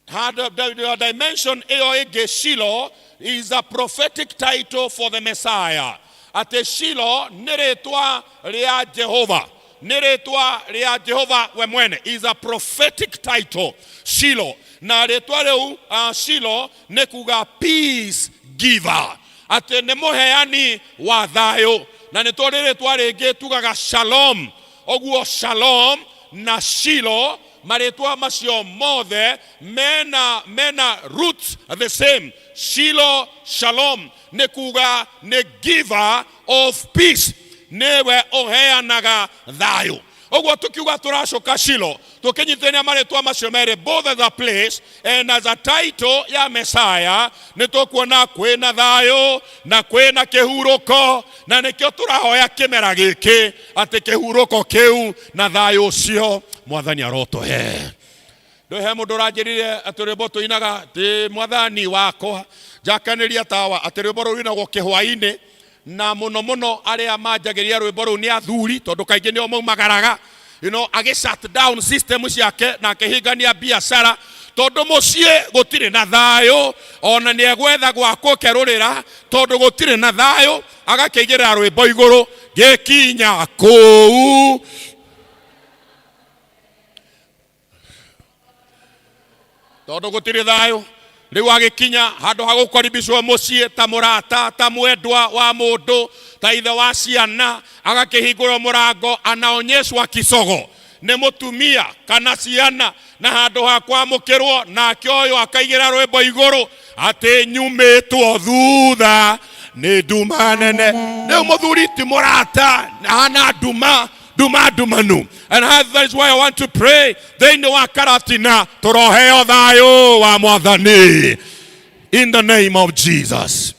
Had the dimension ĩyo ĩngĩ, Shilo is a prophetic title for the Messiah, atĩ Shilo nĩ rĩtwa rĩa Jehova, nĩ rĩtwa rĩa Jehova we mwene, is a prophetic title Shilo, na rĩtwa rĩu Shilo nĩ kuga peace giver, atĩ nĩ mũheani wa thayũ, na nĩ tũrĩ rĩtwa rĩngĩ tugaga Shalom. Ũguo Shalom na Shilo, marĩtwa macio mothe mena roots the same. Shilo, Shalom nĩ kuga nĩ giver of peace, nĩwe ũheanaga thayũ. Ũguo tũkiuga tũracoka Shilo tũkĩnyitithania marĩtwa macio merĩ, both as a place and as a title ya Messiah, nĩ tũkuona kwĩna thayũ na kwĩna kĩhurũko, na nĩkĩo tũrahoya kĩmera gĩkĩ atĩ kĩhurũko kĩu na thayũ ũcio Mwathani arotũhe. Ndå he må ndå ũranjĩrire atĩ rwĩmbo tũinaga ndĩ mwathani wakwa njakanĩria tawa, atĩ rwĩmbo rũu ruinagwo kĩhwainĩ, na mũno mũno arĩa manjagĩria rwĩmbo rũu nĩ athuri, tondũ kaingĩ nĩo maumagaraga, agĩ shut down system ciake na akĩhingania biacara, tondũ mũciĩ gũtirĩ na thayũ, ona nĩ egwetha gwa kũkerũrĩra tondũ gũtirĩ na thayũ, agakĩigĩrĩra rwĩmbo igũrũ ngĩkinya kũu. Tondũ gũtirĩ thayũ. Rĩu agĩkinya handũ ha gũkaribicwo mũciĩ ta mũrata, ta mwendwa wa mũndũ, ta ithe wa ciana, agakĩhingũrwo mũrango anaonyeshwa kisogo nĩ mũtumia kana ciana, na handũ ha kwamũkĩrwo nake ũyũ akaigĩra rwĩmbo igũrũ atĩ nyumĩtwo thutha nĩ nduma nene. Rĩu mũthuri ti mũrata, hana nduma nduma ndumanu. And that is why I want to pray thĩinĩ wa Karatina tũroheo thayũ wa mwathani in the name of Jesus.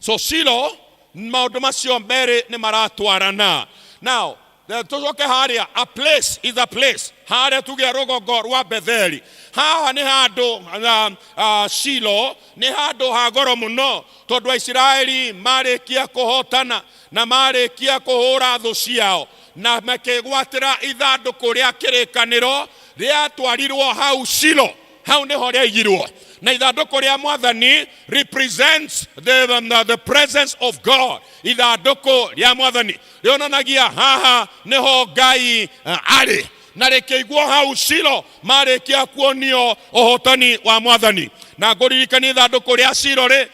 So Shilo, maũndũ macio merĩ nĩ maratwarana. Now tũcoke harĩa, a place is a place. Harĩa tuge rũgongo rwa Betheli, haha nĩ handũ Shilo nĩ handũ ha goro mũno, tondũ Aisiraeli marĩkia kũhotana na marĩkia kũhũra thũ ciao na makĩgwatĩra ithandũkũ rĩa kĩrĩkanĩro rĩatwarirwo hau Shilo. Hau nĩho rĩaigirwo, na ithandũkũ rĩa mwathani represents the presence of God. Ithandũkũ rĩa mwathani rĩonanagia haha nĩho Ngai arĩ, na rĩkĩigwo hau Shilo marĩkia kuonio ũhotani wa mwathani. Na ngũririkania ithandũkũ rĩa Shilo rĩ,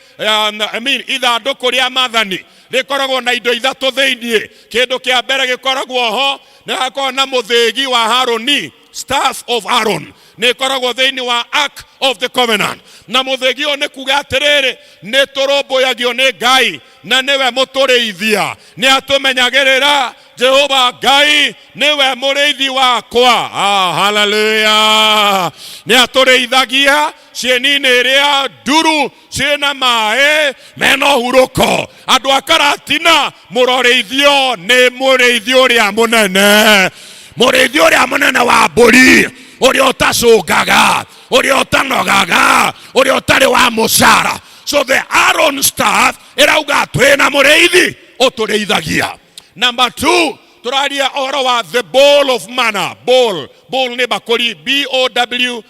I mean, ithandũkũ rĩa mathani rĩkoragwo na indo ithatũ thĩiniĩ. Kĩndũ kĩa mbere gĩkoragwo ho nĩ hakoragwo na mũthĩgi wa Harũni, staff of Aaron, nĩ ĩkoragwo thĩinĩ wa Ark of the Covenant. Na mũthĩgi ũyũ nĩ kuga atĩrĩrĩ, nĩ tũrũmbũyagio nĩ Ngai na nĩwe mũtũrĩithia, nĩ atũmenyagĩrĩra. Jehova Ngai nĩwe mũrĩithi wakwa. Haleluya. Nĩ atũrĩithagia cieni-inĩ ĩrĩa nduru ciĩna maĩ mena ũhurũko. Andũ a Karatina mũrorĩithio nĩ mũrĩithi ũrĩa mũnene, mũrĩithi ũrĩa mũnene wa mbũri, ũrĩa ũtacũngaga, ũrĩa ũtanogaga, ũrĩa ũtarĩ wa mũcara. So the Aaron staff ĩrauga twĩna mũrĩithi ũtũrĩithagia. Number 2, tũraria ũhoro wa the bowl of manna. Bowl, bowl nĩ bakũri, B O W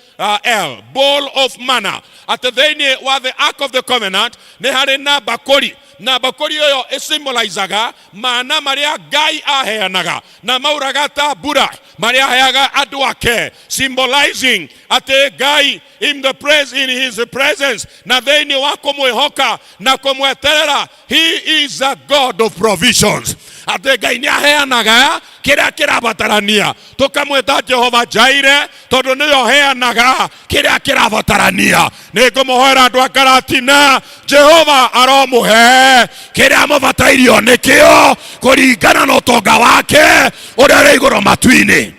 L, bowl of manna. Atĩ thĩinĩ wa the Ark of the Covenant nĩ harĩ na bakũri, na bakũri ĩyo ĩsymbolizaga mana marĩa Ngai aheanaga na mauraga ta mbura marĩa aheaga andũ ake, symbolizing atĩ Ngai in the presence, in his presence, na thĩinĩ wa kũmwĩhoka na kũmweterera, he is a God of provisions. Atĩ Ngai nĩ aheanaga kĩrĩa kĩrabatarania. Tũkamwĩta Jehova Jaire tondũ nĩwe ũheanaga kĩrĩa kĩrabatarania. Nĩ ngũmũhoera andũ a Karatina, Jehova aromũhe kĩrĩa mũbatairio nĩkĩo kũringana na ũtonga wake ũrĩa ũrĩ igũrũ matu-inĩ.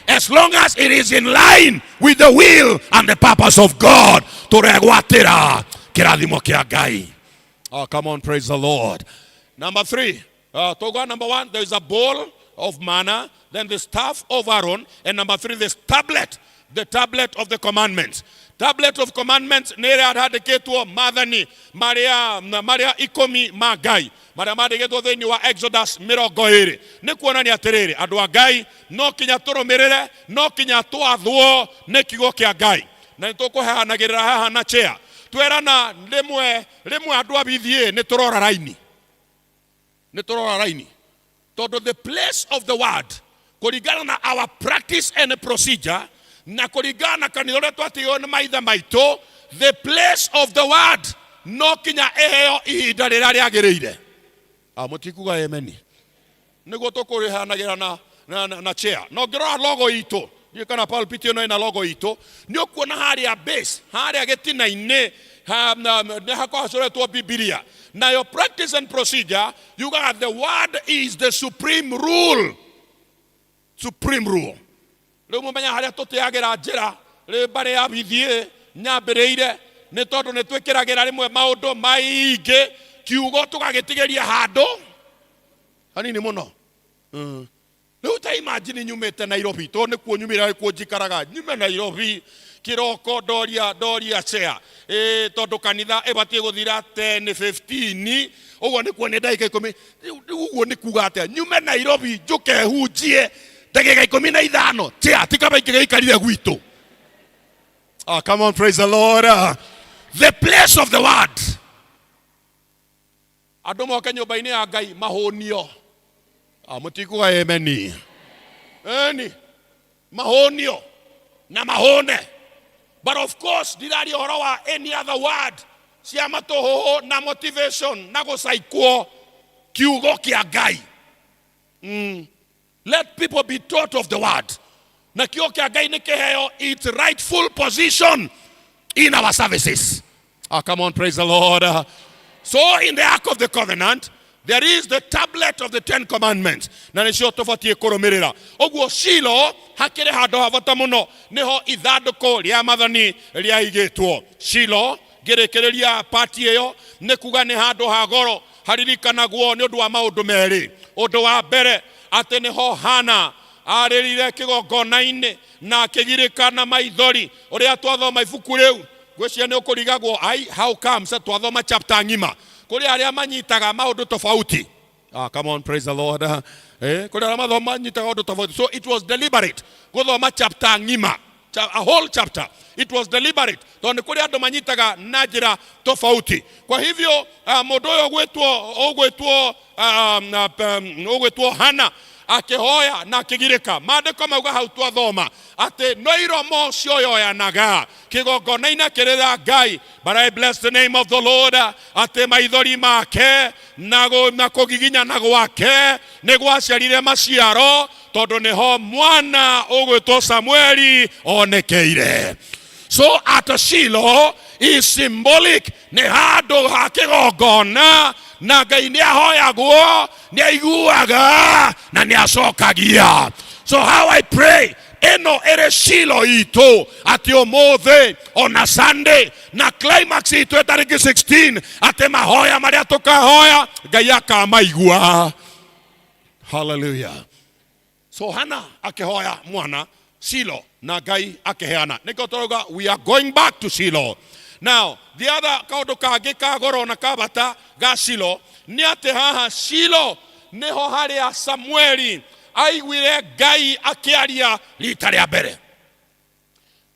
As long as it is in line with the will and the purpose of God, tũregwatĩra kĩrathimo kĩa Ngai. Oh, come on, praise the Lord. Number 3, Toga, number 1, there is a bowl of manna, then the staff of Aaron, and number 3, the tablet, the tablet of the commandments. Tablet of commandments nĩ ĩrĩa yandĩkĩtwo maathani marĩa ikũmi ma Ngai, marĩa mandĩkĩtwo thĩinĩ wa Exodus 20. Nĩ kuonania atĩrĩrĩ, andũ a Ngai no kinya tũrũmĩrĩre, no kinya twathwo nĩ kiugo kĩa Ngai. Na nĩ tũkũheanagĩrĩra haha na chair. Twerana rĩmwe rĩmwe andũ a BDA nĩ tũrora raini, nĩ tũrora raini, tondũ the place of the word kũringana na our practice and procedure na kũringana na kanitha ũrĩa twatigirwo nĩ maithe maitũ, the place of the word no kinya ĩheo ihinda rĩrĩa rĩagĩrĩire. Mũtikuga amen. Nĩguo tũkũrĩhanagĩra na chair. Na ũngĩrora logo itũ, ndiũĩ kana pulpit ĩno ĩna logo itũ, nĩ ũkuona harĩa base, harĩa gĩtina-inĩ, nĩ hakoragwo hacoretwo Bibilia. Nayo practice and procedure yugaga the word is the supreme rule. Supreme rule. Rĩu mũmenya harĩa tũteagĩra njĩra rĩ mbarĩ ya BDA nyambĩrĩire, nĩ tondũ nĩ twĩkĩragĩra rĩmwe maũndũ maingĩ, kiugo tũgagĩtigĩria handũ hanini mũno. Rĩu ta imagine nyumĩte Nairobi, tondũ nĩkuo nyumĩra, nĩkuo njikaraga, nyume Nairobi kĩroko ndoria ndoria chair ĩ tondũ kanitha ĩbatiĩ gũthira 10:15, ũguo nĩkuo nĩ ndagĩka 10. Rĩu ũguo nĩ kuga atĩa? Nyume Nairobi njũke hunjie ndagĩka 15, chair ti kaba ingĩgĩikarire gwitũ. Ah, come on, praise the Lord. The place of the word. Andũ moke nyũmba-inĩ ya Ngai mahũnio. Ah, mũtikuga ameni. Eni mahũnio na mahũne. But of course ndiraria ũhoro wa any other word cia matũhũhũ na motivation na gũcaikwo kiugo kĩa Ngai. Let people be taught of the word. Na kiugo kĩa Ngai nĩ kĩheo its rightful position in our services. Ah, come on, praise the Lord. So in the Ark of the Covenant, there is the tablet of the Ten Commandments. Na nĩcio tũbatiĩ kũrũmĩrĩra. Ũguo Shilo hakĩrĩ handũ ha bata mũno, nĩho ithandũkũ rĩa mathani rĩaigĩtwo. Shilo ngĩrĩkĩrĩria pati ĩyo nĩ kuga nĩ handũ ha goro haririkanagwo nĩ ũndũ wa maũndũ merĩ. Ũndũ wa mbere atĩ nĩho Hana arĩrire kĩgongona-inĩ na akĩgirĩka na maithori. Ũrĩa twathoma ibuku rĩu ngwĩciria nĩ ũkũrigagwo, ai, how comes twathoma chapter ng'ima? Kũrĩ arĩa manyitaga maũndũ tofauti. Ah, come on, praise the Lord. Kũrĩ arĩa mathoma manyitaga ũndũ tofauti. So it was deliberate gũthoma chapter ng'ima, a whole chapter. It was deliberate tondũ nĩ kũrĩ andũ manyitaga na njĩra tofauti. Kwa hivyo mũndũ ũyũ ũgwĩtwo Hana akĩhoya na akĩgirĩka. Maandĩko mauga hau twathoma atĩ no iromo cioyoyanaga kĩgongona-inĩ akĩrĩra Ngai. But I bless the name of the Lord atĩ maithori make na kũgiginyana gwake nĩ gwaciarire maciaro, tondũ nĩho mwana ũgwĩtwo Samueli onekeire. So at Shiloh is symbolic, nĩ handũ ha kĩgongona na Ngai nĩ ahoyagwo, nĩ aiguaga na nĩ acokagia. So how I pray ĩno ĩrĩ Shilo itũ atĩ ũmũthĩ ona Sunday na climax itũ tarĩki 16 atĩ mahoya marĩa tũkahoya Ngai akamaigua. Hallelujah. So Hana akĩhoya mwana Shilo na Ngai akĩheana. Nĩkĩo tũrauga we are going back to Shilo. Now the other kaũndũ kangĩ ka goro na ka bata ga Shilo nĩ atĩ haha Shilo nĩho harĩa Samueli aiguire Ngai akĩaria rita rĩa mbere.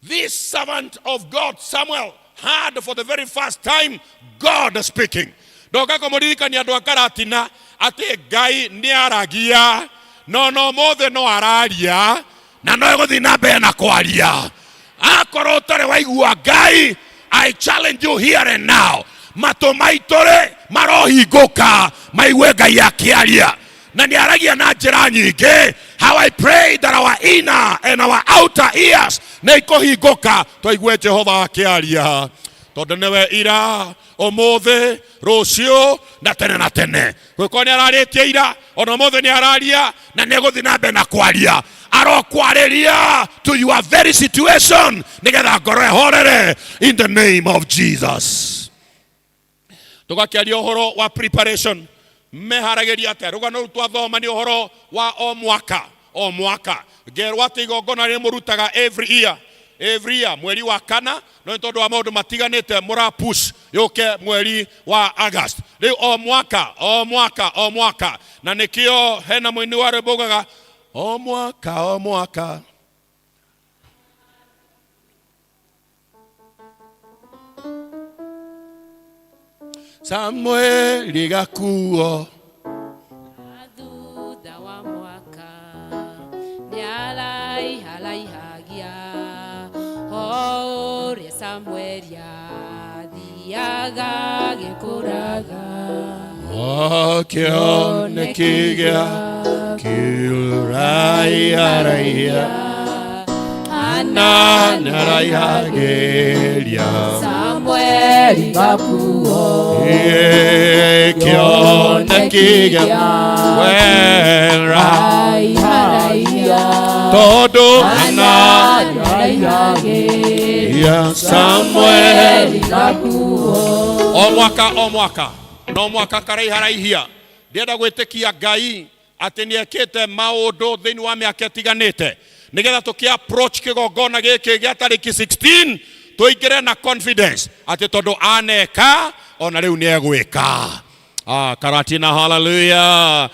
This servant of God Samuel heard for the very first time God speaking. Ndoka kũmũririkania andũ a Karatina atĩ Ngai nĩ aragia no no mũthĩ no araria na no egũthiĩ na mbere na kwaria. Akorwo ũtarĩ waigua Ngai, I challenge you here and now, matũ maitũ rĩ marohingũka maigue Ngai akĩaria, na nĩ aragia na njĩra nyingĩ. How I pray that our inner and our outer ears nĩ ikũhingũka tũigue Jehova akĩaria, tondũ nĩwe ira, ũmũthĩ, rũciũ na tene na tene. Gwĩkorwo nĩ ararĩtie ira, ona ũmũthĩ nĩ araria na nĩ egũthiĩ na mbere na kwaria. Arokwarĩria to your very situation nĩgetha ngoro ĩhorere in the name of Jesus. Tũgakĩaria ũhoro wa preparation, meharagĩria atĩa? Rũgano rũu twathoma nĩ ũhoro wa o mwaka o mwaka, ngerwo atĩ igongona rĩrĩ mũrutaga every year, every year mweri wa kana, no nĩ tondũ wa maũndũ matiganĩte mũra push yũke mweri wa August. Rĩu o mwaka o mwaka o mwaka, na nĩkĩo hena mũini wa rwĩmbo ugaga o mwaka o mwaka. Samueli gakuo thutha wa mwaka nĩaraiharaihagia o ũrĩa Samueli athiaga agĩkũraga. Kĩoneki gĩa kĩũraiharaihia na nĩaraihagĩria Samueli gakuo kĩoneki gĩa wera raiharaihia tondũ Hana nĩaraihagĩria ya Samueli gakuo. O mwaka o mwaka no mwaka karaiharaihia. Ndĩrenda gwĩtĩkia Ngai Atĩ nĩ ekĩte maũndũ thĩinĩ wa mĩaka ĩtiganĩte nĩgetha tũkĩ approach kĩgongona gĩkĩ gĩa tarĩki 16 tũingĩre na confidence atĩ tondũ aneka ona rĩu nĩ egwĩka. Ah, Karatina, hallelujah.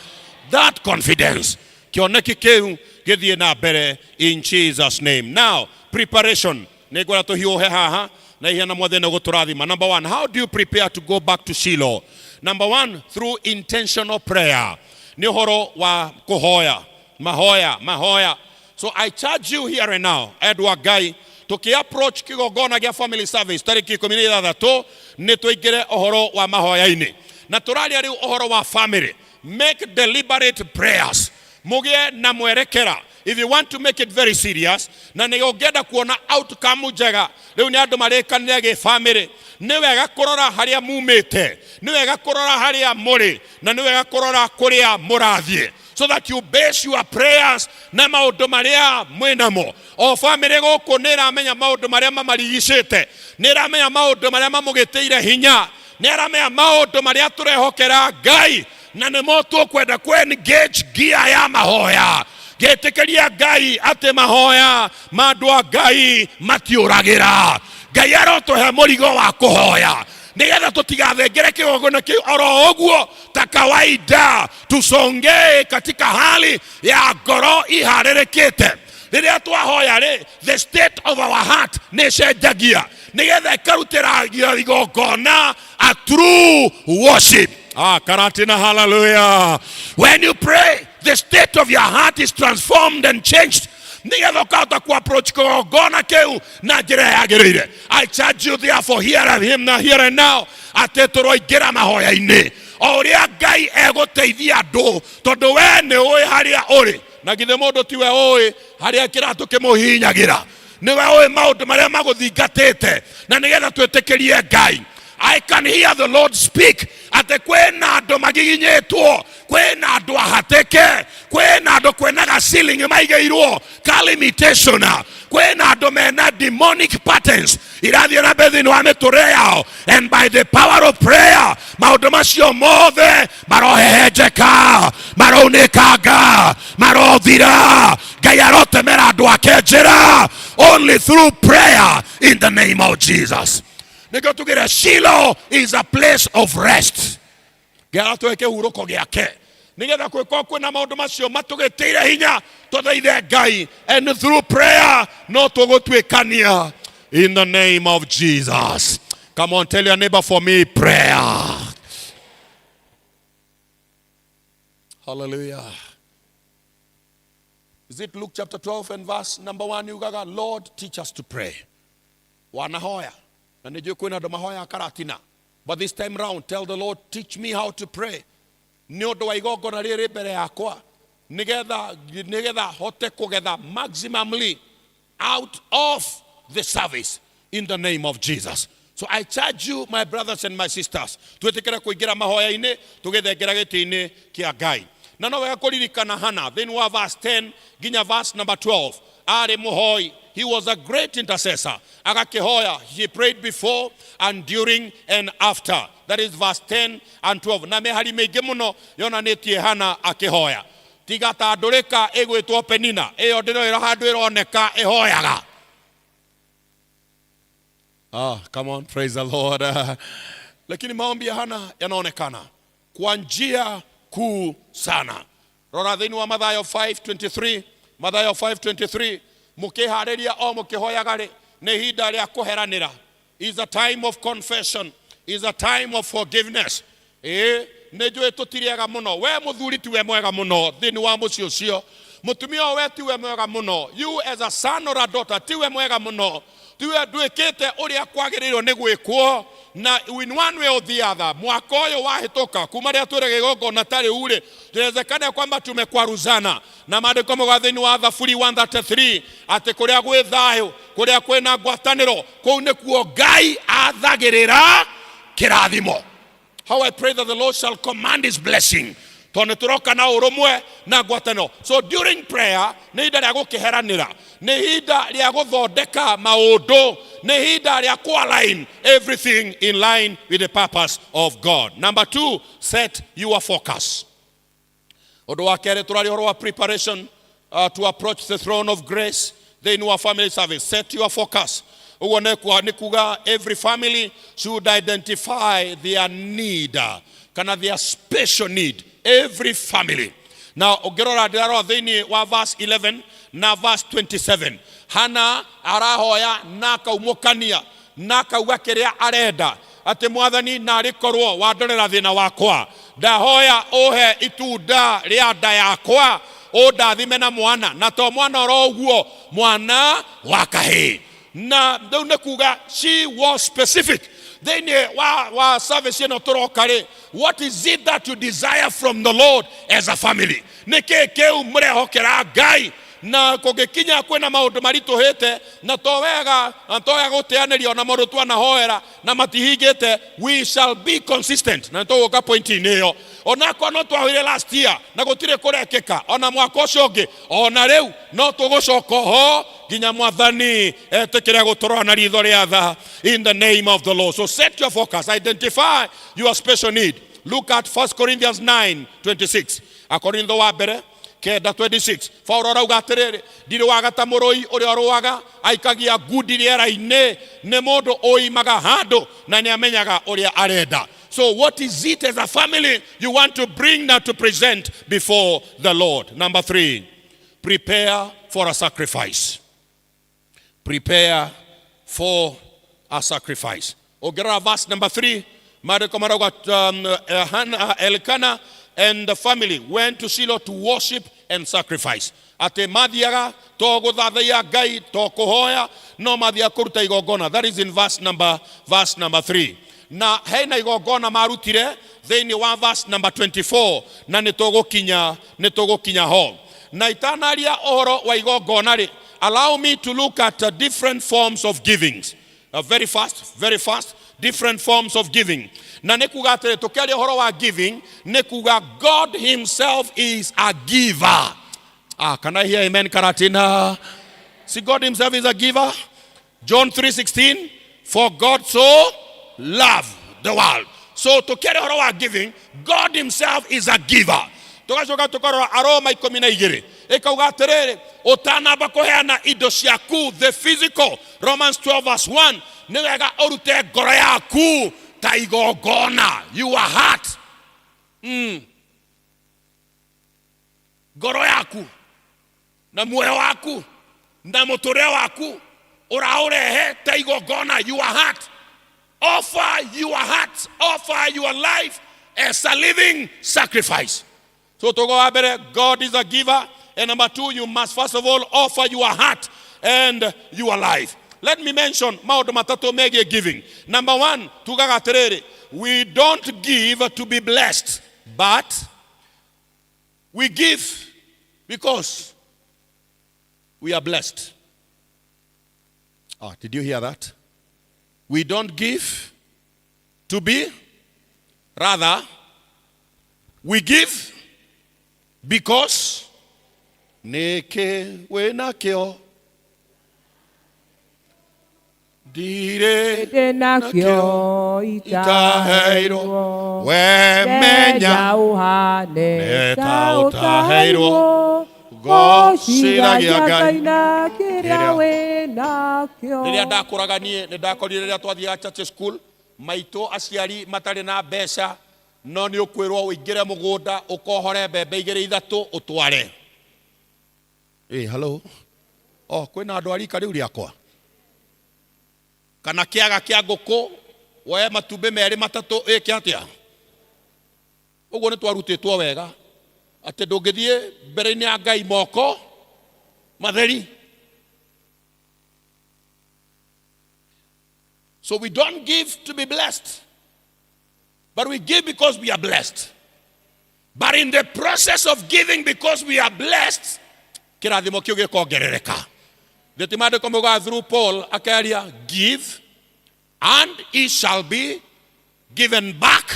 That confidence kĩoneki kĩu gĩthiĩ na mbere in Jesus name. Now preparation, nĩ ngwenda tũhiũhe haha na ihenya mwathani gũtũrathima. Number one, how do you prepare to go back to Shiloh? Number one, through intentional prayer. Nĩ ũhoro wa kũhoya mahoya mahoya. So I charge you here and now, endwa Ngai, tũkĩ approach kĩgongona gĩa family service tarĩki 16 nĩ tũingĩre ũhoro wa mahoya-inĩ na tũraria rĩu ũhoro wa family. Make deliberate prayers, mũgĩe na mwerekera. If you want to make it very serious na nĩ ũngĩenda kuona outcome njega, rĩu nĩ andũ marĩkanĩre gĩ family, nĩ wega kũrora harĩa mumĩte, nĩ wega kũrora harĩa mũrĩ, na nĩ wega kũrora kũrĩa mũrathiĩ, so that you base your prayers na maũndũ marĩa mwĩnamo. O family gũkũ nĩ ĩramenya maũndũ marĩa mamarigicĩte, nĩ ĩramenya maũndũ marĩa mamũgĩtĩire hinya, nĩ ĩramenya maũndũ marĩa tũrehokera Ngai, na nĩmo tũkwenda kũ engage gear ya mahoya, ngĩtĩkĩria Ngai atĩ mahoya ma andũ a Ngai matiũragĩra. Ngai arotũhe mũrigo wa kũhoya nĩgetha tũtigathengere kĩgongona kĩu oro ũguo ta kawaida, tusongee katika hali ya ngoro iharĩrĩkĩte. Rĩrĩa twahoya rĩ, the state of our heart nĩ ĩcenjagia nĩgetha ĩkarutĩra igongona a true worship. Ah, Karatina, hallelujah. When you pray, the state of your heart is transformed and changed nĩgetha ũkahota ku approach kĩgongona kĩu na njĩra yagĩrĩire. I charge you therefore here and him na here and now atĩ tũroingĩra mahoya-inĩ o ũrĩa Ngai egũteithia andũ, tondũ we nĩ ũĩ harĩa ũrĩ, na githĩ mũndũ tiwe ũĩ harĩa kĩratũ kĩmũhihinyagĩra, nĩwe ũĩ maũndũ marĩa magũthingatĩte, na nĩgetha twĩtĩkĩrie Ngai. I can hear the Lord speak atĩ kwĩna andũ magiginyĩtwo, kwĩna andũ ahatĩke, kwĩna andũ kwĩna ga ceiling maigĩirwo ka limitation, kwĩna andũ mena demonic patterns irathiĩ na mbere thĩinĩ wa mĩtũrĩre yao, and by the power of prayer maũndũ macio mothe marohehenjeka, marounĩkanga, marothira. Ngai arotemera andũ ake njĩra only through prayer in the name of Jesus. Nĩkĩo tugire Shiloh is a place of rest. Ngai aratũhe kĩhurũko gĩake nĩgetha kwĩkorwo kwĩna maũndũ macio matũgĩtĩire hinya, tũthaithe Ngai, and through prayer no tũgũtuĩkania in the name of Jesus. Come on, tell your neighbor for me, prayer. Hallelujah. Is it Luke chapter 12 and verse number 1 yugaga, Lord, teach us to pray. Wanahoya na nĩ njũĩ kwĩna andũ mahoya Karatina, but this time round tell the Lord, teach me how to pray nĩ ũndũ wa igongona rĩrĩ mbere yakwa, nĩgetha hote kũgetha maximumly out of the service in the name of Jesus. So I charge you, my brothers and my sisters, twĩtĩkĩre kũingĩra mahoya-inĩ tũgĩthengera gĩtĩ-inĩ kĩa Ngai. Na no wega kũririkana Hana thĩinĩ wa verse 10 nginya verse number 12 arĩ mũhoi. He was a great intercessor. Agakĩhoya, he prayed before and during and after. That is verse 10 and 12. Na mĩhari mĩingĩ mũno yonanĩtie Hana akĩhoya. Tiga ta ndũrĩka ĩgwĩtwo Penina, ĩyo ndĩroĩra handũ ĩroneka ĩhoyaga. Ah, come on, praise the Lord. Lakini maombi ya Hana yanaonekana kwa njia kuu sana. Rora thĩinĩ wa Mathayo 5:23, Mathayo 5:23, mũkĩharĩria o mũkĩhoyaga rĩ, nĩ ihinda rĩa kũheranĩra. Is a time of confession, is a time of forgiveness. Ĩĩ, nĩ njũĩ tũtirĩ ega mũno. We mũthuri tiwe mwega mũno thĩinĩ wa mũciĩ ũcio. Mũtumia we tiwe mwega mũno. You as a son or a daughter tiwe mwega mũno. Tiwe ndwĩkĩte ũrĩa kwagĩrĩirwo nĩ gwĩkwo, na in one way or the other mwaka ũyũ wahĩtũka kuma rĩrĩa twĩre gĩgongona ta rĩu rĩ, tunawezekana kwamba tumekwaruzana, na maandĩko mauga thĩinĩ wa Thaburi 133 atĩ kũrĩa gwĩ thayũ, kũrĩa kwĩna ngwatanĩro, kũu nĩkuo Ngai athagĩrĩra kĩrathimo. How I pray that the Lord shall command his blessing, tondũ nĩ tũroka na ũrũmwe na ngwatanĩro. So during prayer nĩ ihinda rĩa gũkĩheranĩra, nĩ ihinda rĩa gũthondeka maũndũ, nĩ ihinda rĩa kũ-align everything in line with the purpose of God. Number two, set your focus. Ũndũ wa kerĩ tũraria ũhoro wa preparation to approach the throne of grace thĩinĩ wa family service. Set your focus. Ũguo nĩ nĩ kuga every family should identify their need kana their special need. Every family. Na ũngĩrora ndĩrarora thĩinĩ wa verse 11 na verse 27 Hana arahoya na akaumũkania na akauga kĩrĩa arenda atĩ mwathani narĩ korwo wandorera thĩna wakwa ndahoya ũhe itunda rĩa nda yakwa ũndathime na mwana na to mwana oro ũguo mwana wa kahĩĩ na rĩu nĩ kuga she was specific thĩinĩ wa, wa service ĩno tũroka rĩ what is it that you desire from the lord as a family nĩ kĩĩ kĩu mũrehokera ngai na kũngĩkinya kwĩna maũndũ maritũhĩte na to wega na to wega gũteanĩria ona maũndũ twanahoera na matihingĩte we shall be consistent na nĩtũgũka point-inĩ ĩyo onakorwo no twahoire last year na gũtirĩ kũrekĩka ona mwaka ũcio ũngĩ ona rĩu no tũgũcoka ho nginya mwathani etĩkĩre gũtũrora na ritho rĩa tha in the name of the lord so set your focus identify your special need look at 1 corinthians 9 26 akorintho wa mbere kenda 26 paulo arauga atĩrĩrĩ ndirĩ waga ta mũrũi ũrĩa ũrũaga aikagia ngundi rĩera-inĩ nĩ mũndũ ũimaga handũ na nĩ amenyaga ũrĩa arenda so what is it as a family you want to bring now to present before the lord number three prepare for a sacrifice prepare for a sacrifice ũngĩrora verse number 3 maandĩko marauga Hannah, Elkanah and the family went to Shiloh to worship and sacrifice atĩ mathiaga to gũthathaiya ngai to kũhoya no mathiaga kũruta igongona that is in verse number, verse number 3 na hena igongona marutire thĩinĩ wa verse number 24 na nĩ tũgũkinya nĩ tũgũkinya ho na itanaria ũhoro wa igongona rĩ allow me to look at different forms of givings very fast very fast different forms of giving na nĩ kuga atĩrĩ tũkĩaria ũhoro wa giving nĩ kuga god himself is a giver ah, can I hear amen karatina see god himself is a giver john 3:16 for god so loved the world so tũkĩaria ũhoro wa giving god himself is a giver tũgacoka tũkarora aroma ikũmi na igĩrĩ ĩkauga atĩrĩrĩ ũtanamba kũheana indo ciaku the physical romans 12 verse 1 nĩ wega ũrute ngoro yaku ta igongona your heart ngoro yaku na muoyo waku na mũtũrĩre waku ũraũrehe ta igongona your heart offer your heart offer your life as a living sacrifice so tugo wa mbere god is a giver and number two you must first of all offer your heart and your life let me mention maũndũ matatũ megiĩ giving number one tugaga atĩrĩrĩ we don't give to be blessed but we give because we are blessed ah, did you hear that we don't give to be rather we give because nĩkĩ wĩnakĩo ndirĩ Ndĩ nakĩo itaheirwo itaheirwo we menya ũhane nĩ ta ta ũtaheirwo ũtaheirwo gocithagia gocithagia Ngai Ngai na kĩrĩa kĩrĩa wĩ nakĩo rĩrĩa ndakũraga niĩ nĩ ndakorire rĩrĩa twathiaga church school maitũ aciari matarĩ na mbeca no nĩ ũkwĩrwo ũingĩre mũgũnda ũkohore mbembe igĩrĩ ithatũ ũtware hey, hello oh, kwĩna andũ a rika rĩu rĩakwa kana kĩaga kĩa ngũkũ woe matumbĩ merĩ matatũ ĩke atĩa ũguo nĩ twarutĩtwo wega atĩ ndũngĩthiĩ mbere-inĩ ya ngai moko matheri So we don't give to be blessed, but we give because we are blessed. But in the process of giving because we are blessed, kĩrathimo kĩu gĩkongerereka. Thĩti maandĩko maugaga through Paul akaria give and it shall be given back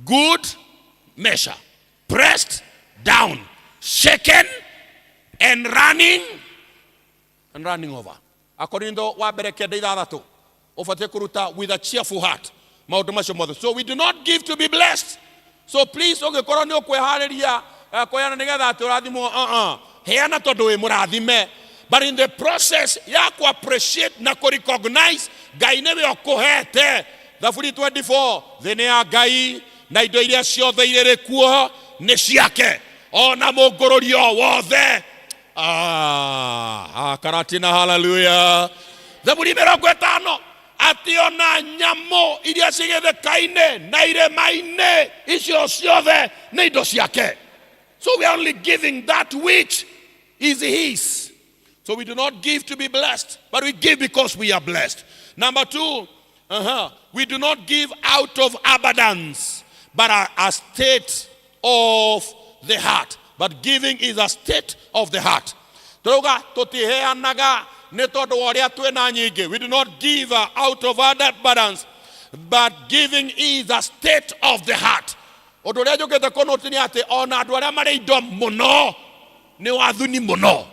good measure, pressed down, shaken and running and running over. Akorintho wa mbere kenda ithathatũ ũbatiĩ kũruta with a cheerful heart maũndũ macio mothe so we do not give to be blessed so please ũngĩkorwo nĩ ũkwĩharĩria Kũheana nĩgetha atĩ ũrathimwo. Uh-uh. Heana tondũ wĩ mũrathime, but in the process ya ku appreciate na ku recognize Ngai nĩwe ũkũhete. Thaburi 24, thĩ nĩ ya Ngai na indo iria ciothe irĩ kuo nĩ ciake, ona mũngũrũrio wothe. Ah, ah, Karatina, haleluya. Thaburi 50, atĩ ona nyamũ iria ciĩ gĩthaka-inĩ na irĩma-inĩ, icio ciothe nĩ indo ciake. So we are only giving that which is his. So we do not give to be blessed, but we give because we are blessed. Number two, we do not give out of abundance, but a state of the heart. But giving is a state of the heart. Tũrauga tũtiheanaga nĩ tondũ wa ũrĩa twĩna nyingĩ. We do not give out of abundance, but giving is a state of the heart. Ũndũ ũrĩa njũkĩte kũnũti nĩ atĩ ona andũ arĩa marĩ indo mũno nĩ wathuni mũno.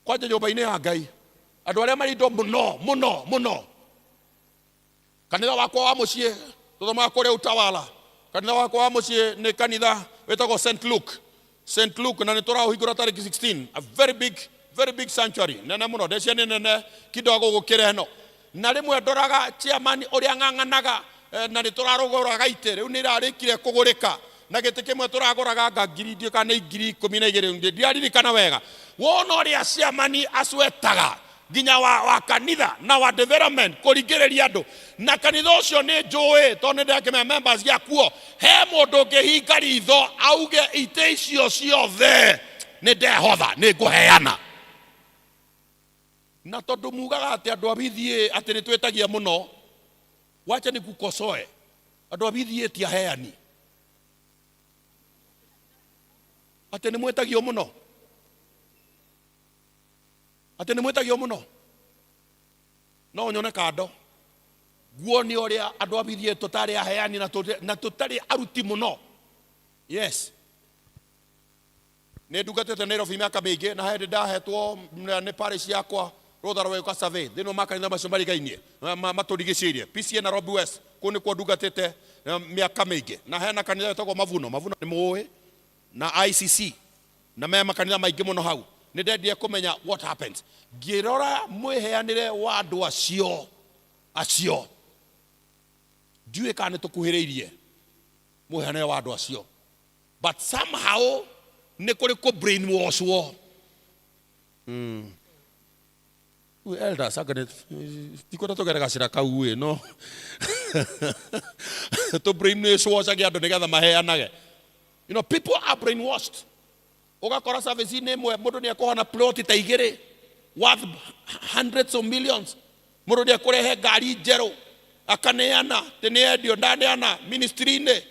Kwanja nyũmba-inĩ ya Ngai andũ arĩa marĩ indo mũno mũno mũno. Kanitha wakwa wa mũciĩ tũthomaga kũrĩa Utawala. Kanitha wakwa wa mũciĩ nĩ kanitha wĩtagwo St Luke. St Luke, na nĩ tũraũhingũra tarĩki 16, a very big, very big sanctuary, nene mũno, ndecia nĩ nene kidogo gũkĩra ĩno. Na rĩmwe ndoraga chairman ũrĩa ng'ang'anaga, na nĩ tũrarũgũraga itĩ, rĩu nĩ irarĩkire kũgũrĩka, na gĩtĩ kĩmwe tũragũraga nga ngiri ndiũĩ kana nĩ 12,000, ndiraririkana wega. Wona ũrĩa chairman acwetaga nginya wa kanitha na wa development kũringĩrĩria andũ, na kanitha ũcio nĩ njũĩ tondũ nĩ ndĩrakĩmenya members gĩakuo, he mũndũ ũngĩhinga ritho auge itĩ icio ciothe nĩ ndehotha, nĩ ngũheana. Na tondũ mugaga atĩ andũ a BDA atĩ nĩ twĩtagia mũno, wacha ni kukosoe, andũ a BDA ti aheani, atĩ nĩ mwĩtagio mũno, atĩ nĩ mwĩtagio mũno. No nyone kando nguonia ũrĩa andũ a BDA tũtarĩ aheani na tũtarĩ aruti mũno. Yes, nĩ ndungatĩte Nairobi mĩaka mĩingĩ, na hĩndĩ ndahetwo nĩ parish yakwa rũtha rwa gwĩka survey thĩinĩ wa makanitha macio marigainie matũrigicĩirie. PCA Nairobi West, kũu nĩkuo ndungatĩte mĩaka mĩingĩ, na hena kanitha wĩtagwo Mavuno. Mavuno nĩ mũĩ, na ICC, na me makanitha maingĩ mũno hau. Nĩ ndendire kũmenya what happens, ngĩrora mwĩheanĩre wa andũ acio, ndiũĩ kana nĩ tũkuhĩrĩirie mwĩheanĩre wa andũ acio, but somehow nĩ kũrĩ kũ brainwashwo. Rĩu elders anga nĩ tikwenda tũgere gacĩra kau ĩ, no tũ brainwashage andũ nĩgetha maheanage. People are brainwashed. Ũgakora service-inĩ ĩmwe mũndũ nĩ ekũhana plot ta igĩrĩ worth hundreds of millions. Mũndũ nĩ ekũrehe ngari njerũ akaneana atĩ nĩ endio, ndaneana ministry-inĩ.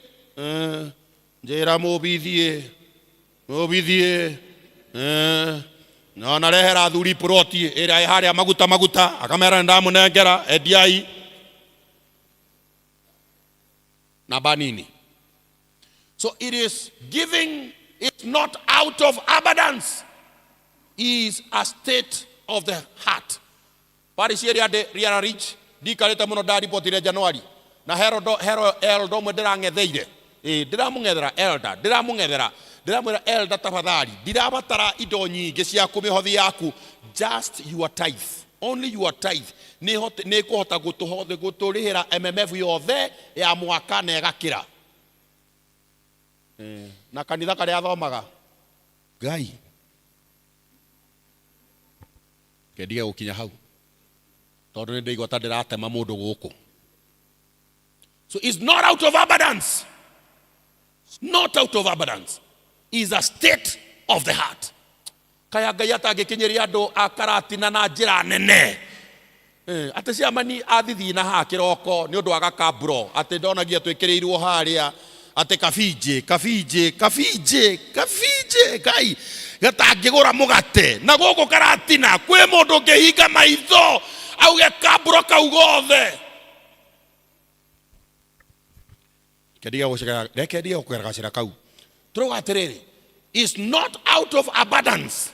Njĩra mũbithiĩ, mũbithiĩ, na narehera athuri plot ĩrĩa ĩ harĩa maguta maguta, akamera nĩ ndamũnengera, endiai. Namba nini. So it is giving, it's not out of abundance, is a state of the heart. Parish ĩrĩa ndĩ Riara Ridge, ndikarĩte mũno, ndaribotire January, na hero hero elder ũmwe ndĩrang'etheire. Ĩ ndĩramũng'ethera elder, ndĩramũng'ethera, ndĩramwĩra, "Elder, tafadhali, ndirabatara indo nyingĩ ciaku, mĩhothi yaku, just your tithe, only your tithe nĩ ĩkũhota gũtũrĩhĩra MMF yothe ya mwaka na ĩgakĩra." Na kanitha karĩa athomaga Ngai kendige gũkinya hau tondũ nĩ ndĩigua ta ndĩratema mũndũ gũkũ. So it's not out of abundance. It's not out of abundance, is a state of the heart. Kaya Ngai atangĩkinyĩria andũ a Karatina na njĩra nene. Atĩ ciamani athithina haha kĩroko nĩ ũndũ wa gakamburo, atĩ ndonagia twĩkĩrĩirwo harĩa atĩ kabinjĩ kabinjĩ kabinjĩ kabinjĩ Ngai gatangĩgũra mũgate, na gũkũ Karatina kwĩ mũndũ ũngĩhinga maitho auge kamburo kau gothe. Reke ndige gũkera gacĩra kau. Tũrauga atĩrĩrĩ, is not out of abundance,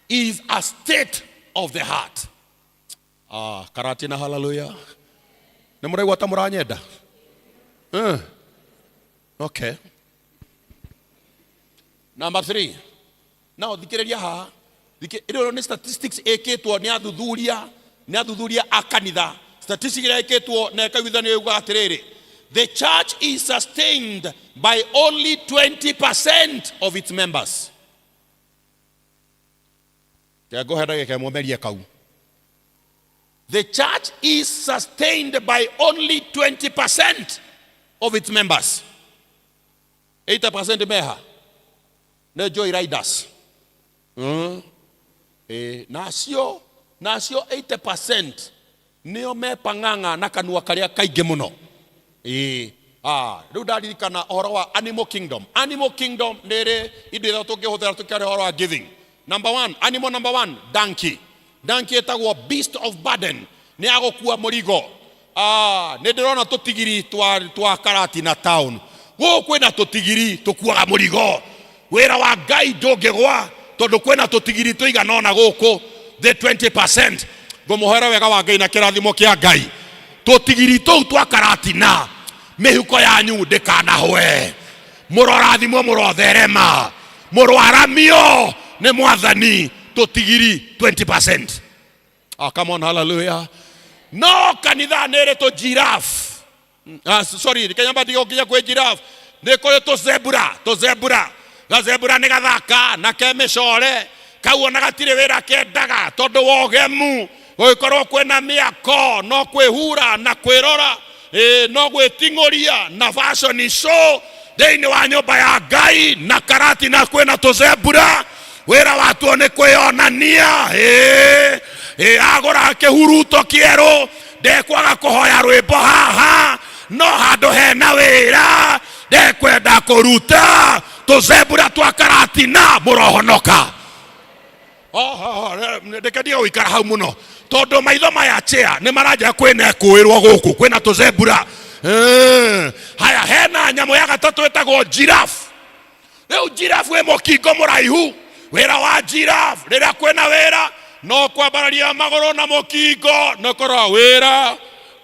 is a state of the heart. Ah, Karatina, hallelujah. Nĩ mũraigua ta mũranyenda? Okay. Number 3, no thikĩrĩria haha. Ĩno nĩ statistics ĩkĩtwo nĩ athuthuria, nĩ athuthuria a kanitha. Statistics ĩrĩa ĩkĩtwo na ĩkaiguithanio yugaga atĩrĩrĩ, the church is sustained by only 20% of its members. Reke ngũhe ndagĩka ĩmwe merie kau. The church is sustained by only 20% of its members. 80% meha nĩ joy riders. E, nacio nacio 80% nĩo mepang'ang'a na kanua karĩa kaingĩ mũno. Ĩĩ. Ah, rĩu ndaririkana ũhoro wa animal kingdom. Animal kingdom nĩ ĩrĩ indo iria tũngĩhũthĩra tũkĩaria ũhoro wa giving. Number one, animal number one, donkey. Donkey ĩtagwo beast of burden, nĩ ya gũkua mũrigo. Ah, nĩ ndĩrona tũtigiri twa, twa Karatina town. Gũkũ kwĩna tũtigiri tũkuaga mũrigo. Wĩra wa Ngai ndũngĩgwa tondũ kwĩna tũtigiri tũigana ũna gũkũ, the 20%. Ngũmũhoera wega wa Ngai na kĩrathimo kĩa Ngai. Tũtigiri tũu twa Karatina, mĩhuko yanyu ndĩkanahwe. Mũrorathimwo, mũrotherema, mũrwaramio nĩ Mwathani. Tũtigiri 20%. Ah, come on, hallelujah. No kanitha nĩ ĩrĩ tũ giraffe. Ah, sorry, Kenya mbatiga gũkinya kwĩ giraffe. Nĩ kũrĩ tũ zebra, tũ zebra. Gazebra nĩ gathaka na ke mĩcore. Kau ona gatirĩ wĩra kendaga tondũ wa ũgemu. Gũgĩkorwo kwĩna mĩako no kwĩhura na kwĩrora, ĩ, no gwĩting'ũria na fashion show thĩinĩ wa nyũmba ya Ngai na karati na kwĩna tũzebura. Wĩra watuo nĩ kwĩyonania. Ĩ, ĩ, agũra kĩhuruto kĩerũ ndekwaga kũhoya rwĩmbo haha, no handũ hena wĩra ndekwenda kũruta. Tũzebura twa karatina mũrohonoka. Reke ndige gũikara hau mũno tondũ maitho maya chair nĩ maranjĩra kwĩna ĩkũĩrwo gũkũ kwĩna tũzebura. Haya, hena nyamũ ya gatatũ ĩtagwo giraffe. Rĩu giraffe wĩ mũkingo mũraihu. Wĩra wa giraffe rĩrĩa kwĩna wĩra no kwambararia magũrũ na mũkingo na kũrora wĩra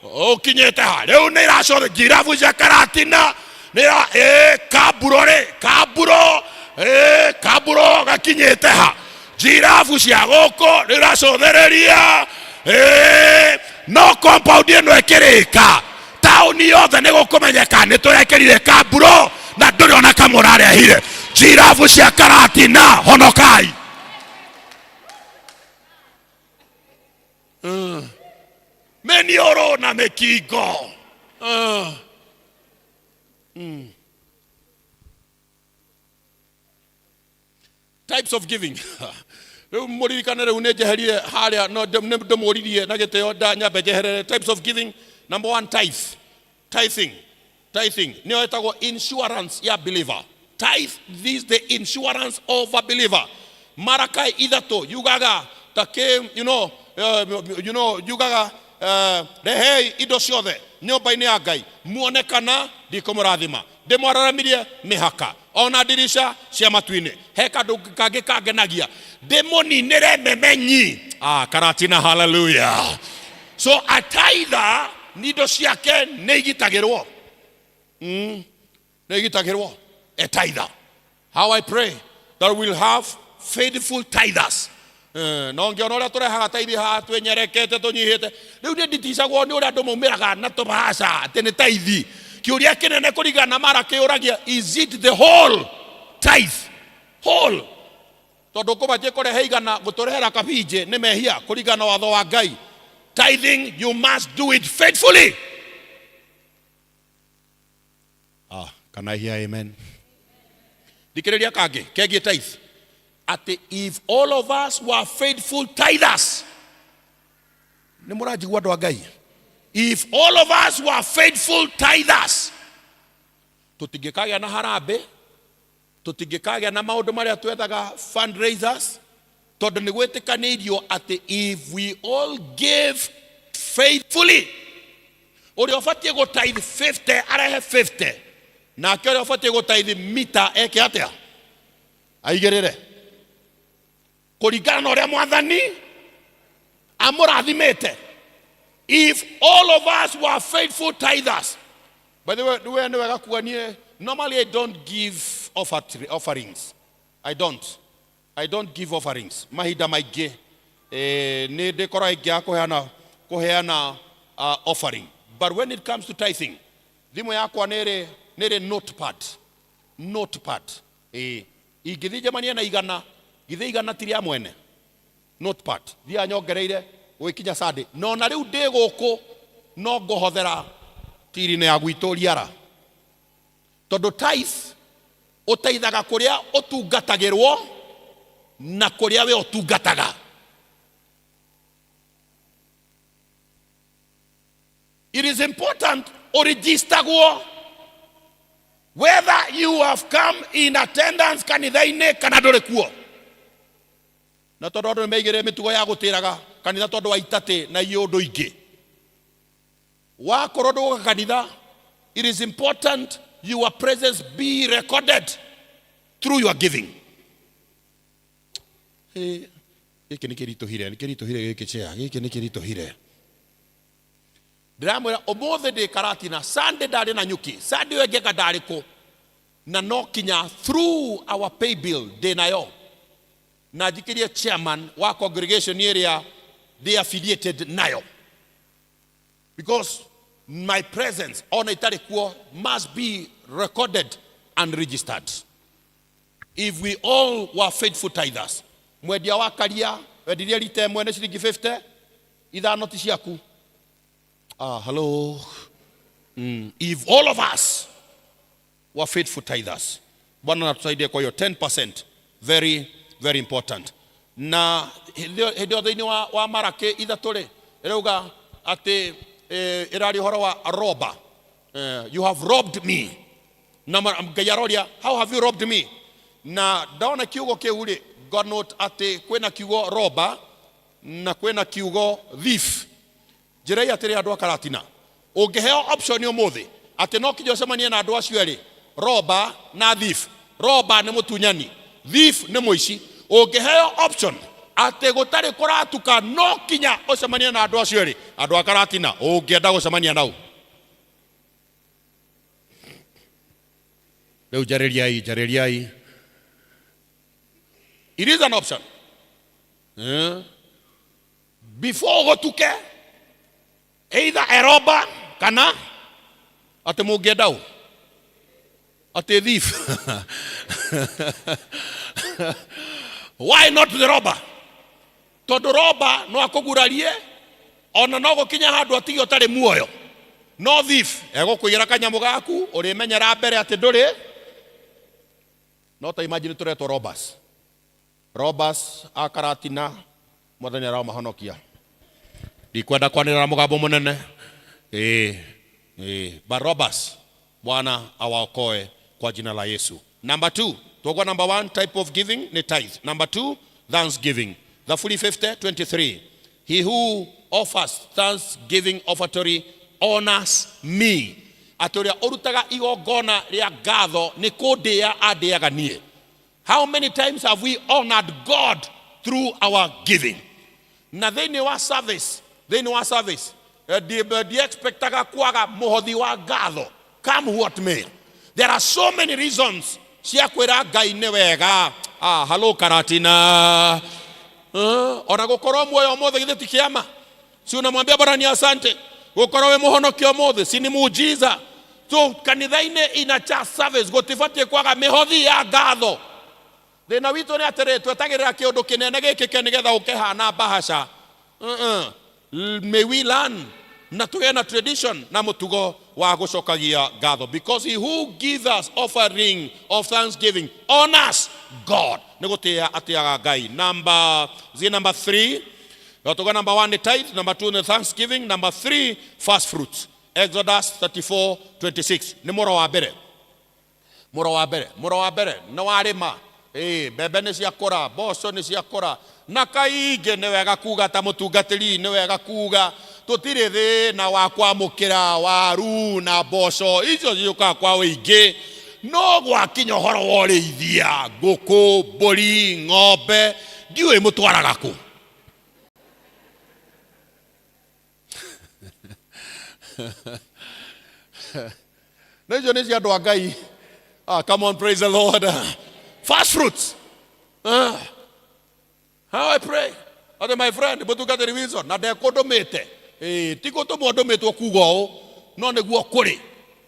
ũkinyĩte ha. Rĩu nĩ iracore giraffe cia Karatina nĩ ira, ĩ, kamburo rĩ, kamburo, ĩ, kamburo gakinyĩte ha. Giraffe cia gũkũ nĩ iracũthĩrĩria, ĩ, no compound ĩno ĩkĩrĩka taũni yothe nĩ gũkũmenyeka nĩ tũrekĩrire kamburo na ndũrĩ ona kamwe ũrarehire. Giraffe cia Karatina, honokai. Mĩniũrũ na mĩkingo. Types of giving. Rĩu mũririkane rĩu nĩ njeherire harĩa, no nĩ ndĩmũririe na gĩtĩo nda nyambe njeherere types of giving. Number one, tithe. Tithing. Tithing nĩyo ĩtagwo insurance ya believer. Tithe is the insurance of a believer. Marakai ithatũ yugaga ta kĩ, you know, you know, yugaga, rehei indo ciothe nyũmba-inĩ ya Ngai muone kana ndikũmũrathima, ndĩmwararamirie mĩhaka ona ndirica cia matu-inĩ. He kandũ kangĩ kangenagia, ndĩmũninĩre memenyi. Ah, Karatina, hallelujah. So a tither, indo ciake nĩ igitagĩrwo. Nĩ igitagĩrwo. A tither. How I pray that we'll have faithful tithers. No ngĩona ũrĩa tũrehaga taithi haha twĩnyerekete tũnyihĩte, rĩu niĩ nditicagwo nĩ ũrĩa andũ maumĩraga na tũbaca atĩ nĩ taithi. Kĩũria kĩnene kũringana na mara kĩũragia, is it the whole tithe? Whole. Tondũ kũbatiĩ kũrehe igana, gũtũrehera kabinjĩ nĩ mehia kũringana na watho wa Ngai. Tithing, you must do it faithfully. Ah, can I hear amen? Thikĩrĩria kangĩ kegiĩ tithe, atĩ if all of us were faithful tithers, nĩ mũranjigua andũ a Ngai? If all of us were faithful tithers, tũtingĩkagĩa na harambĩ, tũtingĩkagĩa na maũndũ marĩa twethaga fundraisers, tondũ nĩ gwĩtĩkanĩirio atĩ if we all give faithfully, ũrĩa ũbatiĩ gũtithe 50 arehe 50, nake ũrĩa ũbatiĩ gũtithe mita eke atĩa? Aigĩrĩre kũringana na ũrĩa Mwathani amũrathimĩte. If all of us were faithful tithers. By the way, we nĩ wega kuga niĩ normally I don't give offerings. I don't. I don't give offerings mahinda maingĩ. Eh, nĩ ndĩkoragwo ingĩaga kũheana kũheana offering, but when it comes to tithing, thimũ yakwa nĩ ĩrĩ notepad, notepad. Ĩĩ, ingĩthiĩ njemanie na igana, githĩ igana ti rĩa mwene? Notepad thiaga nyongereire gũgĩkinya Sunday, no na rĩu ndĩ gũkũ no ngũhothera tiri-inĩ ya gwitũ riara, tondũ tithe ũteithaga kũrĩa ũtungatagĩrwo na kũrĩa we ũtungataga. It is important ũregistagwo whether you have come in attendance kanitha-inĩ kana ndũrĩ kuo. Na tondũ andũ nĩ meigĩrĩre mĩtugo ya gũtĩraga kanitha tondũ wa itatĩ na iũndũ ingĩ, wakorwo ndũgũka kanitha, it is important your presence be recorded through your giving. Ĩ, gĩkĩ nĩ kĩritũhire, nĩ kĩritũhire gĩkĩ chair, gĩkĩ nĩ kĩritũhire. Ndĩramwĩra ũmũthĩ ndĩ Karatina, Sunday ndarĩ na nyuki, Sunday ĩyo ĩngĩ anga ndarĩ kũ, na no kinya through our pay bill ndĩ nayo na njikĩrie chairman wa congregation ĩrĩa ndĩ affiliated nayo, because my presence ona itarĩ kuo must be recorded and registered. If we all were faithful tithers, mwendia wa karia wendirie rita ĩmwe nĩ ciringi 50, ithano ti ciaku. Ah, hello. If all of us were faithful tithers, Bwana natusaidie. Kwa hiyo 10%, very very important. Na hĩndĩ ĩyo thĩinĩ wa Maraki 3 rĩ, ĩrauga atĩ ĩraria ũhoro wa roba. You have robbed me. Na Ngai aroria, how have you robbed me? Na ndona kiugo kĩu rĩ, nganote atĩ kwĩna kiugo roba na kwĩna kiugo thief. Njĩrai atĩrĩ, andũ a Karatina, ũngĩheo option ũmũthĩ atĩ no kinya ũcemanie na andũ acio erĩ, roba na thief, roba nĩ mũtunyani, thief nĩ mũici, ũngĩheo option atĩ gũtarĩ kũratuka no kinya ũcemanie na andũ acio erĩ, andũ a Karatina, ũngĩenda gũcemania nau? Rĩu njarĩriai, njarĩriai. It is an option, eh? Before gũtuke, either eroba kana atĩ mũngĩenda ũ atĩ thief. Why not the robber? Tondũ roba no akũgurarie, ona no gũkinya handũ atige ũtarĩ muoyo, no thief egũkũigĩra kanyamũ gaku ũrĩmenyera mbere atĩ ndũrĩ. No ta imagine tũretwo robbers, robbers a Karatina. Mwathani aramahonokia. Ndikwenda kwanĩrĩra mũgambo mũnene, ĩĩ ĩĩ, but robbers, Bwana awaokoe kwa jina la Yesu. Number two, twoguo number one type of giving ni tithe. Number two, thanksgiving. Thaburi 50:23. He who offers thanksgiving offertory honors me. Atĩ ũrĩa ũrutaga igongona rĩa ngatho nĩ kũndĩĩa andĩaga niĩ. How many times have we honored God through our giving? Na thĩinĩ wa service, thĩinĩ wa service, ndiexpectaga kwaga mũhothi wa ngatho, come what may. There are so many reasons cia kwĩra Ngai nĩ wega. Ah, hello Karatina. Ona gũkorwo muoyo ũmũthĩ githĩ ti kĩama? Si unamwambia Bwana ni asante. Gũkorwo wĩ mũhonokio ũmũthĩ si ni muujiza? So kanitha-inĩ ina church service gũtibatiĩ kwaga mĩhothi ya ngatho. Thĩna witũ nĩ atĩrĩ, twetagĩrĩra kĩũndũ kĩnene gĩkĩke nĩgetha ũkĩhana bahasha. May we learn na tũgĩe na tradition na mũtugo wa gũcokagia ngatho, because he who gives us offering of thanksgiving honors God. Nĩ gũtĩĩa atĩaga Ngai. Number zi number 3, tuga number 1 nĩ tithe, number 2 nĩ thanksgiving, number 3, first fruits. Exodus 34:26. Nĩ mũro wa mbere, mũro wa mbere, mũro wa mbere nĩ warĩma, ĩĩ, mbembe nĩ ciakũra, mboco nĩ ciakũra, na kaingĩ nĩ wega kuga ta mũtungatĩri, nĩ wega kuga tũtirĩ thĩna wa kwamũkĩra waru na mboco, icio ciũkaga kwa ũingĩ. No gwakinya ũhoro wa ũrĩithia ngũkũ, mbũri, ng'ombe, ndiũĩ mũtwaraga kũ. Na icio nĩ cia andũ a Ngai. Ah, come on, praise the Lord. First fruits. Ah. How I pray. Ate my friend, mũtungatĩri Wilson, na ndekũndũmĩte. Ĩĩ, ti gũtũmwo ndũmĩtwo kuga ũũ, no nĩguo kũrĩ.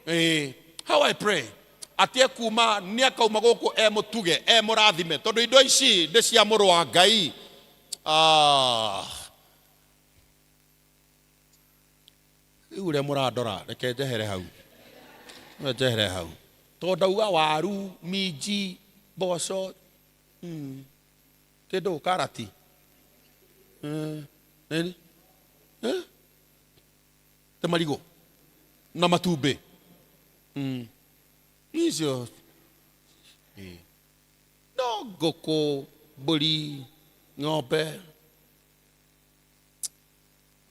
Ĩĩ, how I pray. Atĩ ekuma, nĩ akauma gũkũ e mũtuge, e mũrathime, tondũ indo ici nĩ cia mũrũ wa Ngai. Ah. Rĩu ũrĩa mũrandora, reke njehere hau. Reke njehere hau. Tondũ ndauga waru, minji, mboco, Kĩndũ karati. Nini? Eh? Te marigũ na matumbĩ. Icio. No ngũkũ, mbũri, ng'ombe.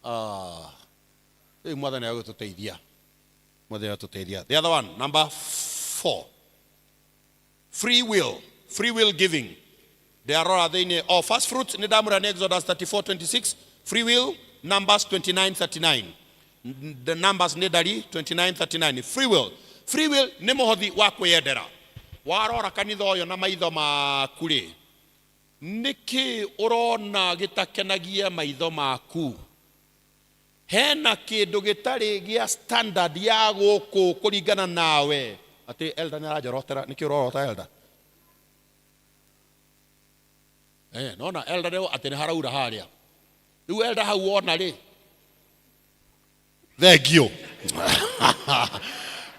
Ah. Rĩu Mwathani agũtũteithia. Mwathani agũtũteithia. The other one, number 4. Free will, free will giving. Ndĩrarora thĩinĩ, oh, first fruits nĩ ndamwĩra nĩ Exodus 34:26, free will Numbers 29:39. The Numbers nĩ ndari 29:39. Free will. Free will nĩ mũhothi wa kwĩyendera. Warora kanitha ũyũ na maitho maku rĩ, nĩkĩ ũrona gĩtakenagia maitho maku? Hena kĩndũ gĩtarĩ gĩa standard ya gũkũ kũringana nawe. Atĩ elder nĩ aranjorotera, nĩkĩ ũrorota elder? Eh, nona elder rĩu atĩ nĩ haraura harĩa. Rĩu elder hau wona rĩ, thengio.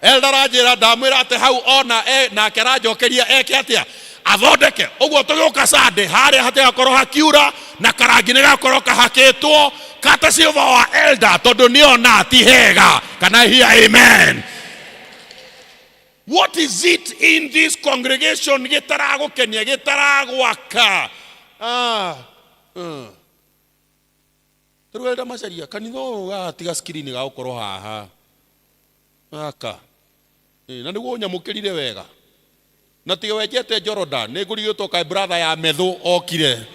Elder aranjĩra ndamwĩra atĩ hau ona e, nake aranjokeria eke atĩa athondeke ũguo tũgĩũka Sunday harĩa hatigakorwo hakiura na karangi nĩ gakorwo kahakĩtwo kata silver wa elder tondũ nĩona ti hega. Can I hear amen? What is it in this congregation gĩtaragũkenia gĩtaragwaka? Ah. Rĩu elder Macharia kanitha ũyũ gagatiga screen gagũkorwo haha gaka. Ĩ, na nĩguo ũnyamũkĩrire wega na tiga wenjete Jordan nĩ ngũrigĩtwo kaĩ brother ya methũ okire.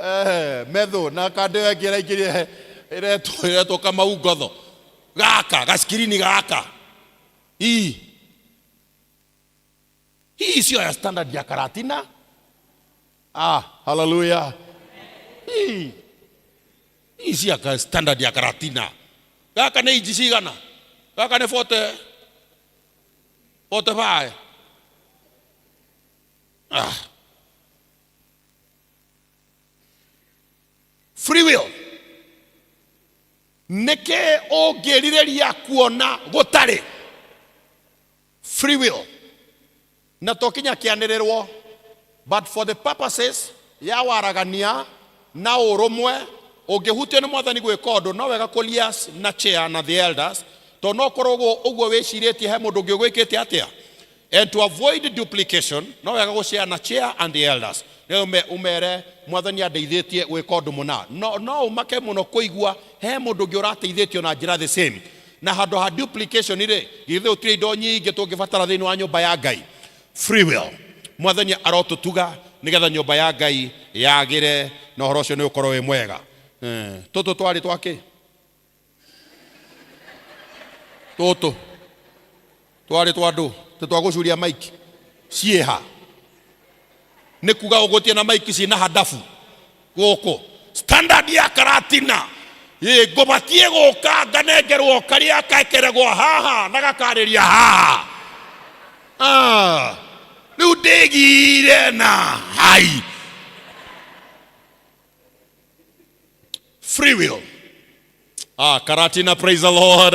Eh, methũ na kandĩ ĩyo ĩngĩ ĩraingĩrire ĩretwo ĩretwo Kamau Ngotho gaka gaskirini gaka ii hii sio ya standard ya Karatina. Ah, haleluya. Hii hii si ya standard ya Karatina. Gaka nĩ inji cigana? Gaka nĩ 40 45. Ah. Free will. Nĩkĩ ũngĩrirĩria kuona gũtarĩ? Free will. Na to kinya kĩanĩrĩrwo, but for the purposes ya waragania na ũrũmwe, ũngĩhutio nĩ Mwathani gwĩka ũndũ, no wega kũ liaise na chair na the elders, tondũ no ũkorwo ũguo ũguo wĩcirĩtie he mũndũ ũngĩ ũgwĩkĩte atĩa. And to avoid duplication, no wega gũ share na chair and the elders. Nĩ ũmere Mwathani andeithĩtie gwĩka ũndũ mũna. No, no ũmake mũno kũigua he mũndũ ũngĩ ũrateithĩtio na njĩra the same. Na handũ ha duplication rĩ, githĩ gũtirĩ indo nyingĩ tũngĩbatara thĩinĩ wa nyũmba ya Ngai? Free will. Mwathani arotũtuga nĩgetha nyũmba ya Ngai yagĩre na ũhoro ũcio nĩ ũkorwo wĩ mwega. Tũtũ twarĩ twa kĩ? Tũtũ twarĩ twa ndũ? Tĩ twa gũcuria mic ciĩha? Nĩ kuga ũgũtie na mic ciĩna handabu gũkũ standard ya Karatina. Ĩ, ngũbatiĩ gũka nganengerwo karĩa kekeragwo haha na gakarĩria haha. Ah, rĩu ndĩgire na hai. Free will. Ah, Karatina, praise the Lord.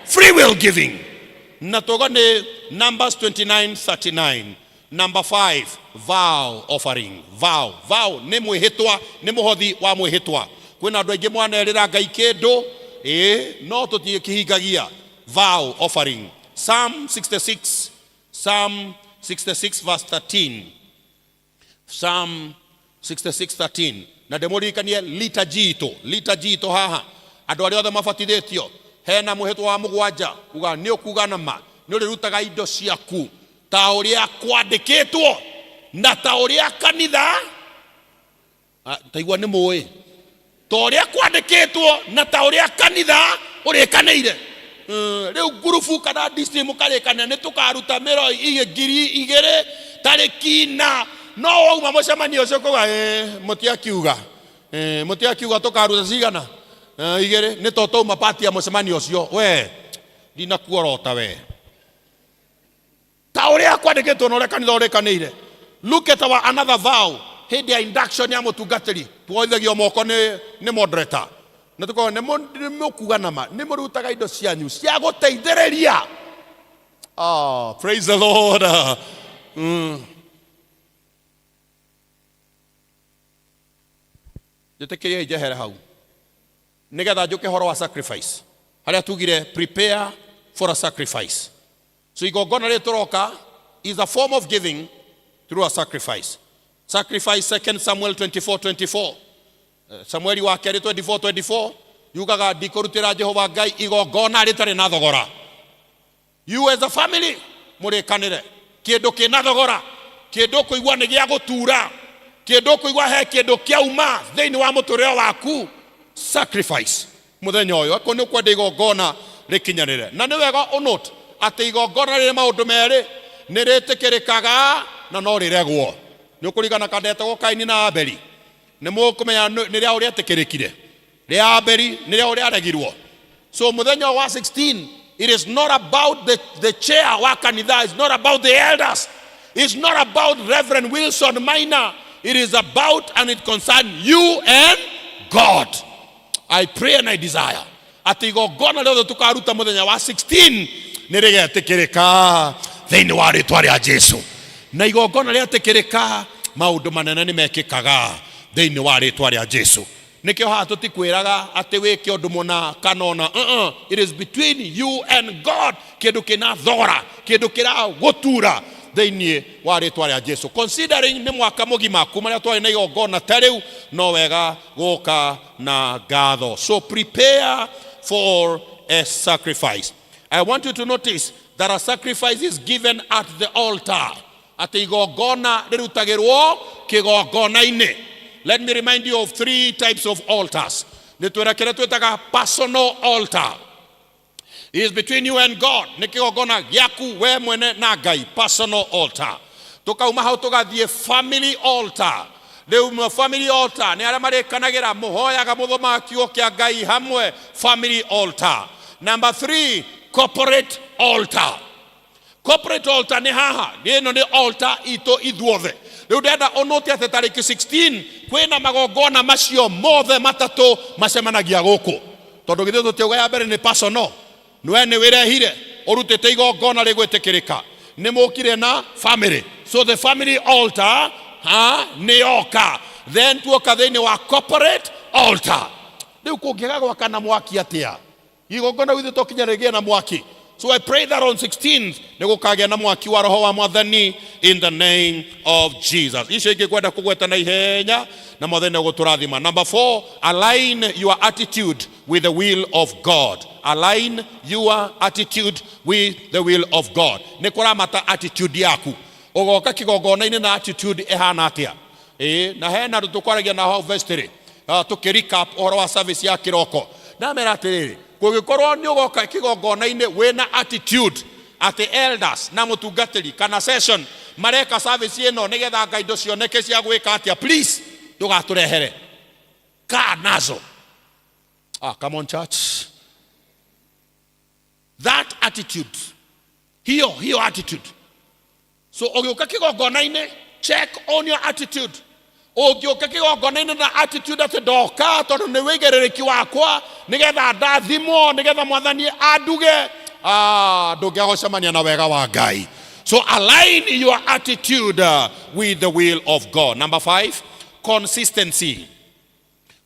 Free will giving. Na toga nĩ Numbers 29:39. Number 5, vow offering. Vow, vow nĩ mwĩhĩtwa, nĩ mũhothi wa mwĩhĩtwa. Kwĩna andũ aingĩ mwanerĩra Ngai kĩndũ, ĩĩ, no tũtikĩhingagia. Vow offering. Psalm 66, Psalm 66 verse 13. Psalm 66:13. Na ndĩmũririkanie liturgy itũ, liturgy itũ haha, andũ arĩa othe mabatithĩtio hena mwĩhĩtwa wa mũgwanja, uga nĩ ũkuga na ma nĩ ũrĩrutaga indo ciaku ta ũrĩa kwandĩkĩtwo na ta ũrĩa kanitha. Ah, taigua nĩ mũĩ ta ũrĩa kwandĩkĩtwo na ta ũrĩa kanitha ũrĩkanĩire. Rĩu ngurubu kana district mũkarĩkanĩra nĩ tũkaruta mĩro 2000 tarĩki na no wauma mũcemanio ũcio kuga mũtiakiuga mũtiakiuga tũkaruta cigana igĩrĩ nĩ to twauma pati ya mũcemanio ũcio we ndinakuorota we ta ũrĩa kwandĩkĩtwo na ũrĩa kanitha ũrĩkanĩire. Look at our another vow hĩndĩ ya induction ya mũtungatĩri tuoithagio moko nĩ moderator na tũkorwo nĩ mũkuga nama nĩ mũrutaga indo cianyu cia gũteithĩrĩria. Ah, praise the Lord. Njĩtĩkĩriei njehere hau nĩgetha njũke horo wa sacrifice harĩa tugire prepare for a sacrifice. So igongona rĩrĩ tũroka is a form of giving through a sacrifice. Sacrifice 2 Samuel 24:24. Samueli wa kerĩ 24:24 yugaga ndikũrutĩra Jehova Ngai igongona rĩtarĩ na thogora. You as a family mũrĩkanĩre kĩndũ kĩna thogora, kĩndũ ũkũigua nĩ gĩa gũtura, kĩndũ ũkũigua he kĩndũ kĩauma thĩinĩ wa mũtũrĩre waku. Sacrifice mũthenya ũyũ akorwo nĩ ũkwenda igongona rĩkinyanĩre. Na nĩ wega ũnote atĩ igongona rĩrĩ maũndũ merĩ, nĩ rĩtĩkĩrĩkaga na no rĩregwo. Nĩ ũkũringana kandetagwo Kaini na Abeli, nĩ mũkũmenya nĩ rĩa ũrĩa etĩkĩrĩkire, rĩa Abeli nĩ rĩa ũrĩa aregirwo. So mũthenya wa 16, it is not about the chair wa kanitha, it's not about the elders, it's not about Reverend Wilson Minor, it is about and it concerns you and God. I pray and I desire atĩ igongona rĩothe tũkaruta mũthenya wa 16 nĩ rĩgetĩkĩrĩka thĩinĩ wa rĩtwa rĩa Jesu. Na igongona rĩetĩkĩrĩka, maũndũ manene nĩ mekĩkaga thĩinĩ wa rĩtwa rĩa Jesu. Nĩkĩo haha tũtikwĩraga atĩ wĩke ũndũ mũna kana ũna. It is between you and God. Kĩndũ kĩna thogora, kĩndũ kĩragũtura thĩinĩ wa rĩtwa rĩa Jesu. Considering nĩ mwaka mũgima kuma rĩrĩa twarĩ na igongona ta rĩu, no wega gũka na ngatho. So prepare for a sacrifice. I want you to notice that a sacrifice is given at the altar. Atĩ igongona rĩrutagĩrwo kĩgongona-inĩ. Let me remind you of three types of altars. Nĩ twĩra kĩrĩa twĩtaga personal altar. It is between you and God. Nĩ kĩgongona gĩaku we mwene na Ngai, personal altar. Tũkauma hau tũgathiĩ family altar. Rĩu family altar nĩ arĩa marĩkanagĩra mũhoyaga mũthomaga kiugo kĩa Ngai hamwe, family altar. Number 3, corporate altar. Corporate altar nĩ haha, ĩno nĩ altar itũ ithuothe. Rĩu ndĩrenda ũnũte atĩ tarĩki 16 kwĩna magongona macio mothe matatũ macemanagia gũkũ, tondũ githĩ tũtiauga ya mbere nĩ personal, we nĩ wĩrehire ũrutĩte igongona rĩgwĩtĩkĩrĩka, nĩ mũkire na family, so the family altar ha nĩ yoka. Then tuoka thĩinĩ wa corporate altar. Rĩu kũngĩaga gwakana mwaki atĩa? Igongona githĩ to kinya rĩgĩe na mwaki? So I pray that on 16th nĩ gũkagĩa na mwaki wa roho wa mwathani in the name of Jesus. Icio ingĩ kwenda kũgweta na ihenya na mwathani nĩegũtũrathima. Number 4, align your attitude with the will of God. Align your attitude with the will of God. Nĩ kũramata attitude yaku. Ũgoka kĩgongona-inĩ na attitude ĩhana atĩa? Ĩĩ, na hena andũ tũkwaragia na hau vestry, tũkĩ recap ũhoro wa service ya kĩroko. Ndamera atĩrĩrĩ, kũngĩkorwo nĩ ũgoka kĩgongona-inĩ wĩna attitude atĩ elders na mũtungatĩri kana session mareka service ĩno nĩgetha Ngai indo cioneke cia gwĩka atĩa, please ndũgatũrehere kaa nazo. Come on church. That attitude, hiyo hiyo attitude. So ũgĩũka kĩgongona-inĩ, check on your attitude. Ũngĩũka kĩgongona-inĩ na attitude atĩ ndoka tondũ nĩ wĩigĩrĩrĩki wakwa nĩgetha ndathimwo, nĩgetha mwathani anduge, ndũngĩaga gũcemania na wega wa Ngai. So align your attitude with the will of God. Number 5, consistency.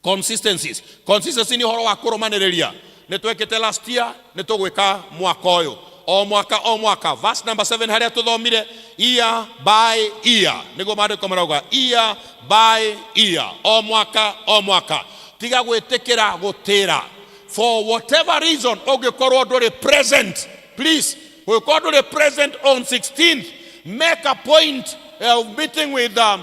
Consistencies. Consistency nĩ ũhoro wa kũrũmanĩrĩria. Nĩ twekĩte last year, nĩ tũgwĩka mwaka ũyũ. O mwaka, o mwaka. Verse number 7 harĩa tũthomire, year by year. Nĩguo maandĩko marauga, year by year. O mwaka, o mwaka. Tiga gwĩtĩkĩra gũtĩra. For whatever reason, ũngĩkorwo ndũrĩ present, please, ũngĩkorwo ndũrĩ present on 16th, make a point meeting with an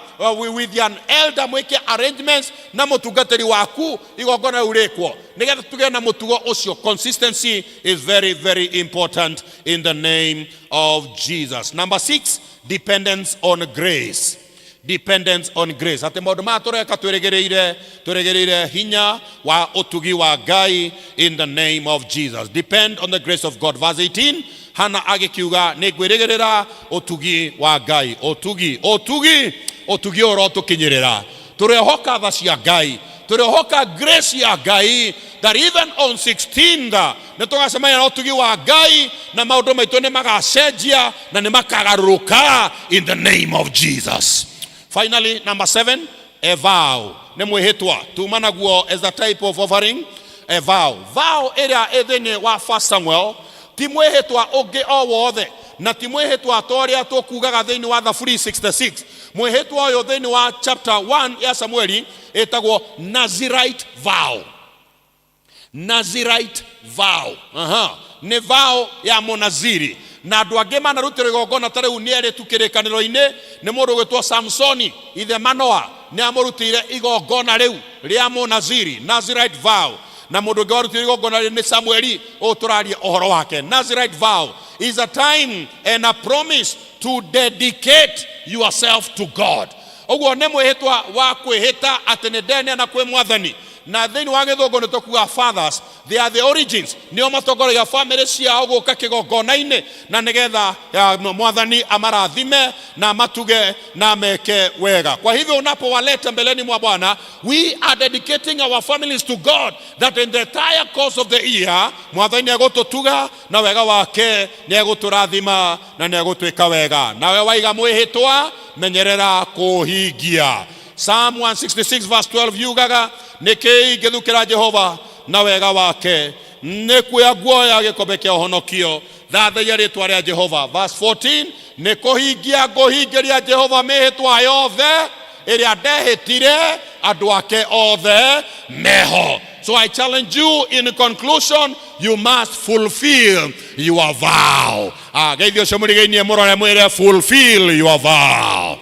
elder, mwĩke arrangements na mũtungatĩri waku igongona rĩu rĩkwo nĩgetha tũgĩe na mũtugo ũcio. Consistency is very, very important in the name of Jesus. Number 6, dependence on grace. Dependence on grace, atĩ maũndũ maya tũreka twĩrĩgĩrĩire hinya wa ũtugi wa Ngai in the name of Jesus. Depend on the grace of God. Verse 18, Hana agĩkiuga, nĩ ngwĩrĩgĩrĩra ũtugi wa Ngai. Ũtugi, ũtugi, ũtugi ũrotũkinyĩrĩra. Tũrehoka tha cia Ngai, tũrehoka grace ya Ngai, that even on 16th nĩ tũgacemania na ũtugi wa Ngai na maũndũ maitũ nĩ magacenjia na nĩ makagarũrũka in the name of Jesus. Finally, number 7, a vow. Nĩ mwĩhĩtwa tuma naguo as a type of offering, a vow. Vow ĩrĩa ĩ thĩinĩ wa 1 Samuel ti mwĩhĩtwa ũngĩ o wothe, na ti mwĩhĩtwa ta ũrĩa tũkugaga thĩinĩ wa Thaburi 66. Mwĩhĩtwa ũyũ thĩinĩ wa chapter 1 ya Samueli ĩtagwo Nazirite vow. Nazirite vow. Aha. Nĩ vow ya mũnaziri, na andũ angĩ manarutĩrwo igongona ta rĩu nĩ erĩ tu kĩrĩkanĩro-inĩ. Nĩ mũndũ ũgwĩtwo Samsoni, ithe Manoa nĩ amũrutĩire igongona rĩu rĩa mũnaziri, Nazirite vow, na mũndũ ũngĩ warutĩire igongona rĩu nĩ Samueli ũyũ tũraria ũhoro wake. Nazirite vow is a time and a promise to dedicate yourself to God. Ũguo nĩ mwĩhĩtwa wa kwĩhĩta atĩ nĩ ndeneana kwĩ Mwathani. Na thĩinĩ wa gĩthũngũ nĩ tũkuga fathers, they are the origins, nĩo matongoragia famĩlĩ ciao gũka kĩgongona-inĩ na nĩgetha Mwathani amarathime na amatuge na ameke wega. Kwa hivyo unapowaleta mbeleni mwa Bwana, we are dedicating our families to God, that in the entire course of the year Mwathani nĩ egũtũtuga na wega wake, nĩ egũtũrathima na nĩ egũtwĩka wega. Nawe waiga mwĩhĩtwa, menyerera kũhingia. Psalm 166 verse 12 yugaga, nĩkĩ ingĩthukĩra Jehova na wega wake, nĩ kuoya nguoya gĩkombe kĩa ũhonokio, thathaia rĩtwa rĩa Jehova. Verse 14, nĩ kũhingia ngũhingĩria Jehova mĩhĩtwa yothe ĩrĩa ndehĩtire andũ ake othe meho. So I challenge you, in conclusion, you must fulfill your vow. Ah, geithio ũcio mũrigainie, mũrore, mwĩre, "Fulfill your vow."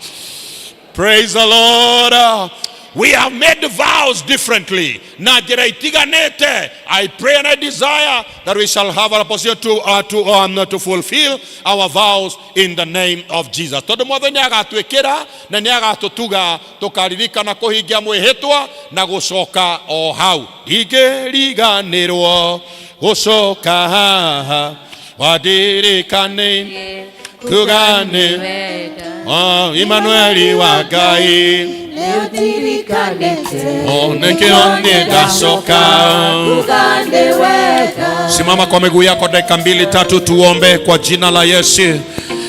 Praise the Lord. We have made vows differently. Na njĩra itiganĩte. I pray and I desire that we shall have an opportunity to fulfill our vows in the name of Jesus. Tondũ Mwathani agatwĩkĩra na nĩ agatũtuga, tũkaririkana kũhingia mwĩhĩtwa na gũcoka o hau. Ingĩriganĩrwo gũcoka haha wadirikane kugane, oh, Emmanueli wa Ngai. Oh, nĩkĩo niĩ ndacoka. Simama kwa miguu yako dakika mbili tatu, tuombe kwa jina la Yesu.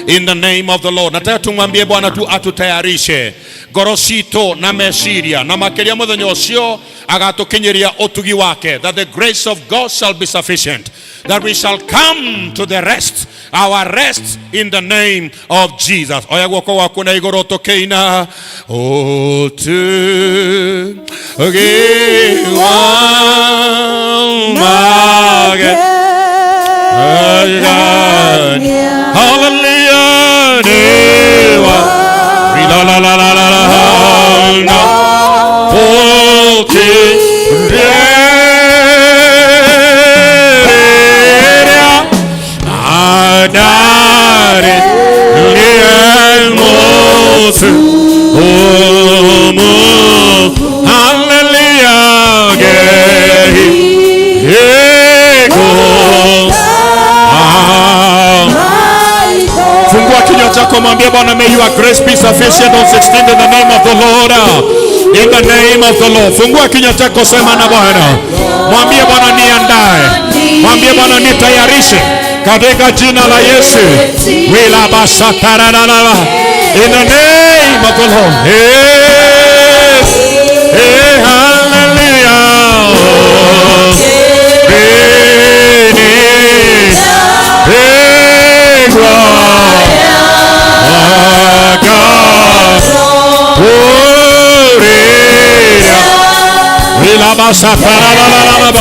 In the name of the Lord. Nataka tumwambie Bwana tu atutayarishe ngoro citũ na meciria, na makĩria mũthenya ũcio agatukinyiria ũtugi wake, that the grace of God shall be sufficient, that we shall come to the rest, our rest, in the name of Jesus. Oya guoko gwaku na igũrũ tũkĩina ũtugi wa mage. Hallelujah. Newa. La la la la la la la. Uti. Adare. Liemosu. Omo. Hallelujah. Gehi. Ego. Ah. Fungua kinywa chako, mwambie Bwana, may your grace be sufficient on 16 in the name of the Lord. In the name of the Lord. Fungua kinywa chako, sema na Bwana. Mwambie Bwana, niandae. Mwambie Bwana, nitayarishe katika jina la Yesu. Wila basatararara. In the name of the Lord. Hey, hey, hallelujah. Beni, hey, God. Gloria. Wila basatararara.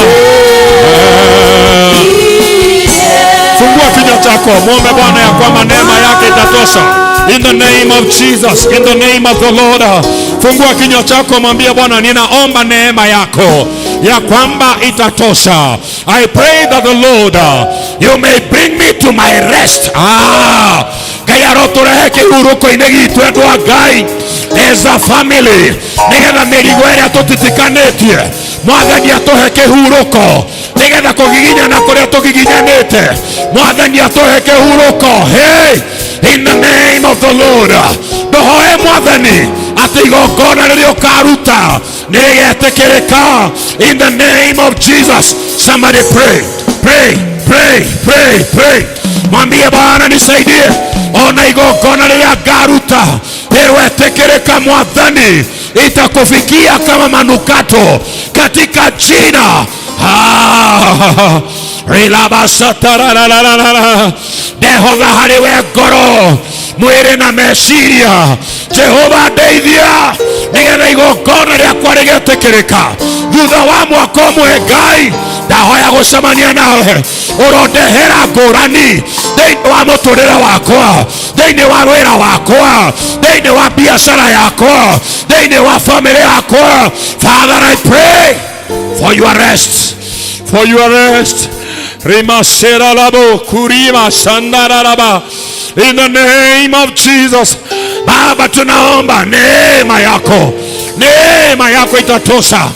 Fungua kinywa chako, muombe Bwana ya kwamba neema yake itatosha, In the name of Jesus, in the name of the Lord. Fungua kinywa chako, mwambie Bwana, ninaomba neema yako ya kwamba itatosha. I pray that the Lord, you may bring me to my rest. Ah, Ngai arotũrehe kĩhurũko-inĩ gitũ andũ a Ngai as a family, nĩgetha mĩrigo ĩrĩa tũtitikanĩtie Mwathani atũhe kĩhurũko, nĩgetha kũgiginyana kũrĩa tũgiginyanĩte Mwathani atũhe kĩhurũko. Hey, in the name of the Lord, ndũhoe Mwathani atĩ igongona rĩrĩa ũkaruta nĩ rĩgetĩkĩrĩka. In the name of Jesus, somebody pray, pray, pray, pray, pray. Mwambie Bwana, nisaidie, ona igongona rĩrĩa ngaruta rĩrwetĩkĩrĩka Mwathani, itakufikia kama manukato katika jina. Ah, rilabasatararararara. Ndehotha harĩ we ngoro, mwĩrĩ na meciria. Jehova ndeithia nĩgetha igongona rĩakwa rĩgetĩkĩrĩka thutha wa mwaka ũmwe. Ngai, ndahoya gũcemania nawe, ũrondehera ngũrani thĩinĩ wa mũtũrĩre wakwa, thĩinĩ wa wĩra wakwa, thĩinĩ wa biacara yakwa, thĩinĩ wa famĩlĩ yakwa. Father, I pray for your rest, for your rest. Rimaseralabo kurima sandararaba. In the name of Jesus. Baba, tunaomba neema yako, neema yako itatosha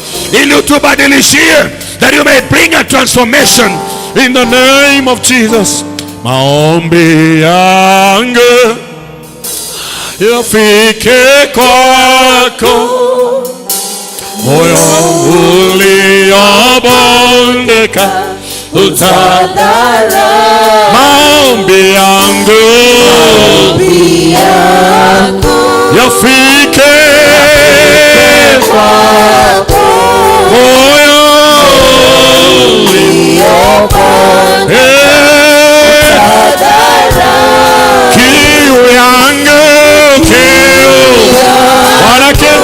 ili utubadilishie, that you may bring a transformation in the name of Jesus. Maombi yangu yafike kwako, moyo uliobondeka utadhara. Maombi yangu yafike kwako, moyo uliobondeka, kiu yangu, kiu wala kiu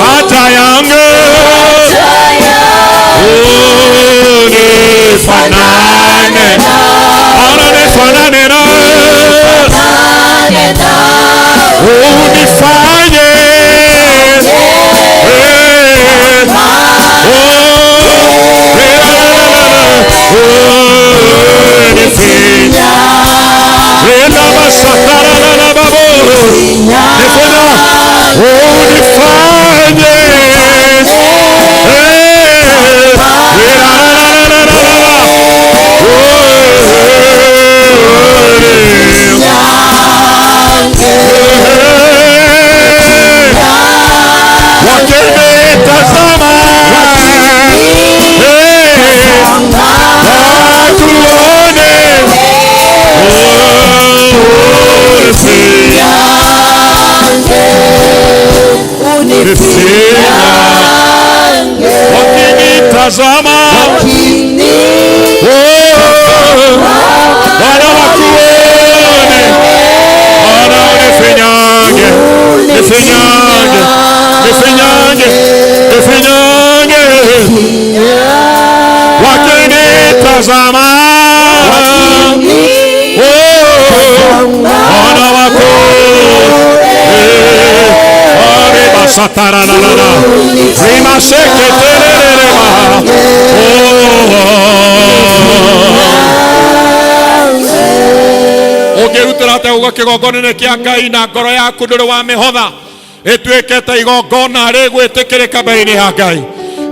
hata yangu unifanane, Bwana nifanane nawe, unifanye, unifanye. Wakinitazama, wakuone, unifinyange. Wakinitazama, Bwana wakuone, Bwana unifinyange, nifinyange, nifinyange, nifinyange. Wakinitazama, Bwana wakuone, Satararara. Rimaseketererema. Oh. Ũngĩrutĩra atĩa gũka kĩgongona-inĩ kĩa Ngai na ngoro yaku ndũrĩ wa mĩhotha ĩtuĩke ta igongona rĩgwĩtĩkĩrĩka mbere-inĩ ya Ngai.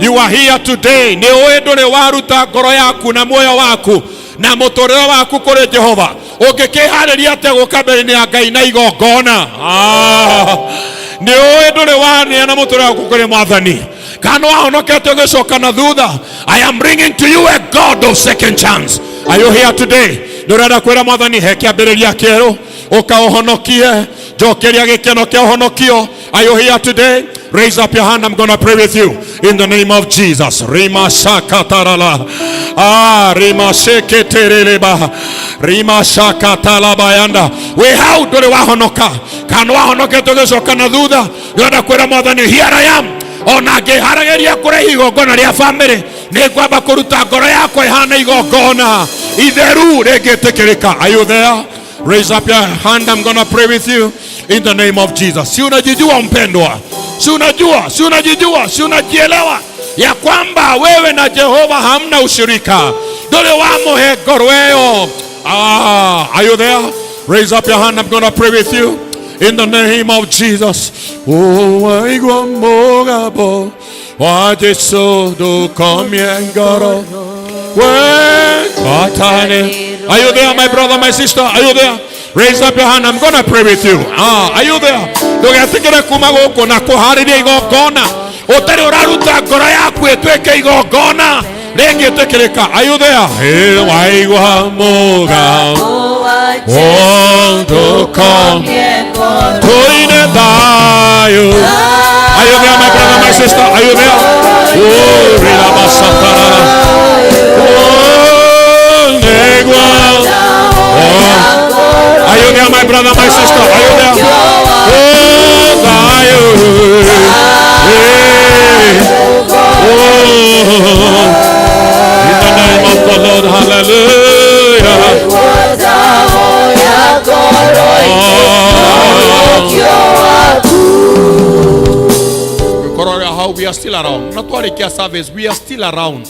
You are here today. Nĩ ũĩ ndũrĩ waruta ngoro yaku na muoyo waku na mũtũrĩre waku kũrĩ Jehova. Ũngĩkĩharĩria atĩa gũka mbere-inĩ ya Ngai na igongona? Ah. Nĩ ũĩ ndũrĩ waneana mũtũrĩre waku kũrĩ Mwathani, kana wahonokete ũgĩcoka na thutha. I am bringing to you a God of second chance. Are you here today? Ndũrenda kwĩra Mwathani, he kĩambĩrĩria kĩerũ, ũkaũhonokie, njokeria gĩkeno kĩa ũhonokio. Are you here today? Raise up your hand. I'm gonna pray with you in the name of Jesus. Rima shakatarala. Ah, rima sheketereleba. Rima shakatalabayanda. We hau ndũrĩ wahonoka, kana wahonokete ũgĩcoka na thutha, ndĩrenda kwĩra Mwathani, here I am. Ona ngĩharagĩria kũrehe igongona rĩa bamĩrĩ, nĩ ngwamba kũruta ngoro yakwa ĩhana igongona itheru rĩngĩtĩkĩrĩka. Are you there? Raise up your hand. I'm gonna pray with you. In the name of Jesus. Si unajijua mpendwa, si unajua, si unajijua, si unajielewa ya kwamba wewe na Jehova hamna ushirika. Ndũrĩ wamũhe ngoro ĩyo. Ah, are you there? Raise up your hand. I'm going to pray with you. In the name of Jesus. Oh, waigua mũgambo wa Jesu ndũkomie ngoro. We Are you there, my brother, my sister? Are you there? Raise up your hand. I'm going to pray with you. Ah, are you there? Ndũgetigĩre kuma gũkũ na kũharĩria igongona ũtarĩ ũraruta ngoro yaku ĩtuĩke igongona rĩngĩtĩkĩrĩka. Are you there? Ĩ, waigua mũgambo ndũkomie tũine thayũ. Are you there, my brother, my sister? Are you there? Oh, rilabasatara. Oh, negua. Oh. Are you there, my brother, my sister? Are you there? Oh, thayũ. Hey. Oh. In the name of the Lord, hallelujah. Korora how we are still around. Na twarikia service, we are still around.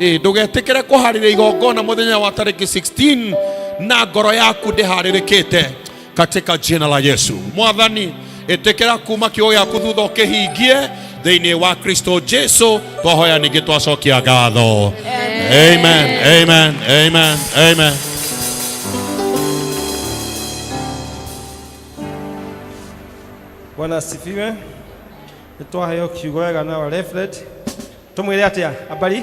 Eh, ndugetikire kuharĩria igongona muthenya wa tariki 16 na ngoro yaku ndĩharĩrĩkĩte katika jina la Yesu. Mwathani, ĩtĩkĩra kuma kiugo gĩaku thutha ũkĩhingie thĩinĩ wa Kristo Jesu. Twahoya ningĩ twacokia ngatho. Amen, amen, amen, amen. Bwana asifiwe. Nĩtwaheo kiugo wega na wa Reverend. Tũmwĩre atĩa? Habari?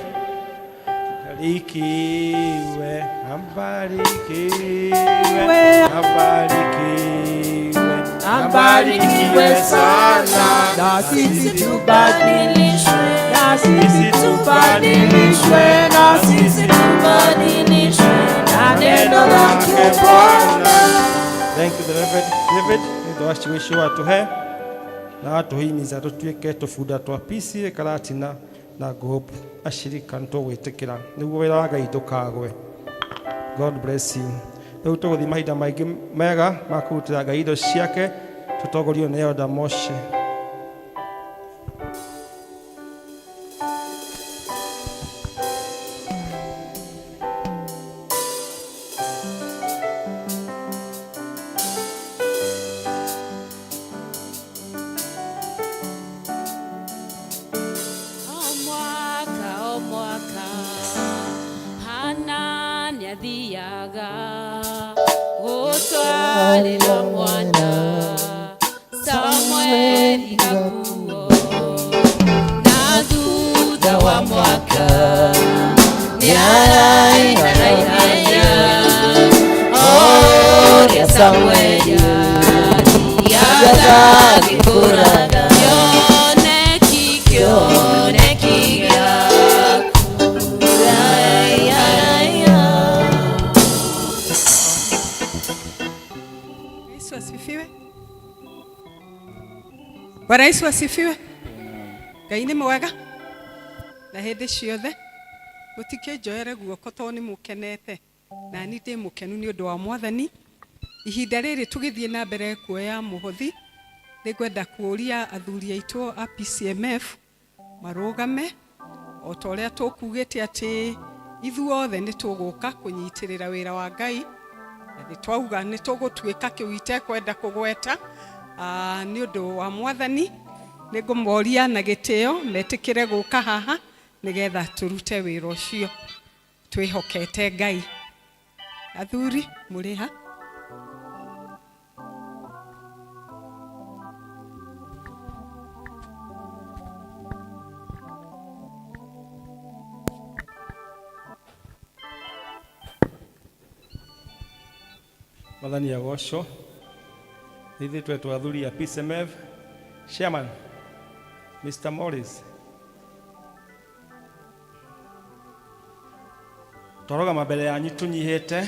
Abarikiwe, abarikiwe, abarikiwe, Abarikiwe sana na sisi tubadilishwe, na sisi tubadilishwe, na sisi tubadilishwe na neno lake Bwana. Thank you, the Reverend David. Nĩ ũndũ wa ciugo icio watuhe na watuhimiza tũtuĩke tũbunda twa PCA Karatina na ngũhũpu ashirika nĩ tũgwĩtĩkĩra nĩguo wĩra wa Ngai ndũkagwe. God bless you. Rĩu tũgũthiĩ mahinda maingĩ mega ma kũrutĩra Ngai indo ciake tũtongorio nĩ Elder Moshe. O mwaka o mwaka Hana nĩathiaga gũtwarĩra mwana Samueli gakuo na thutha wa mwaka nĩarainainagia ũrĩa Samueli athiaga agĩkũraga kĩoneki kĩoneki gĩaku. Yesu asifiwe. Bwana Yesu asifiwe. Ngai nĩ mwega na hĩndĩ ciothe. Mũtikĩnjoere guoko tondũ nĩ mũkenete na niĩ ndĩ mũkenu nĩ ũndũ wa Mwathani. Ihinda rĩrĩ tũgĩthiĩ na mbere kuoya mũhothi, nĩngwenda kũũria athuri aitũ a PCMF marũgame o ta ũrĩa tũkugĩte atĩ ithuothe nĩ tũgũka kũnyitĩrĩra wĩra wa Ngai, na nĩ twauga nĩ tũgũtuĩka kĩu itekwenda kũgweta nĩ ũndũ wa Mwathani. Nĩ ngũmoria na gĩtĩo metĩkĩre gũka haha nĩgetha tũrute wĩra ũcio twĩhokete Ngai. Athuri mũrĩ ha? Mwathani agocwo. Ithuĩ twetwo athuri a PCMF. Chairman, Mr. Morris. Twarũgama mbere yanyu tũnyihĩte.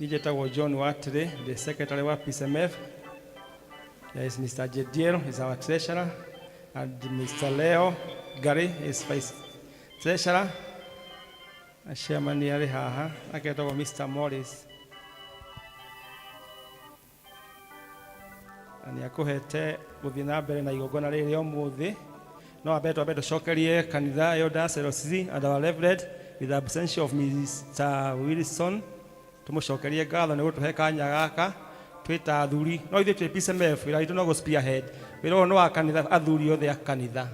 Niĩ njĩtagwo John Watley, the secretary wa PCMF. There is Mr. Jediel, is our treasurer, and Mr. Leo Gary is vice treasurer. Na chairman nĩ arĩ haha, agetagwo Mr. Morris. Na nĩ akũhete gũthiĩ na mbere na igongona rĩrĩ ũmũthĩ. No ambe twambe tũcokerie kanitha Elders LCC and our Reverend with the absence of Mr. Wilson, tũmũcokerie ngatho nĩ gũtũhe kanya gaka twĩ ta athuri. No ithuĩ twĩ PCMF, wĩra witũ no gũ spearhead wĩra ũyũ nĩ wa kanitha, athuri othe a kanitha.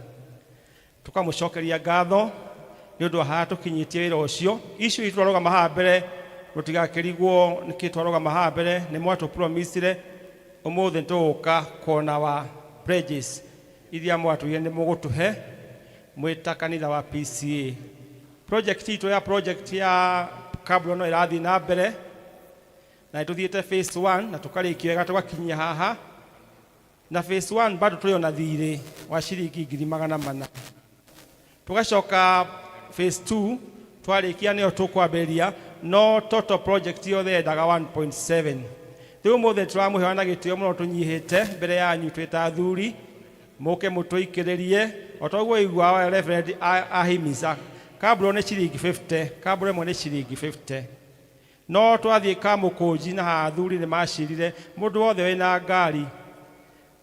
Tũkamũcokeria ngatho nĩ ũndũ wa haha tũkinyĩtie wĩra ũcio. Icio itũ twarũgama haha mbere, mũtigakĩrigwo nĩkĩ twarũgama haha mbere. Nĩ mwatũpromisire ũmũthĩ tũgũka kuona wa pledges iria mwatwĩrire nĩ mũgũtũhe mwĩ ta kanitha wa PCA. Project itũ ya project ya Kabro no ĩrathiĩ na mbere na nĩ tũthiĩte phase 1 na tũkarĩkia wega tũgakinyia haha na phase 1 bado tũrĩ ona thirĩ wa ciringi 400,000. Tũgacoka phase 2 twarĩkia nĩyo tũkwambĩrĩria, no total project yothe yendaga 1.7. Rĩu ũmũthĩ tũramũheana na gĩtĩo mũno, tũnyihĩte mbere yanyu twĩ ta athuri, mũke mũtũikĩrĩrie o ta ũguo igua Reverend ahimisa. Kabro nĩ ciringi 50, kabro ĩmwe nĩ ciringi 50. No twathiĩ Kamũkũnji na haha athuri nĩ macirire mũndũ wothe wĩna ngari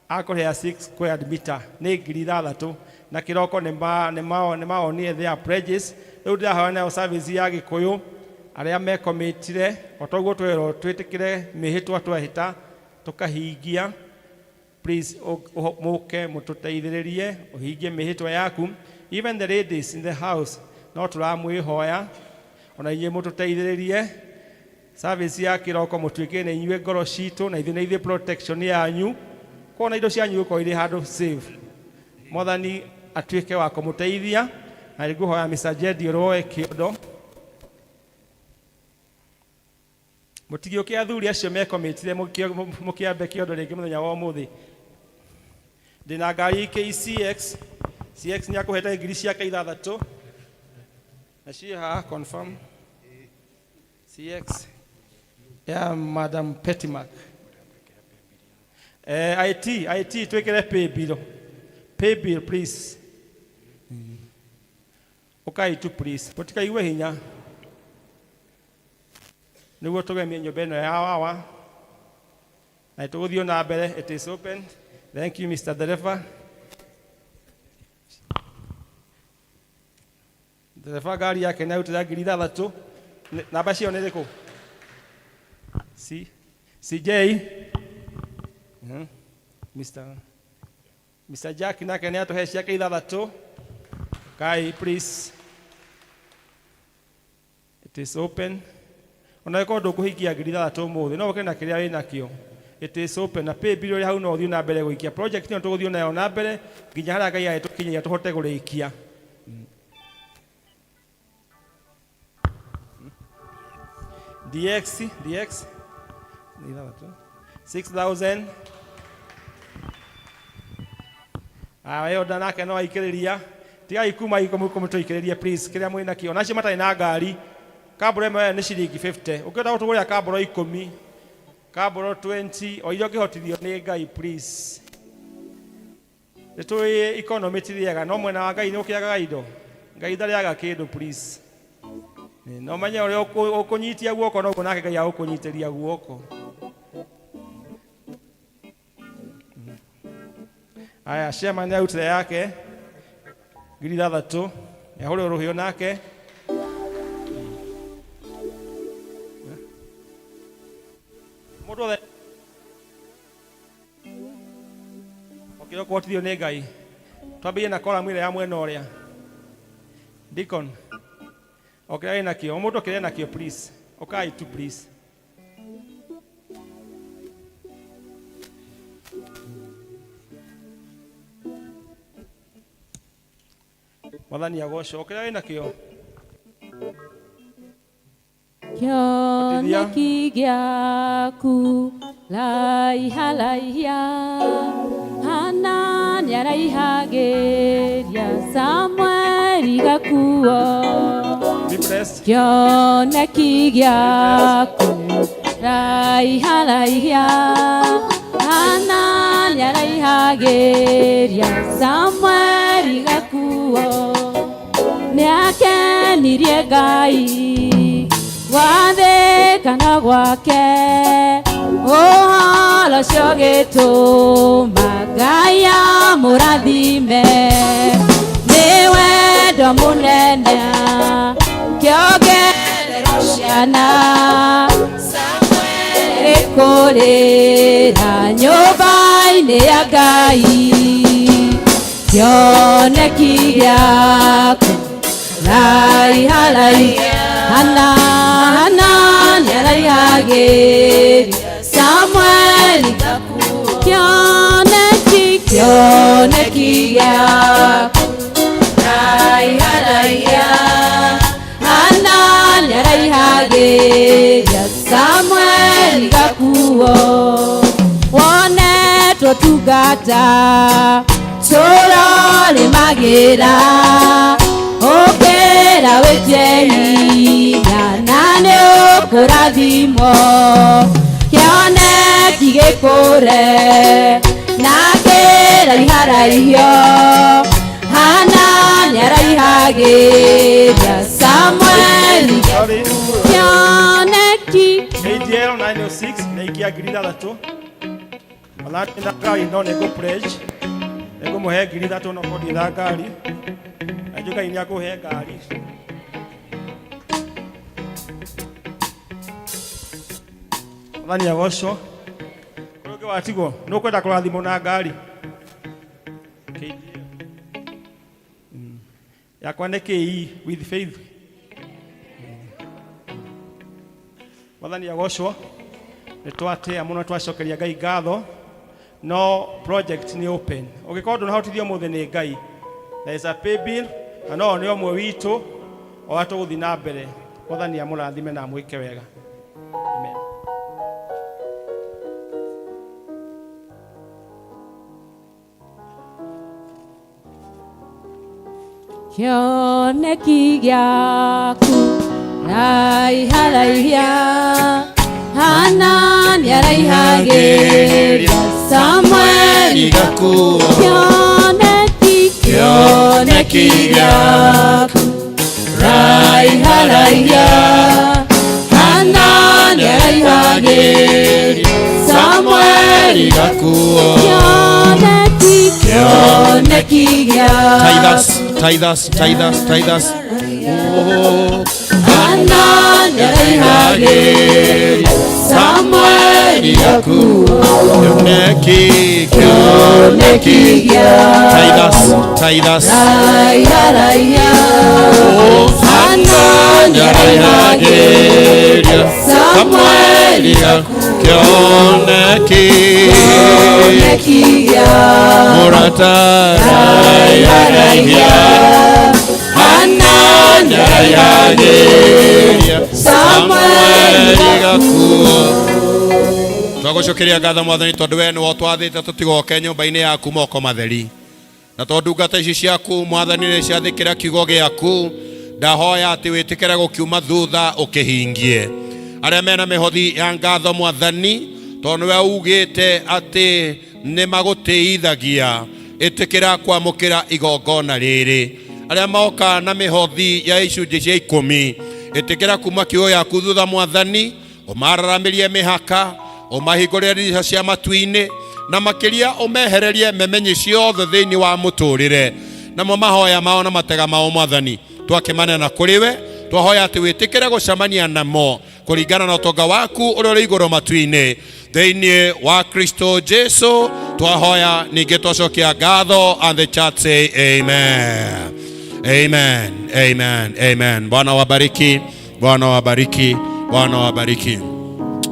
akũrĩha 6 square meter nĩ 6,000, na kĩroko nĩ maonire their pledges. Rĩu ndĩrahoya nayo service ya Gĩkũyũ arĩa mekomitire o ta ũguo twerwo twĩtĩkĩre mĩhĩtwa twehĩta tũkahingia. Please mũke mũtũteithĩrĩrie ũhingie mĩhĩtwa yaku. Even the ladies in the house, no tũramwĩhoya ona inyuĩ mũtũteithĩrĩrie service ya kĩroko, mũtuĩke nĩ inyuĩ ngoro citũ na ithuĩ nĩ ithuĩ protection yanyu, kuona indo cianyu gũkorwo irĩ handũ safe. Mwathani atuĩke wa kũmũteithia. Na nĩngũhoya Mr. Jendi ũroe kĩondo. Mũtigĩũke athuri acio mekomitire mũkĩambe kĩondo rĩngĩ mũthenya wa ũmũthĩ. Ndĩna ngari KCX, CX nĩ akũhete 6,000 na ciĩ haha. Confirm CX ya Madam Petimark. IT IT twĩkĩre pay bill, pay bill please. Ũkai tu please, mũtikaigue hinya nĩguo tũgemie nyũmba ĩno ya wawa na tũgũthiĩ na mbere. It is open. Thank you, Mr. Dereva. Dereva ngari yake nĩ arutĩra 6,000. Namba cio nĩ ĩrĩkũ? C CJ. Mr. Jack nake nĩ atũhe ciake 6. Kai please, it is open. Ona ĩkorwo ndũkũhingia 6,000 ũmũthĩ, no ũke na kĩrĩa wĩ nakĩo. It is open na pay bill ĩrĩa hau no ũthiĩ na mbere gũikia. Project ĩno tũgũthiĩ nayo na mbere nginya harĩa Ngai agĩtũkinyĩria tũhote kũrĩkia. DX DX nĩ 6,000. Ah, ĩyo nake no aikĩrĩria. Tigai kuma kũmũtũikĩrĩrie please kĩrĩa mwĩ nakĩo. Ona acio matarĩ na ngari, kambũro ĩmwe nĩ ciringi 50. Ũngĩhota gũtũgũrĩra kambũro 10, kambũro 20, o iria ũngĩhotithio nĩ Ngai, please. Nĩ tũĩ economy ti rĩega, no mwena wa Ngai nĩ ũkĩagaga indo? Ngai ndarĩaga kĩndũ, please. No menye ũrĩa ũkũnyitia guoko noguo nake Ngai agũkũnyitĩria guoko. Aya, chairman nĩ arutire yake 6,000, nĩ ahũrĩrwo rũhĩo nake. Mũndũ othe okĩrĩa ũkũhotithio nĩ Ngai. Twambĩrĩrie na koramu ĩrĩa ya mwena ũrĩa. Deacon, o kĩrĩa wĩ nakĩo, o mũndũ kĩrĩa nakĩo, please. Ũkai tu please. Mwathani agocwo. O kĩrĩa wĩ nakĩo. Kĩoneki gĩaku raiha raihia, Hana nĩaraihagĩria Samueli gakuo. Be blessed. Kĩoneki gĩaku raiha raihia, Hana nĩaraihagĩria Samueli gakuo. Nĩakenirie Ngai gwathĩkana gwake. Ũhoro ũcio gĩtũma Ngai amũrathime nĩ wendo mũnene kĩongererwo ciana Samueli kũrĩra nyũmba-inĩ ya Ngai kĩoneki gĩaku raiha raiha hana hana nĩaraihagĩria Samueli kĩoneki kĩoneki gĩaku raiha raiha hana nĩaraihagĩria Samueli gakuo wonetwo tungata tũrorĩmagĩra ũkĩra wĩtie hinya na nĩ ũkũrathimwo kĩoneki gĩkũre na kĩraiharaihio hana nĩaraihagĩria Samueli kĩoneki ADL 906 na ikia 3,000 ona ndĩ ngari no nĩ ngũ pledge nĩ ngũmũhe 3,000 no korwo ndirĩ na ngari na njũ Ngai nĩ akũhe ngari. Mwathani agocwo. Kũrĩ ũngĩ watigwo nĩ ũkwenda kũrathimwo na ngari? KDL. Yakwa nĩ KE with faith. Mwathani agocwo. Nĩ twatĩa mũno twacokeria Ngai ngatho no project nĩ open ũngĩkorwo ndũnahotithio ũmũthĩ nĩ Ngai there is a pay bill na no nĩ ũmwe witũ o ũrĩa tũgũthiĩ na mbere. Mwathani amũrathime na amwĩke wega. Amen. Kĩoneki gĩaku raiha raihia hana nĩaraihagĩria Samueli gakuo kĩoneki kĩoneki gĩaku raiha raihia hana nĩaraihagĩria Samueli gakuo kĩoneki kĩoneki gĩaku Tithers, tithers, tithers, tithers. Oh, hana nĩaraihagĩria Samueli gakuo kĩoneki, kĩoneki. Tithers, tithers. raiha raihia Oh, hana nĩaraihagĩria Samueli kĩoneki. Kĩoneki gĩaku Mũrata raiha raihia hana nĩaraihagĩria Samueli gakuo. Twagũcokeria ngatho Mwathani tondũ we nĩwe ũtwathĩte tũtigoke nyũmba-inĩ yaku moko matheri na tondũ ndungata ici ciaku Mwathani nĩ ciathĩkĩra kiugo gĩaku ndahoya atĩ wĩtĩkĩre gũkiuma thutha ũkĩhingie arĩa mena mĩhothi ya ngatho Mwathani tondũ nĩwe ugĩte atĩ nĩ magũtĩithagia ĩtĩkĩra kwamũkĩra igongona rĩrĩ arĩa moka na mĩhothi ya icunjĩ cia 10 ĩtĩkĩra kuma kiugo gĩaku thutha Mwathani ũmararamĩrie mĩhaka ũmahingũrĩre ndirica cia matu-inĩ na makĩria ũmehererie memenyi ciothe thĩinĩ wa mũtũrĩre namo mahoya mao na matega mao Mwathani twakĩmaneana kũrĩ we twahoya atĩ wĩtĩkĩre gũcemania namo kũringana na ũtonga waku ũrĩa ũrĩ igũrũ matu-inĩ thĩinĩ wa Kristo Jesu twahoya ningĩ twacokia ngatho and the church say amen. Amen. Amen. Amen. Bwana wabariki. Bwana wabariki. Bwana wabariki.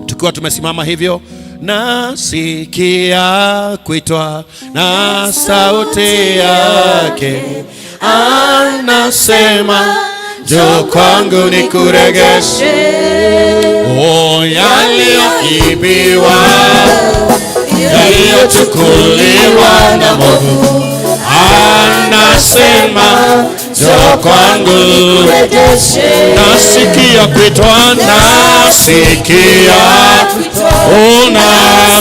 Tukiwa tumesimama hivyo, nasikia kuitwa na sauti yake anasema njoo kwangu nikuregeshe o yaliyoibiwa yaliyochukuliwa na mwovu anasema njoo kwangu nasikia kuitwa nasikia una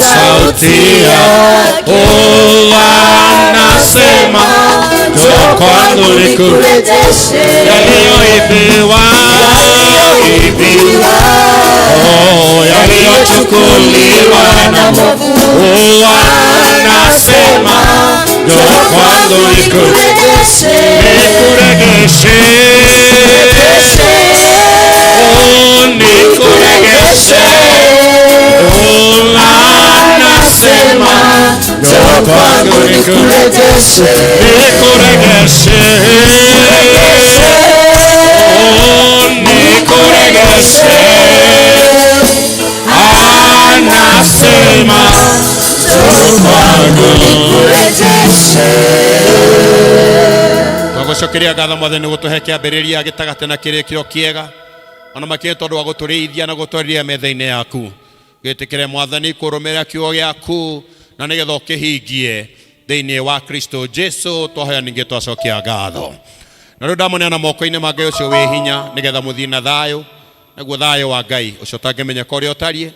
sauti yake anasema njoo kwangu nikurejeshe yaliyoibiwa oh yaliyochukuliwa Nimesumbuliwa na mwovu, anasema njoo kwangu nikurejeshe, nikurejeshe, oh, nikurejeshe. Oh, anasema njoo kwangu nikurejeshe, nikurejeshe, oh, nikurejeshe. Anasema njoo kwangu nikurejeshe. Twagucokeria ngatho Mwathani nĩ gũtũhe kĩambĩrĩria gĩtagatĩ na kĩrĩkĩro kĩega, ona makĩria tondũ wa gũtũrĩithia na gũtwarĩria metha-inĩ yaku. Gĩtĩkĩre Mwathani kũrũmĩrĩra kiugo gĩaku na nĩgetha ũkĩhingie thĩinĩ wa Kristo Jesu. Twahoya ningĩ twacokia ngatho. Na rĩu ndamũneana moko-inĩ ma Ngai ũcio wĩ hinya nĩgetha mũthiĩ na thayũ, naguo thayũ wa Ngai ũcio ũtangĩmenyeka ũrĩa ũtariĩ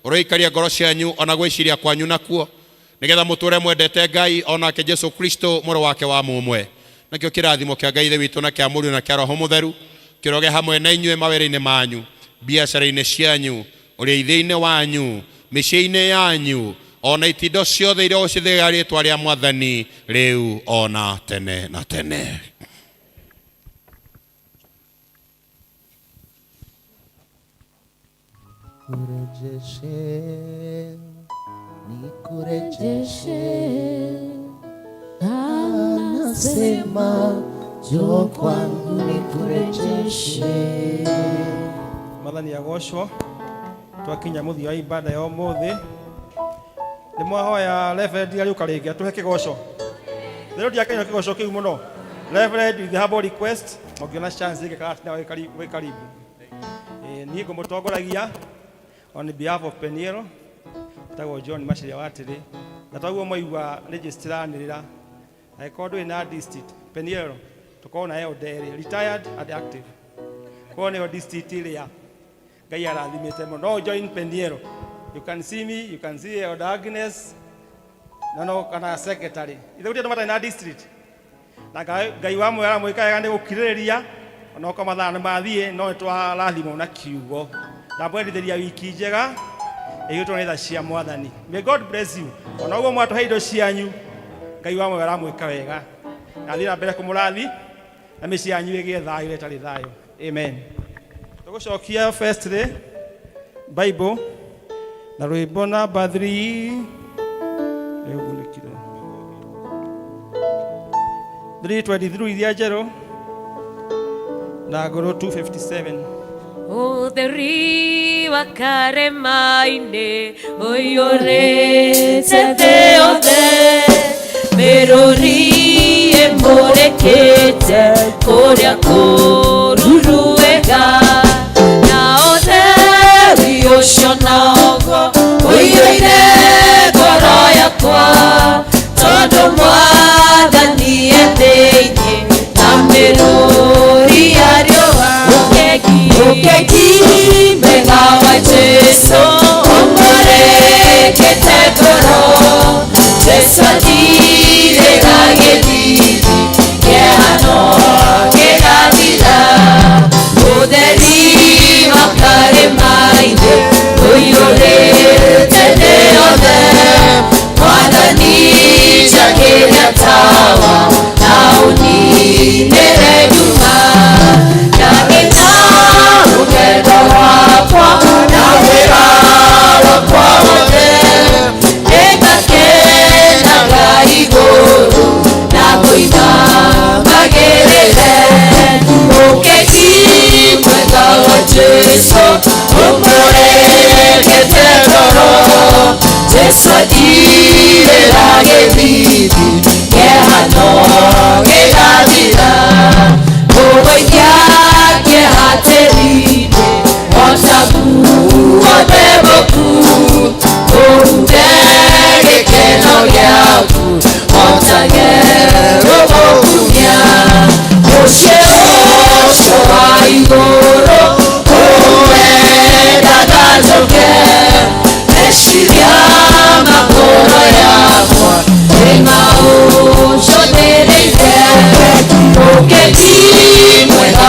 ũroikaria ngoro cianyu ona gwĩciria kwanyu nakuo, nĩgetha mũtũre mwendete Ngai onake Jesu Kristo mũrũ wake wa mũmwe. Nakĩo kĩrathimo kĩa Ngai Ithe witũ na kĩa Mũriũ na kĩa Roho Mũtheru kĩroge hamwe na inyuĩ mawĩra-inĩ manyu, biacara-inĩ cianyu, ũrĩithia-inĩ wanyu, mĩciĩ-inĩ yanyu, ona itindo ciothe iria ũcithĩga rĩtwa rĩa Mwathani rĩu ona tene na tene. Nikurejeshe, nikurejeshe, anasema njoo kwangu nikurejeshe. Mwathani agocwo. Twakinya mũthia wa ibada ya ũmũthĩ, nĩ mwahoya Reverend ariũka rĩngĩ atũhe kĩgoco. Rĩu ndiakenya kĩgoco kĩu mũno. Reverend, with the humble request, ũngĩona chance ĩngĩ kana wĩ karibu. Niĩ ngũmũtongoragia on behalf of Peniel, tagwo John Macharia Watĩrĩ, na toguo mwaigua registranĩrĩra, angĩkorwo ndũrĩ na district Peniel tũkorwo na elder erĩ, retired and active. Koguo nĩyo district ĩrĩa Ngai arathimĩte mũno. No join Peniel, you can see me, you can see Elder Agnes, na no kana secretary. Ithe gũtirĩ andũ matarĩ na district, na Ngai wa muoyo aramwĩka wega nĩ gũkirĩrĩria onokorwo mathaa nĩ mathiĩ, no nĩ twarathimwo na kiugo. Ndamwendithĩria wiki njega ĩgĩtwo nĩ tha cia Mwathani. May God bless you. Ona ũguo mwatũhe indo cianyu, Ngai wa muoyo aramwĩka wega, na athiĩ na mbere kũmũrathi na mĩciĩ yanyu ĩgĩe thayũ ĩrĩa ĩtarĩ thayũ. Amen. Tũgũcokia firstly Bible na rwĩmbo namba 3 rĩu 323 iria njerũ na ngũrũ 257. Ũtheri wa karema-inĩ ũiyũrĩte thĩ yothe, mĩrũri ĩmũrĩkĩte kũrĩa kũruru wega, na ũtheri ũcio naguo ũiyũire ngoro yakwa, tondũ Mwathani e thĩinĩ ta mĩrũri ya riũa. Ũkegi mwega wa Jesu ũmũrĩkĩte ngoro, Jesu atirĩra gĩthithi kĩeha no gĩgathira. Ũtheri wa karĩma-inĩ ũiyũrĩte thĩ yothe, Mwathani njakĩria tawa na ũninĩre nduma, ndagĩta rũgendo rwakwa na wĩra wakwa wothe, nĩngakenaga igũrũ na kũina magĩrĩre. Ũkegi mwega wa Jesu ũmũrĩkĩte ngoro, Jesu atirĩra gĩthithi kĩeha no gĩgathira. Ũgũikia kĩeha tĩri-inĩ o ta nguo thembũku, ũhumbe gĩkeno gĩaku o ta ngerũgũkumia. Mũciĩ ũcio wa igũrũ ũwendaga njũke, meciria ma ngoro yakwa nĩmaũcũthĩrĩire. Ũkegi mwega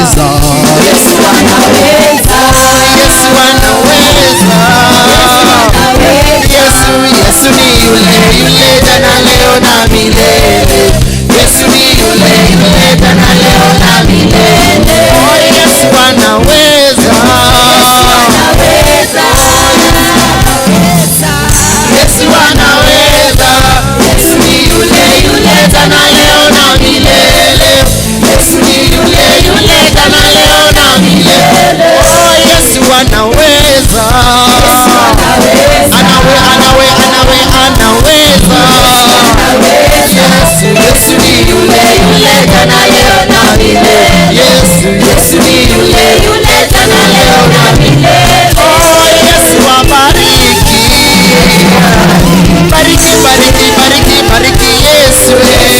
anaweza. Yesu anaweza. Yesu anaweza. Yesu, Yesu ni yule yule jana leo na milele. Yesu ni yule yule jana leo na milele. Oh, Yesu anaweza. Yesu anaweza. Yesu ni yule yule jana leo na milele. Yesu ni yule yule jana leo na milele. Oh, Yesu anaweza. Anawe, anawe, anawe, anaweza. Yesu, Yesu ni yule yule jana leo na milele. Yesu, Yesu ni yule yule jana leo na milele. Oh, Yesu abariki. Bariki, bariki, bariki, bariki Yesu. Eh,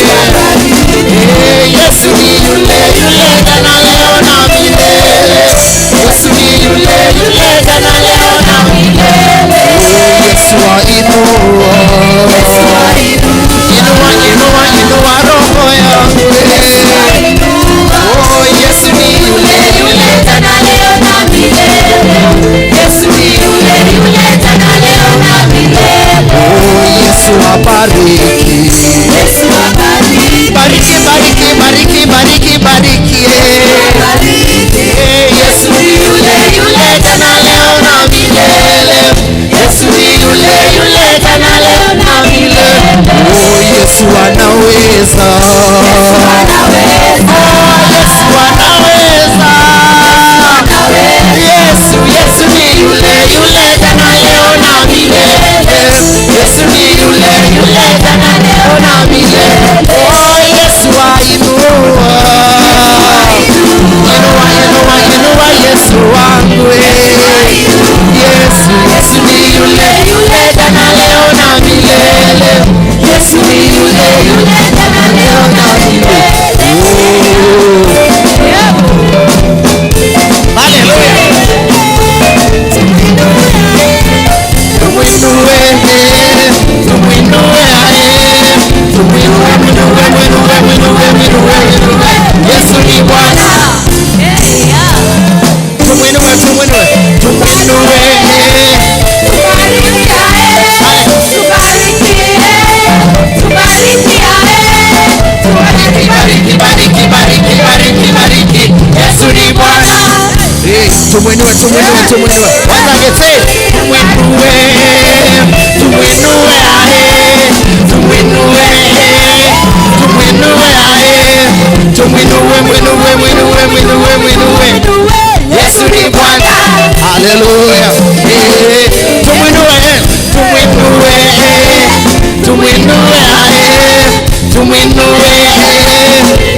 Yesu ni yule yule jana leo na milele. Yesu ni yule yule jana leo na milele. Yesu ainua. Inua, inua, inua roho yangu. Oh, Yesu ni yule yule jana leo na milele. Yesu ni yule yule jana leo na milele. Oh, Yesu abariki. Yesu abariki. Bariki, bariki, bariki, bariki, bariki. Eh, Yesu ni yule yule jana leo na milele. Yesu ni yule yule jana leo na milele. Oh, Yesu anaweza. Oh, Yesu anaweza. Yesu, Yesu ni yule yule jana leo na milele. Yesu ni yule yule jana leo na milele. Oh, Yesu ainua. Inua, inua, inua Yesu wangu. Yesu, Yesu ni yule yule jana leo na milele. Yesu ni yule yule jana leo na milele. Hallelujah. Tumuinue, tumuinue, ae. Tumuinue, muinue, muinue, muinue, muinue, muinue. Yesu ni Bwana. Tumuinue, tumuinue, tumuinue. Bariki, bariki, bariki, bariki, bariki, bariki. Yesu ni Bwana. Eh, tumuinue, tumuinue, tumuinue. Wazagete. Tumuinue, tumuinue, ae. Tumuinue, tumuinue, ae. Tumuinue, muinue, muinue, muinue, muinue. Yesu ni Bwana. Hallelujah. Eh, tumuinue, tumuinue, tumuinue, ae. Tumuinue,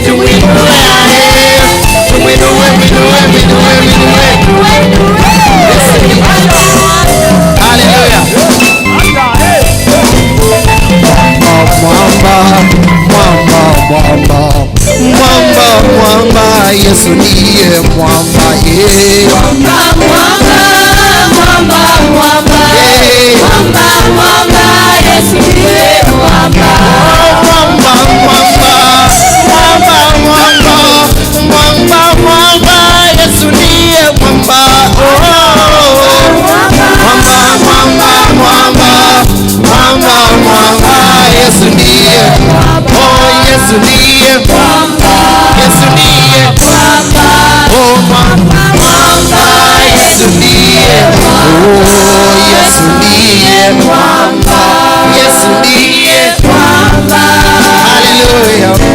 tumuinue, ae. Tumuinue, muinue, muinue, muinue. Yesu ni Bwana. Hallelujah. Mwamba, mwamba, mwamba, mwamba, mwamba, Yesu ndiye mwamba, yeah. Mwamba, mwamba, mwamba, mwamba. Yeah. Mwamba, mwamba, Yesu ndiye mwamba. Mwamba, mwamba, mwamba, mwamba, mwamba, mwamba, Yesu ndiye mwamba. Oh, mwamba, mwamba, mwamba, mwamba, mwamba, Yesu ndiye. Oh, Yesu ndiye. Yesu ndiye. Oh, mwamba, mwamba, Yesu ndiye. Oh, Yesu ndiye. Yesu ndiye. Hallelujah.